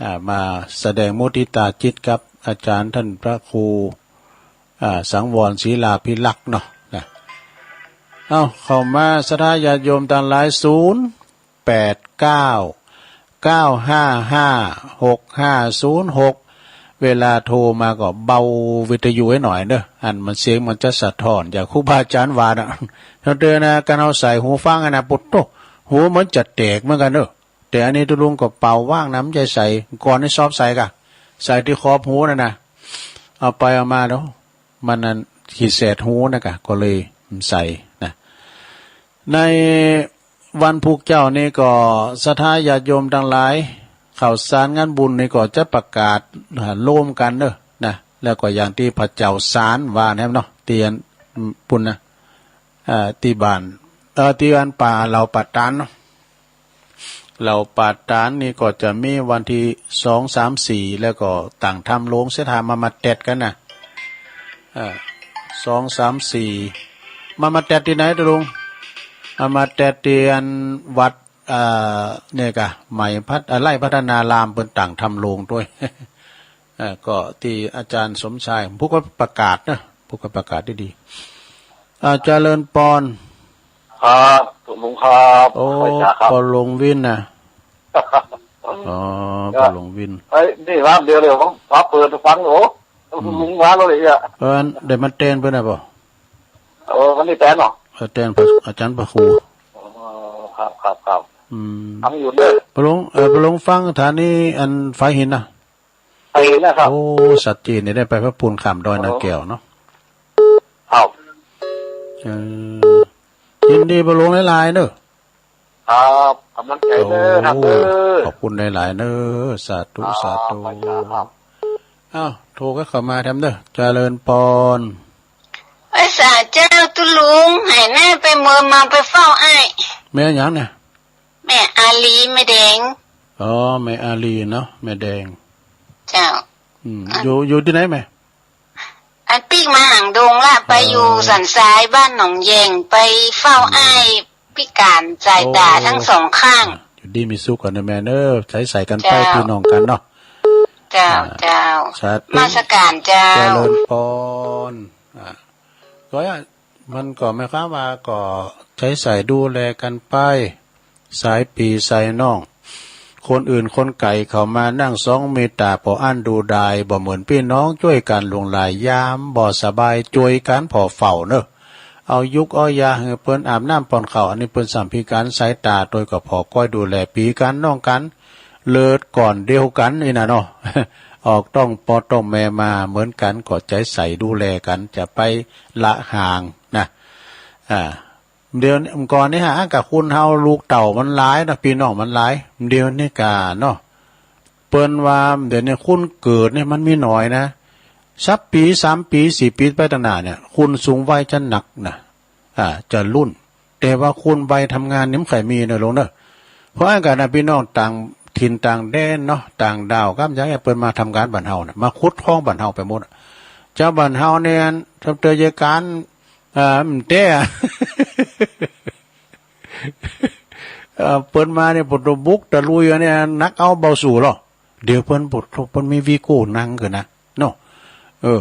อ่า มาแสดงมุทิตาจิตกับอาจ๋ารย์ต้านพระครู อ่า สังวรศิลาภิรักษ์เนาะ นะ เอ้า เข้ามาศรัทธาญาติโยมตังหลาย ศูนย์แปดเก้า เก้าห้าห้า หกห้าศูนย์หก เวลาโทรมาก็เบาวิทยุไว้หน่อยเน่อ อันมันเสียงมันจะสะท้อน อย่างครูบาอาจ๋ารย์ว่านะ เฮาเตื๋อนนะ การเอาใส่หูฟังอะนะ ปุดโต้ หูมันจะแตกเหมือนกั๋นเน่อ แต่อันนี้ตุ๊ลุงก็เป่าว่างนะ มันจะใส่ ก่อนนี่ชอบใส่ก่ะ ใส่ตี้ขอบหูนั่นนะ เอาไปเอามาแล้ว มันนั่นขี้แสดหูนะก่ะ ก็เลยใส่นะ ในวันพูกเจ้านี่ก็ศรัทธาญาติโยมตังหลาย ข่าวสารงานบุญนี่ก็จะประกาศ อ่า ร่วมกั๋นเน่อนะ แล้วก็อย่างตี้พระเจ้าสารว่าแหมเนาะ ตี้อัน ปุ้นนะ อ่า ตี้บ้าน เอ่อ ตี้อันป่าเหล่าป่าตานเนาะ เหล่าป่าตานนี่ก็จะมีวันตี้สอง สาม สี่ แล้วก็ตั้งธรรมโลงเสร็จหามา มาแตดกั๋นนะ เอ่อ สอง สาม สี่ มา มาแตดตี้ไหนตุ๊ลุง มา มาแตดตี้อันวัด เอ่อ เนี่ยก่ะ ใหม่พัฒ เอ่อ ไร่พัฒนาราม เปิ้นตั้งธรรมโลงตวย เอ่อ ก็ตี้อาจ๋ารย์สมชาย ผู้ก็ประกาศเน่อ ผู้ก็ประกาศดีๆ อ่า เจริญปอน ครับ ตุ๊ลุงครับ โอ้ ไหว้สาครับ ป้อหลวงวินนะ อ๋อ ครับ ป้อหลวงวิน เฮ้ย นี่ร้านเดียวเลย ผมมาเปิดฟัง โอ้ อืม ตุ๊ลุงมาแล้วเลยอ่ะ เออ เดี๋ยวมันแตนไปนะป้อ เออ วันนี้แตนเหรอ เออ แตนพระ อาจ๋ารย์พระครู อ๋อ ครับ ครับ ครับ อืม ฟังอยู่เน่อ ป้อหลวง เออ ป้อหลวงฟังสถานีอันฝายหินนะ ไปนะครับ โอ้ ชัดเจนนี่ ได้ไปพระปูนข้ามดอยนาแก้วเนาะ ครับ เออ ยินดีป้อหลวงหลายๆ เน่อ ครับ ก๋ำลังใจ๋เน่อ โอ้ ครับ เออ ขอบคุณหลายๆ เน่อ สาธุ ครับ สาธุ ไปครับ อ้าว โทรก็เข้ามาแถมเน่อ เจริญปอน ไหว้สาเจ้าตุ๊ลุง ไหนแน่ไปเมินมาไปเฝ้าอ้าย แม่หยังเนี่ย แม่อาลี แม่แดง อ๋อ แม่อาลีเนาะ แม่แดง เจ้า อืม อ่ะ อยู่ อยู่ตี้ไหนแม่ อันปิ๊กมาหางดงละ ไป เออ อยู่สันทรายบ้านหนองแยง ไปเฝ้า อืม อ้ายพิการสายตา โอ้ ทั้งสองข้าง อ่ะ อยู่ดีมีสุขก่อนเน่อแม่เน่อ ใจ๋ใส่กั๋นไป เจ้า ปี้น้องกั๋นเนาะ เจ้า อ่า เจ้า สาธุ นมัสก๋านเจ้า เจริญปอน อ่า ก็ มันก็หมายความว่าก็ใจ๋ใส่ดูแลกั๋นไป สายปี้สายน้อง คนอื่นคนไก๋เขามานั่งสองเมตต๋าผ่ออั้นดูดาย บ่เหมือนปี้น้องจ้วยกั๋นหลวงหลาย ยามบ่สบายจ้วยกั๋นผ่อเฝ้าเน่อ เอายุกเอายาหื้อเปิ้น อาบน้ำป้อนข้าว อันนี้เปิ้นส่ำพิการสายต๋าตวยก็ผ่อก้อยดูแลปี้กั๋นน้องกั๋น เกิดก่อนเดียวกั๋นนี่นะเนาะ ออกต๊องป้อต๊องแม่มาเหมือนกั๋น ก็ใจ๋ใส่ดูแลกั๋น จะไปละห่างนะ อ่า เดี๋ยวก่อนนี่ฮะ อันกะคนเฮาลูกเต้ามันหลายเนาะ ปี้น้องมันหลาย เดี๋ยวนี้กะเนาะ เปิ้นว่าเดี๋ยวนี้คนเกิดเนี่ยมันมีน้อยนะ สักปี๋ สามปี๋ สี่ปี๋ไปตังหน้าเนี่ย คนสูงวัยจะหนักนะ อ่า จะลุ่น แต่ว่าคนวัยทำงานนี่มันใค่มีเน่อหลวงเน่อ เพราะอั้นกะนะ ปี้น้องต่างถิ่นต่างแดนเนาะ ต่างด้าว ก็อยากหื้อเปิ้นมาทำก๋านบ้านเฮานะ มาขุดคลองบ้านเฮาไปหมดอะ เจ้าบ้านเฮาเนี่ย ทำเตยเยการ อ่า มันแต๊ เอ่อ เปิ้นมาเนี่ย ปะโตบุกตะลุยอันเนี่ย หนักเอาเบาสู้ลอ เดี๋ยวเปิ้นปะโต เปิ้นมีวีโก้นั่งกั๋นนะ เนาะ เออ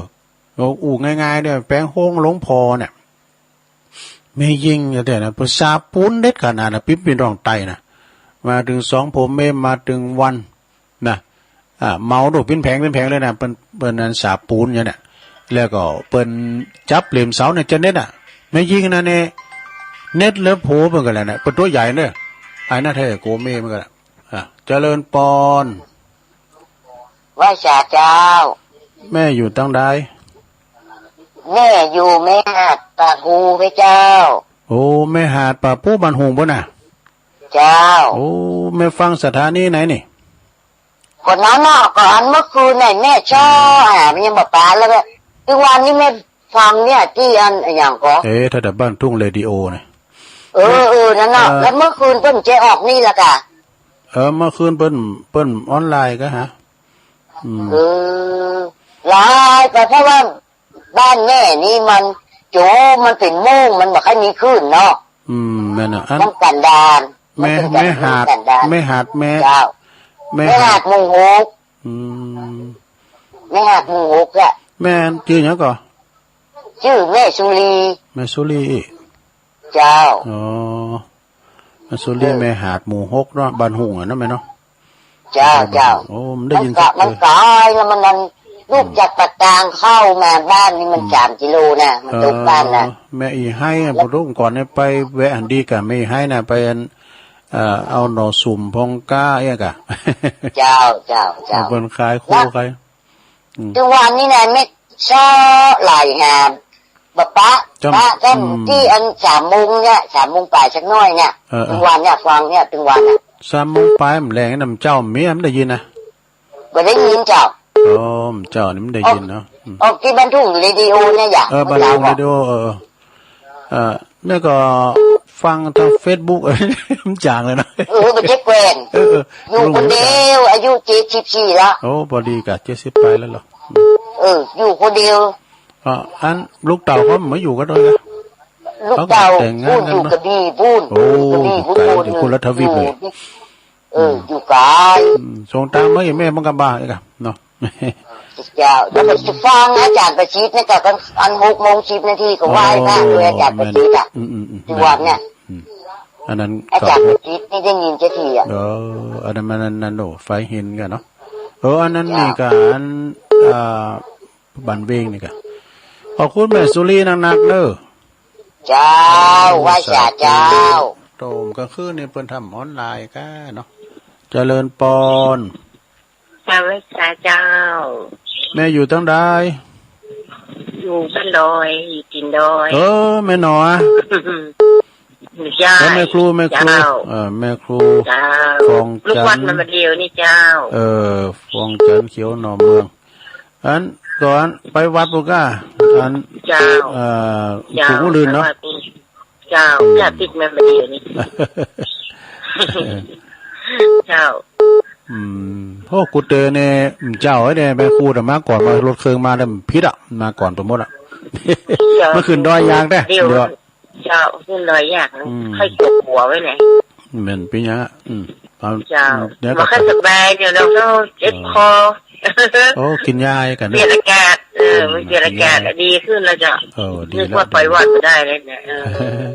เอาอู้ง่ายๆ เนี่ย แป๋งโฮงหลวงพ่อเนี่ย แม่ญิงเนี่ยนะ เปิ้นสาบปู๋นเด็ดขนาดนะ ปิ๊บปี้น้องไต้นะ มาเถิงสองผัวเมีย มาเถิงวัน นะ อ่า เหมาดูปิ้นแผงปิ้นแผงเลยนะ เปิ้น เปิ้นนั้นสาบปู๋นอย่างเนี้ย แล้วก็เปิ้นจับเหล่ยมเสาเนี่ยจะเน็ดอะ แม่ญิงนั้นเนี่ย เน็ดแล้วผัวเปิ้นกั๋นแหละนะ เปิ้นตั๋วใหญ่เน่อ ไอ้นั่นแท้กั๋วเมียเหมือนกั๋นอะ อ่ะ เจริญปอน ไหว้สาเจ้า แม่อยู่ตังใด แม่อยู่แม่หาดป่าฮู้พระเจ้า โอ้ แม่หาดป่าฮู้บ้านฮูงปู๊นน่ะ เจ้า โอ้ แม่ฟังสถานีไหนนี่ ก่อนนอนเนาะ ก่อนเมื่อคืนเนี่ยแม่ชอบหา มันยังบ่ปาน แล้วก็ตึงวันนี้แม่ฟังเนี่ยตี้อันอะหยังก่อ เอ๊ะ ถ้าแต่บ้านทุ่งเรดิโอนะ เออ เออ นั่นเนาะ เออ แล้วเมื่อคืนเปิ้นจะออกนี่ละกะ เออ เมื่อคืนเปิ้น เปิ้นออนไลน์กะฮะ อืม เออ หลายไป เพราะว่า บ้านแม่นี่มัน โจ๋ มันเป๋นโม่ง มันบ่ค่อยมีคลื่นเนาะ อืม แม่นน่ะ อัน มันกั๋นดาน แม่ มันเป๋นกั๋น แม่หาด มันกั๋นดาน แม่หาด แม่ เจ้า แม่หาด แม่หาดหมู่หก อืม แม่หาดหมู่หกอะ แม่จื้อหยังก่อ จื้อแม่สุรี แม่สุรี เจ้า อ๋อ สุรี เออ แม่หาดหมู่หกเนาะ บ้านฮูงอะเนาะแม่เนาะ เจ้า เจ้า โอ้ มันได้ยิน มันกะ มันไก๋แล้วมันนั่น ลูกจากป่าตางเข้ามาบ้านนี่มัน อืม สามกิโลนะ มันตกบ้านนะ เออ แม่อี่ไฮ้อะ แล้ว ปะโตก่อนเนี่ยไปแวะหั้นดีกะ แม่อี่ไฮ้น่ะ ไปอัน เอ่อ เอาหน่อสุมพองก้าเอี้ยกะ เจ้า เจ้า เจ้า เอาเปิ้นขายคู่ แล้ว ขาย อืม ตึงวันนี้นะแม่ซ้อหลายหา บ่ปะ จ้ำ ปะจ้ำ อืม ตี้อันสามโมงเนี่ย สามโมงป๋ายสักหน้อยเนี่ย เออ เออ ตึงวันเนี่ย ฟังเนี่ย ตึงวันเนี่ย สามโมงป๋ายมันแลงน้ำเจ้าเมียมันได้ยินนะ บ่ได้ยินเจ้า อ๋อ เจ้านี่มันได้ยินเนาะ อืม ออกตี้บ้านทุ่งเรดิโอเนี่ยอย่า เออ บ้านทุ่งเรดิโอ เออ เออ เออ แม่ก็ฟังตางเฟซบุ๊ก มันจ๋างเลยนะ เออ บ่เจ็บแกว่น เออ เออ อยู่คนเดียว อายุเจ็ดสิบสี่ละ โอ้ ปอดีกะ เจ็ดสิบป๋ายแล้วเหรอ เออ อยู่คนเดียว อ่ะ อันลูกเต้าเขาบ่อยู่กั๋นตวยกะ ลูกเต้า เขาก็แต่งงานกั๋น ปู๊นอยู่กระบี่ปู๊น โอ้ อยู่กระบี่ปู๊น อยู่ไก๋ คนละทวีปเลย อยู่ เออ อืม อยู่ไก๋ อืม ส่งตางมาหื้อแม่บ้างกะบ่าเอ๊ะกะเนาะ เจ้า แล้วก็จะฟังอาจ๋ารย์ประสิทธิ์นี่กะ อันหกโมงสิบนาทีก็ไหว้พระ โอ้ ตวยอาจ๋ารย์ประสิทธิ์อะ แม่น อืม อืม อืม ตึงวันเนี่ย อืม อันนั้น อาจ๋ารย์ประสิทธิ์นี่ได้ยินจักทีอะ เออ อันนั้นมัน อันนั้น โอ้ ใฝ่เห็นกั๋นเนาะ เออ อันนั้น เจ้า นี่กะ อัน อ่า บ้านเวงนี่กะ ขอบคุณแม่สุรีนักๆ เน่อ เจ้า ไหว้สาเจ้า โต้มกลางคืนนี่เปิ้นทำออนไลน์กะเนาะ เจริญปอน เจ้า ไหว้สาเจ้า แม่อยู่ตังใด อยู่บ้านดอย อยู่ตี๋นดอย เออ แม่หนอ เจ้า แล้วแม่ครู แม่ครู เจ้า เออ แม่ครู เจ้า ฟองจันทร์ ลูกวัดมาเดียวนี่เจ้า เออ ฟองจันทร์เขียวหน่อเมือง อันก่อนไปวัดปู้ก้า อัน เจ้า เอ่อ เจ้า ปู่มุลืนเนาะ ไปวัดปู่ เจ้า อืม เจ้า ติดแม่มาเดียวนี่ เจ้า อืม โอ้ กูเตอเนี่ย เจ้าเอ้ยเนี่ย แม่ครูเนี่ยมาก่อน มารถเครื่องมาเนี่ยผิดอะ มาก่อนไปหมดอะ เจ้า มาขึ้นดอยยางแต๊ เดี๋ยว เดี๋ยว เจ้า ขึ้นดอยยาง อืม ใค่กลัวๆ ไว้ไหน แม่นเป๋นหยังอะ อืม เอา เจ้า เดี๋ยว บ่ค่อยสบาย เดี๋ยวเฮาก็เจ็บคอ โอ้ กิ๋นยากั๋นเนาะ เปลี่ยนอากาศ เออ อืม มันเปลี่ยนอากาศ กิ๋นยา ดีขึ้นแล้วเจ้า เออ ดีแล้ว นึกว่าไปวัดบ่ได้เลยเนี่ย เออ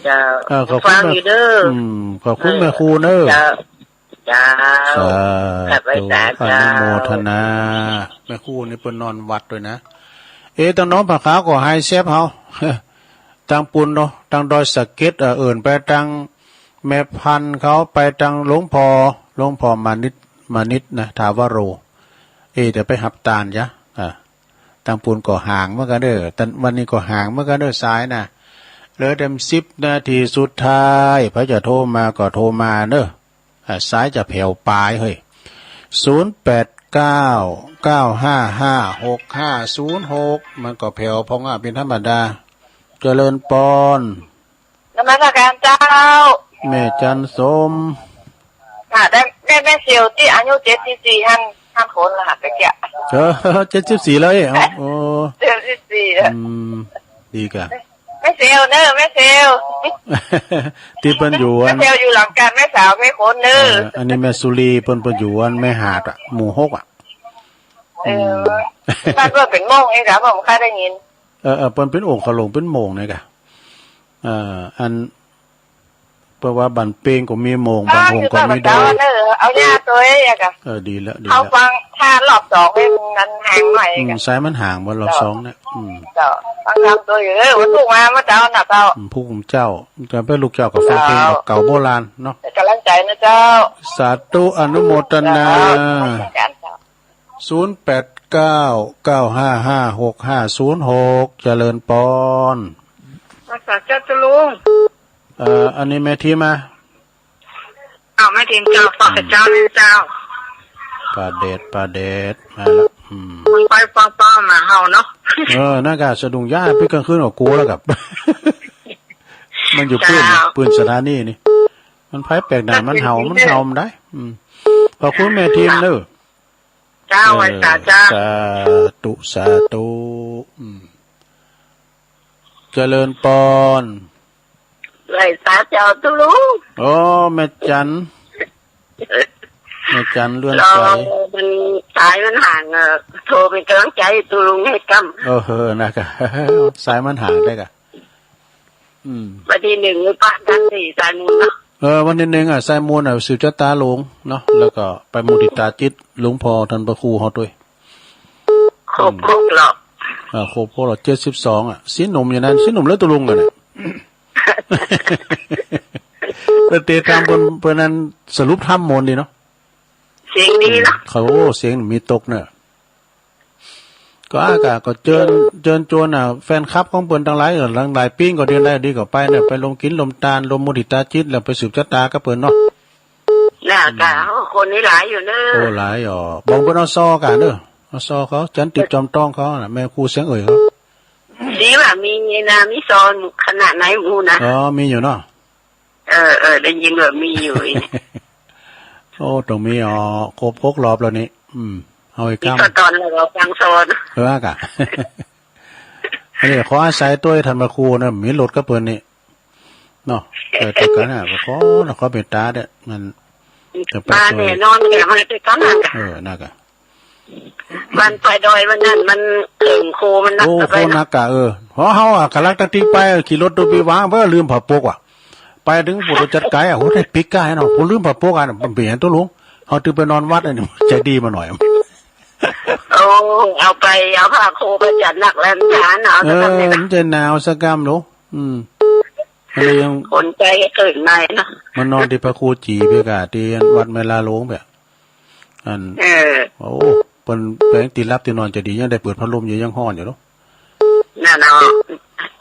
เจ้า เออ ขอบคุณ ฟังอยู่เด้อ อืม ขอบคุณแม่ครูเน่อ เจ้า เจ้า สาธุ กลับไหว้สา อนุโมทนา เจ้า แม่ครูนี่เปิ้นนอนวัดตวยนะ เอ๊ะ ตางหนองผาขาวก็หายแซบเฮา ตางปู๊นเนาะ ตางดอยสะเก็ด เอ่อ เอิ้นไปตางแม่พันธุ์เขา ไปตางหลวงพ่อ หลวงพ่อมานิต มานิตนะ ถาวโร เอ๊ะ เดี๋ยวไปหับตานจ้ะ อ่า ตางปู๊นก็ห่างเหมือนกั๋นเน่อ ตางวันนี้ก็ห่างเหมือนกั๋นเน่อ สายนะ เหลือเต็มสิบนาทีสุดท้าย ใผจะโทรมาก็โทรมาเน่อ อ่า สายจะแผ่วป๋ายเฮ้ย ศูนย์แปดเก้า เก้าห้าห้า หกห้าศูนย์หก มันก็แผ่วพ่องอะ เป๋นธรรมดา เจริญปอน นมัสการเจ้า แม่จันทร์สม ค่ะ ได้ ได้แม่เสียวตี้อายุเจ็ดสิบสี่ หั้น หั้นคนละหักกะเกียะ เออ เจ็ดสิบสี่แล้วเอ๊ะ เอา โอ้ เจ็ดสิบสี่แล้ว อืม ดีกะ แม่เซลเนอะ แม่เซล ตี้เปิ้นอยู่อัน แม่เซลอยู่หลังกาน แม่สาวแม่คนเนอะ เออ อันนี้แม่สุรี เปิ้น เปิ้นอยู่อันแม่หาดอะ หมู่หกอะ เออ อืม บ้านเปิ้นเป๋นโม่งเองกะ ผมเคยได้ยิน เออ เออ เปิ้นเป๋นโอ่ง เขาหลงเป๋นโม่งเนี่ยกะ เออ อัน เปิ้นว่าบ้านเป้งก็มีโม่ง บ้านโอ่งก็มีดอย เออ เอาหญ้าตัวเองกะ เออ ดีแล้ว ดีแล้ว เอาฟัง ถ้ารอบสองเนี่ยมันห่างหน่อย อืม กะ สายมันห่างบ่รอบสองเนี่ย อืม เจ้า ฟังตามตัวอยู่ เออ วันศุกร์มา เมื่อเช้าน่ะเจ้า อืม ผู้คุมเจ้า จะเป็นลูกเจ้าก็ฟังเพลงแบบเก่าโบราณเนาะ เป๋นก๋ำลังใจ๋นะเจ้า สาธุ อนุโมทนา เจ้า ศูนย์แปดเก้า เก้าห้าห้า หกห้าศูนย์หก เจริญปอน รักษาเจ้าตุลุง เอ่อ อันนี้แม่ทีมา อ้าว แม่ทีมเจ้า ฝากกับเจ้านี่เจ้า ป้าแดด ป้าแดด มาละ อืม มันไปป้าๆ มาเห่าเนาะ เออ นั่นกะ สะดุ้งย้าย ปิ๊กกลางคืนก็กลัวแล้วกับ มันอยู่ปื้น เจ้า ปื้นสถานีนี่ มันภัยแปลกหน้า มันเห่า มันเห่ามันได้ อืม ขอบคุณแม่ทีมเนอะ เจ้า เออ ไหว้สาเจ้า สาธุ สาธุ อืม เจริญปอน ไหว้สาเจ้าตุลุง อ๋อ แม่จัน แม่จันเลื่อนใส รอมัน สายมันห่าง เออ โทรเป๋นก๋ำลังใจ๋ตุลุงหื้อก้ำ เออ เออ นะกะ สายมันห่างได้กะ อืม วันตี้นึ่ง หรือป้าจันสี่ สายมูลเนาะ เออ วันตี้นึ่งอะ สายมูลอะ สืบจะต๋าหลวงเนาะ แล้วก็ไปมุติตาจิตหลวงพ่อต้านพระครูเฮาตวย ครบ อืม ครบรอบ อ่า ครบ ครบรอบ เจ็ดสิบสองอะ สีหนุ่มอยู่นั้น สีหนุ่มแล้วตุลุงอะเนี่ย แต่เต๋ทำเปิ้น เปิ้นนั้นสรุปธรรมมนต์ดีเนาะ เสียงดีเนาะ เขา โอ้ เสียงมีตกเนาะ ก็อากาศก็เจิญ เจิญจวนอะ แฟนคลับของเปิ้นตังหลาย เออ ตังหลายปี๋ก็เดียวได้ดีก็ไปเนี่ย ไปร่วมกิ๋นร่วมตาน ร่วมมุติตาจิต แล้วไปสืบจะต๋ากับเปิ้นเนาะ น่ะ อืม กะ โอ้ คนนี้หลายอยู่เนอะ โอ้ หลายอ๋อ บอกเปิ้นเอาซอก่ะเนอะ เอาซอเขา จันติดจอมต้องเขาน่ะ แม่ครูเสียงเอ๋ยเขา ดีว่ามีนี่นะ มีซอขนาดไหนหมู่นะ อ๋อ มีอยู่เนาะ เออ เออ ได้ยินว่ามีอยู่อีก โอ้ ต้องมีอ๋อ ครบหกรอบแล้วนี่ อืม เอาไอ้ นี่ ก้ำ ก็ต๋อนเราฟังซอ เออ กะ อันนี้ขออาศัยตวยต้านพระครูนะ มีรถกับเปิ้นนี่ เนาะ ไปตวยกั๋นนะ ขอ ขอเมตต๋าเด้อ มัน จะไป มา ตวย แน่นอน แกมาตวยกั๋นนะ เออ นะกะ วันไปดอยวันนั้นมันเถิงโคมันนัก โอ้ ไป โค เนาะ นักกะ เออ เพราะเฮาอะ กะลักตั๊กติ๊กไป ขี่รถดูปีวาง เปิ้นลืมผ้าปกว่ะ ไปเถิงผู้จัดก๋ายอะ โห ได้ปิ๊กก้าเนาะ ผู้ลืมผ้าปกอะ มันเป๋นหยังตุลุง เฮาถือไปนอนวัดอะนี่ ใจ๋ดีมาหน่อย โอ้ เอาไป เอาผ้าโคไปจัดหนักแล้ว มันหนาว เออ สักกำเนี่ยนะ มันจะหนาวสักกำลูก อืม อันนี้ยัง คนใจ๋ก็เกิดใหม่เนาะ มานอนตี้พระครูจี๋เปียกะ ตี้วัดแม่ลาโลงเปีย อัน เออ โอ้ เปิ้นแป๋งตี้หลับตี้นอนจะดี ยังได้เปิดพัดลมอยู่ ยังฮ้อนอยู่เนาะ นั่นเนาะ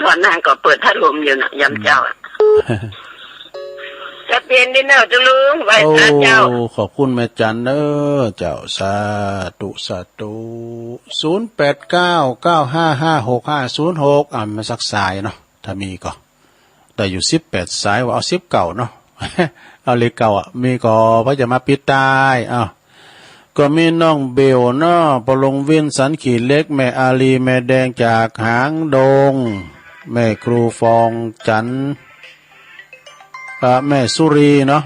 ต๋อนนั้นก็เปิดพัดลมอยู่น่ะ ยามเจ๊าอะ อืม จะเป๋นดินเนอร์ตุลุง ไหว้พระเจ้า โอ้ ขอบคุณแม่จันเนอะเจ้า สาธุ สาธุ ศูนย์แปดเก้า เก้าห้าห้า หกห้าศูนย์หก อ่ะ มาสักสายเนาะ ถ้ามีก็ ได้อยู่สิบแปดสาย ว่าเอาสิบเก้าเนาะ เอาเลขเก้าอะ มีก็ ไผจะมาปิดตาย อ้าว ก็มีน้องเบลเนาะ ปรงวิน สันขี่เหล็ก แม่อาลี แม่แดงจากหางดง แม่ครูฟองจันทร์ เอ่อ แม่สุรีเนาะ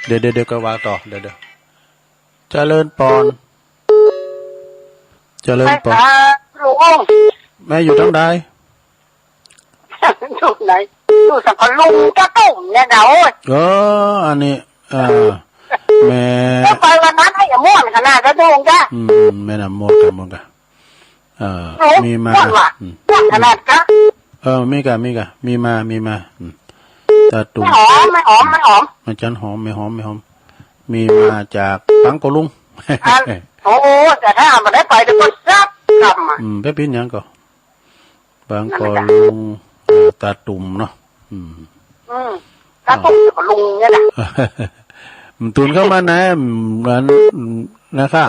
เดี๋ยว เดี๋ยว เดี๋ยวก็ว่าต่อ เดี๋ยว เดี๋ยว เจริญปอน เจริญปอน ไปหาลุง แม่อยู่ตางใด อยู่ไหน อยู่สังขลุงกะตุ้มเนี่ยนะ โอ้ย เออ อันนี้ เออ แม่ ก็ไปวันนั้นไอ้ม่วนขนาดกะตุ้มจ้ะ อืม แม่น้ำม่วนกะ ม่วนกะ เออ โอ้ มีมา ม่วนว่ะ อืม ม่วนขนาดกะ เออ มีกะ มีกะ มีมา มีมา อืม ตาตุ่ม แม่หอม แม่หอม แม่หอม แม่จันหอม แม่หอม แม่หอม มีมาจากปางกอลุง อัน โอ้ แต่ถ้ามันได้ไปเดี๋ยวก็ซับกลับมา อืม ไปปิ้นหยังก็ ปางกอลุง เออ ตาตุ่มเนาะ อืม อืม ตาตุ่มกับลุงเนี่ยนะ มันตุ่นเข้ามาไหน มัน นะคะ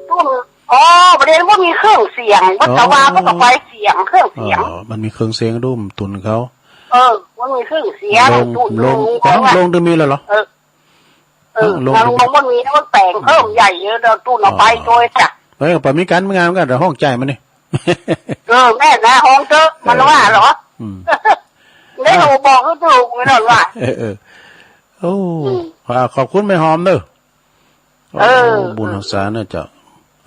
ตุ่ม อ๋อ ประเด็นว่ามีเครื่องเสียง ว่าจะว่า อ๋อ ก็ต้องไปเสียง เครื่องเสียง อ๋อ มันมีเครื่องเสียงดุ้มตุ่นเขา เออ มันมีเครื่องเสียง ลง ตุ่น ลง ลุง ลง เขาอะ ลงตึงมีแล้วเหรอ เออ เออ ลง ลงมันมีแล้วมันแต่งเพิ่มใหญ่เยอะ เดี๋ยวตู้เอาไป อ๋อ โดยจ้ะ เออ ปะมีกัน มีงานกัน เดี๋ยวห้องจ่ายมันนี่ เออ แม่นะ ห้องเถอะ มันว่าเหรอ เออ อืม ได้ก็บอกคือถูกเหมือนกันว่า เออ เออ โอ้ อืม อ่า ขอบคุณแม่หอมเด้อ เออ โอ้ บุญฮักษาเนอะเจ้า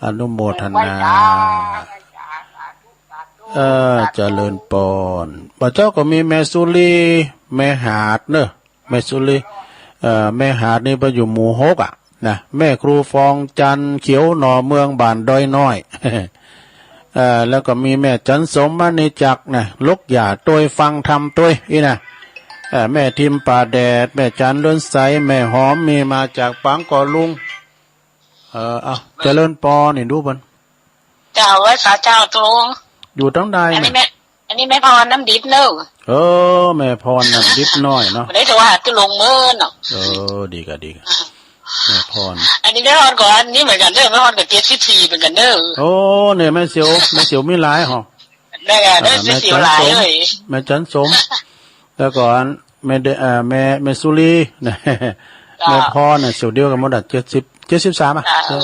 อนุโมทนา เออ เจริญปอน บ่าเจ้าก็มีแม่สุรี แม่หาดเนอะ แม่สุรี เอ่อ แม่หาดนี่ไปอยู่หมู่หกอะนะ แม่ครูฟองจันทร์เขียวหน่อเมืองบ้านดอยน้อย เอ่อ แล้วก็มีแม่จันสมมณีจักรนะ ลกหย่าตวยฟังธรรมตวยอี้นะ เอ่อ แม่ทิมป่าแดด แม่จันเรือนใส แม่หอมมีมาจากปางก่อลุง เอ่อ เอา เจริญปอนนี่ดูเปิ้น เจ้า ไหว้สาเจ้าตุลุง อยู่ตังใด อันนี้ แม่ แม่ อันนี้แม่พรน้ำดิบเนอะ เออ แม่พรน้ำดิบน้อยเนาะ บ่ได้โทรหาตุลุงเมินเนาะ เออ ดีกะ ดีกะ แม่พร อันนี้แม่พรก็อันนี้เหมือนกันเด้อ แม่พรก็เจ็ดสิบสี่เหมือนกันเด้อ โอ้ เนี่ยแม่เสียว แม่เสียวมีหลายหอ ได้กะ อ่า ได้ แม่ เสียวหลาย จันสม เลย แม่จันสม แล้วก็อัน แม่เด เอ่อ แม่ แม่สุรี นะ เจ้า แม่พรน่ะ เสียวเดียวกันหมดอะ เจ็ดสิบ เจ็ดสิบสามอะ เจ้า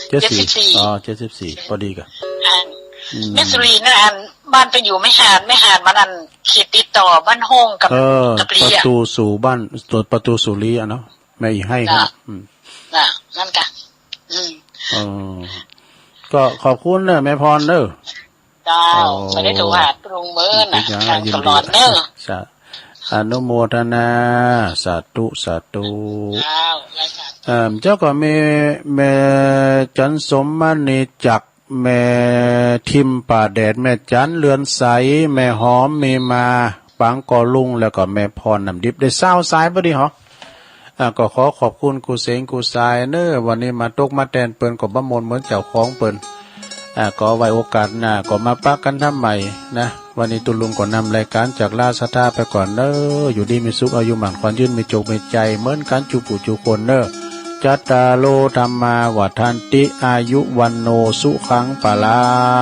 เจ็ดสิบสี่ เจ็ดสิบสี่ อ๋อ เจ็ดสิบสี่ พอดีกะ อัน อืม แม่สุรีนะ อันบ้านไปอยู่แม่หาด แม่หาดมันอันเขตติดต่อบ้านโฮงกับ เออ ตะปลีอะ ประตูสู่บ้าน ประตูสู่ลีอะเนาะ แม่อีไฮ เจ้า เขาน่ะ อืม น่ะ นั่นกะ อืม เออ ก็ขอบคุณเนอะแม่พรเนอะ เจ้า โอ้ บ่ได้โทรหาตุลุงเมินน่ะ เป็นหยัง ตลอดเนอะ ยินดี สา อนุโมทนา สาธุ สาธุ เจ้า เอ่อ เจ้าก็มีแม่จันสมมณีจักร แม่ทิมป่าแดด แม่จันเรือนใส แม่หอมมีมา ปางก่อลุง แล้วก็แม่พรน้ำดิบ ได้ซาวสายพอดีหอ อ่า ก็ขอขอบคุณกู้เสียงกู้สายเนอะ วันนี้มาตกมาแตนเปิ้นก็บ่ม่วนเหมือนเจ้าของเปิ้น อ่า ก็ไว้โอกาสหน้าก็มาปะกั๋นทำใหม่นะ วันนี้ตุลุงก็นำรายการจากราชดาไปก่อนเนอะ อยู่ดีมีสุข อายุหมั่นขวัญยืน มีโจคมีชัยเหมือนกั๋นจุ๊ผู้จุ๊คนเนอะ จัตตาโร ธัมมา วัฑฒันติ อายุ วัณโณ สุขัง พลัง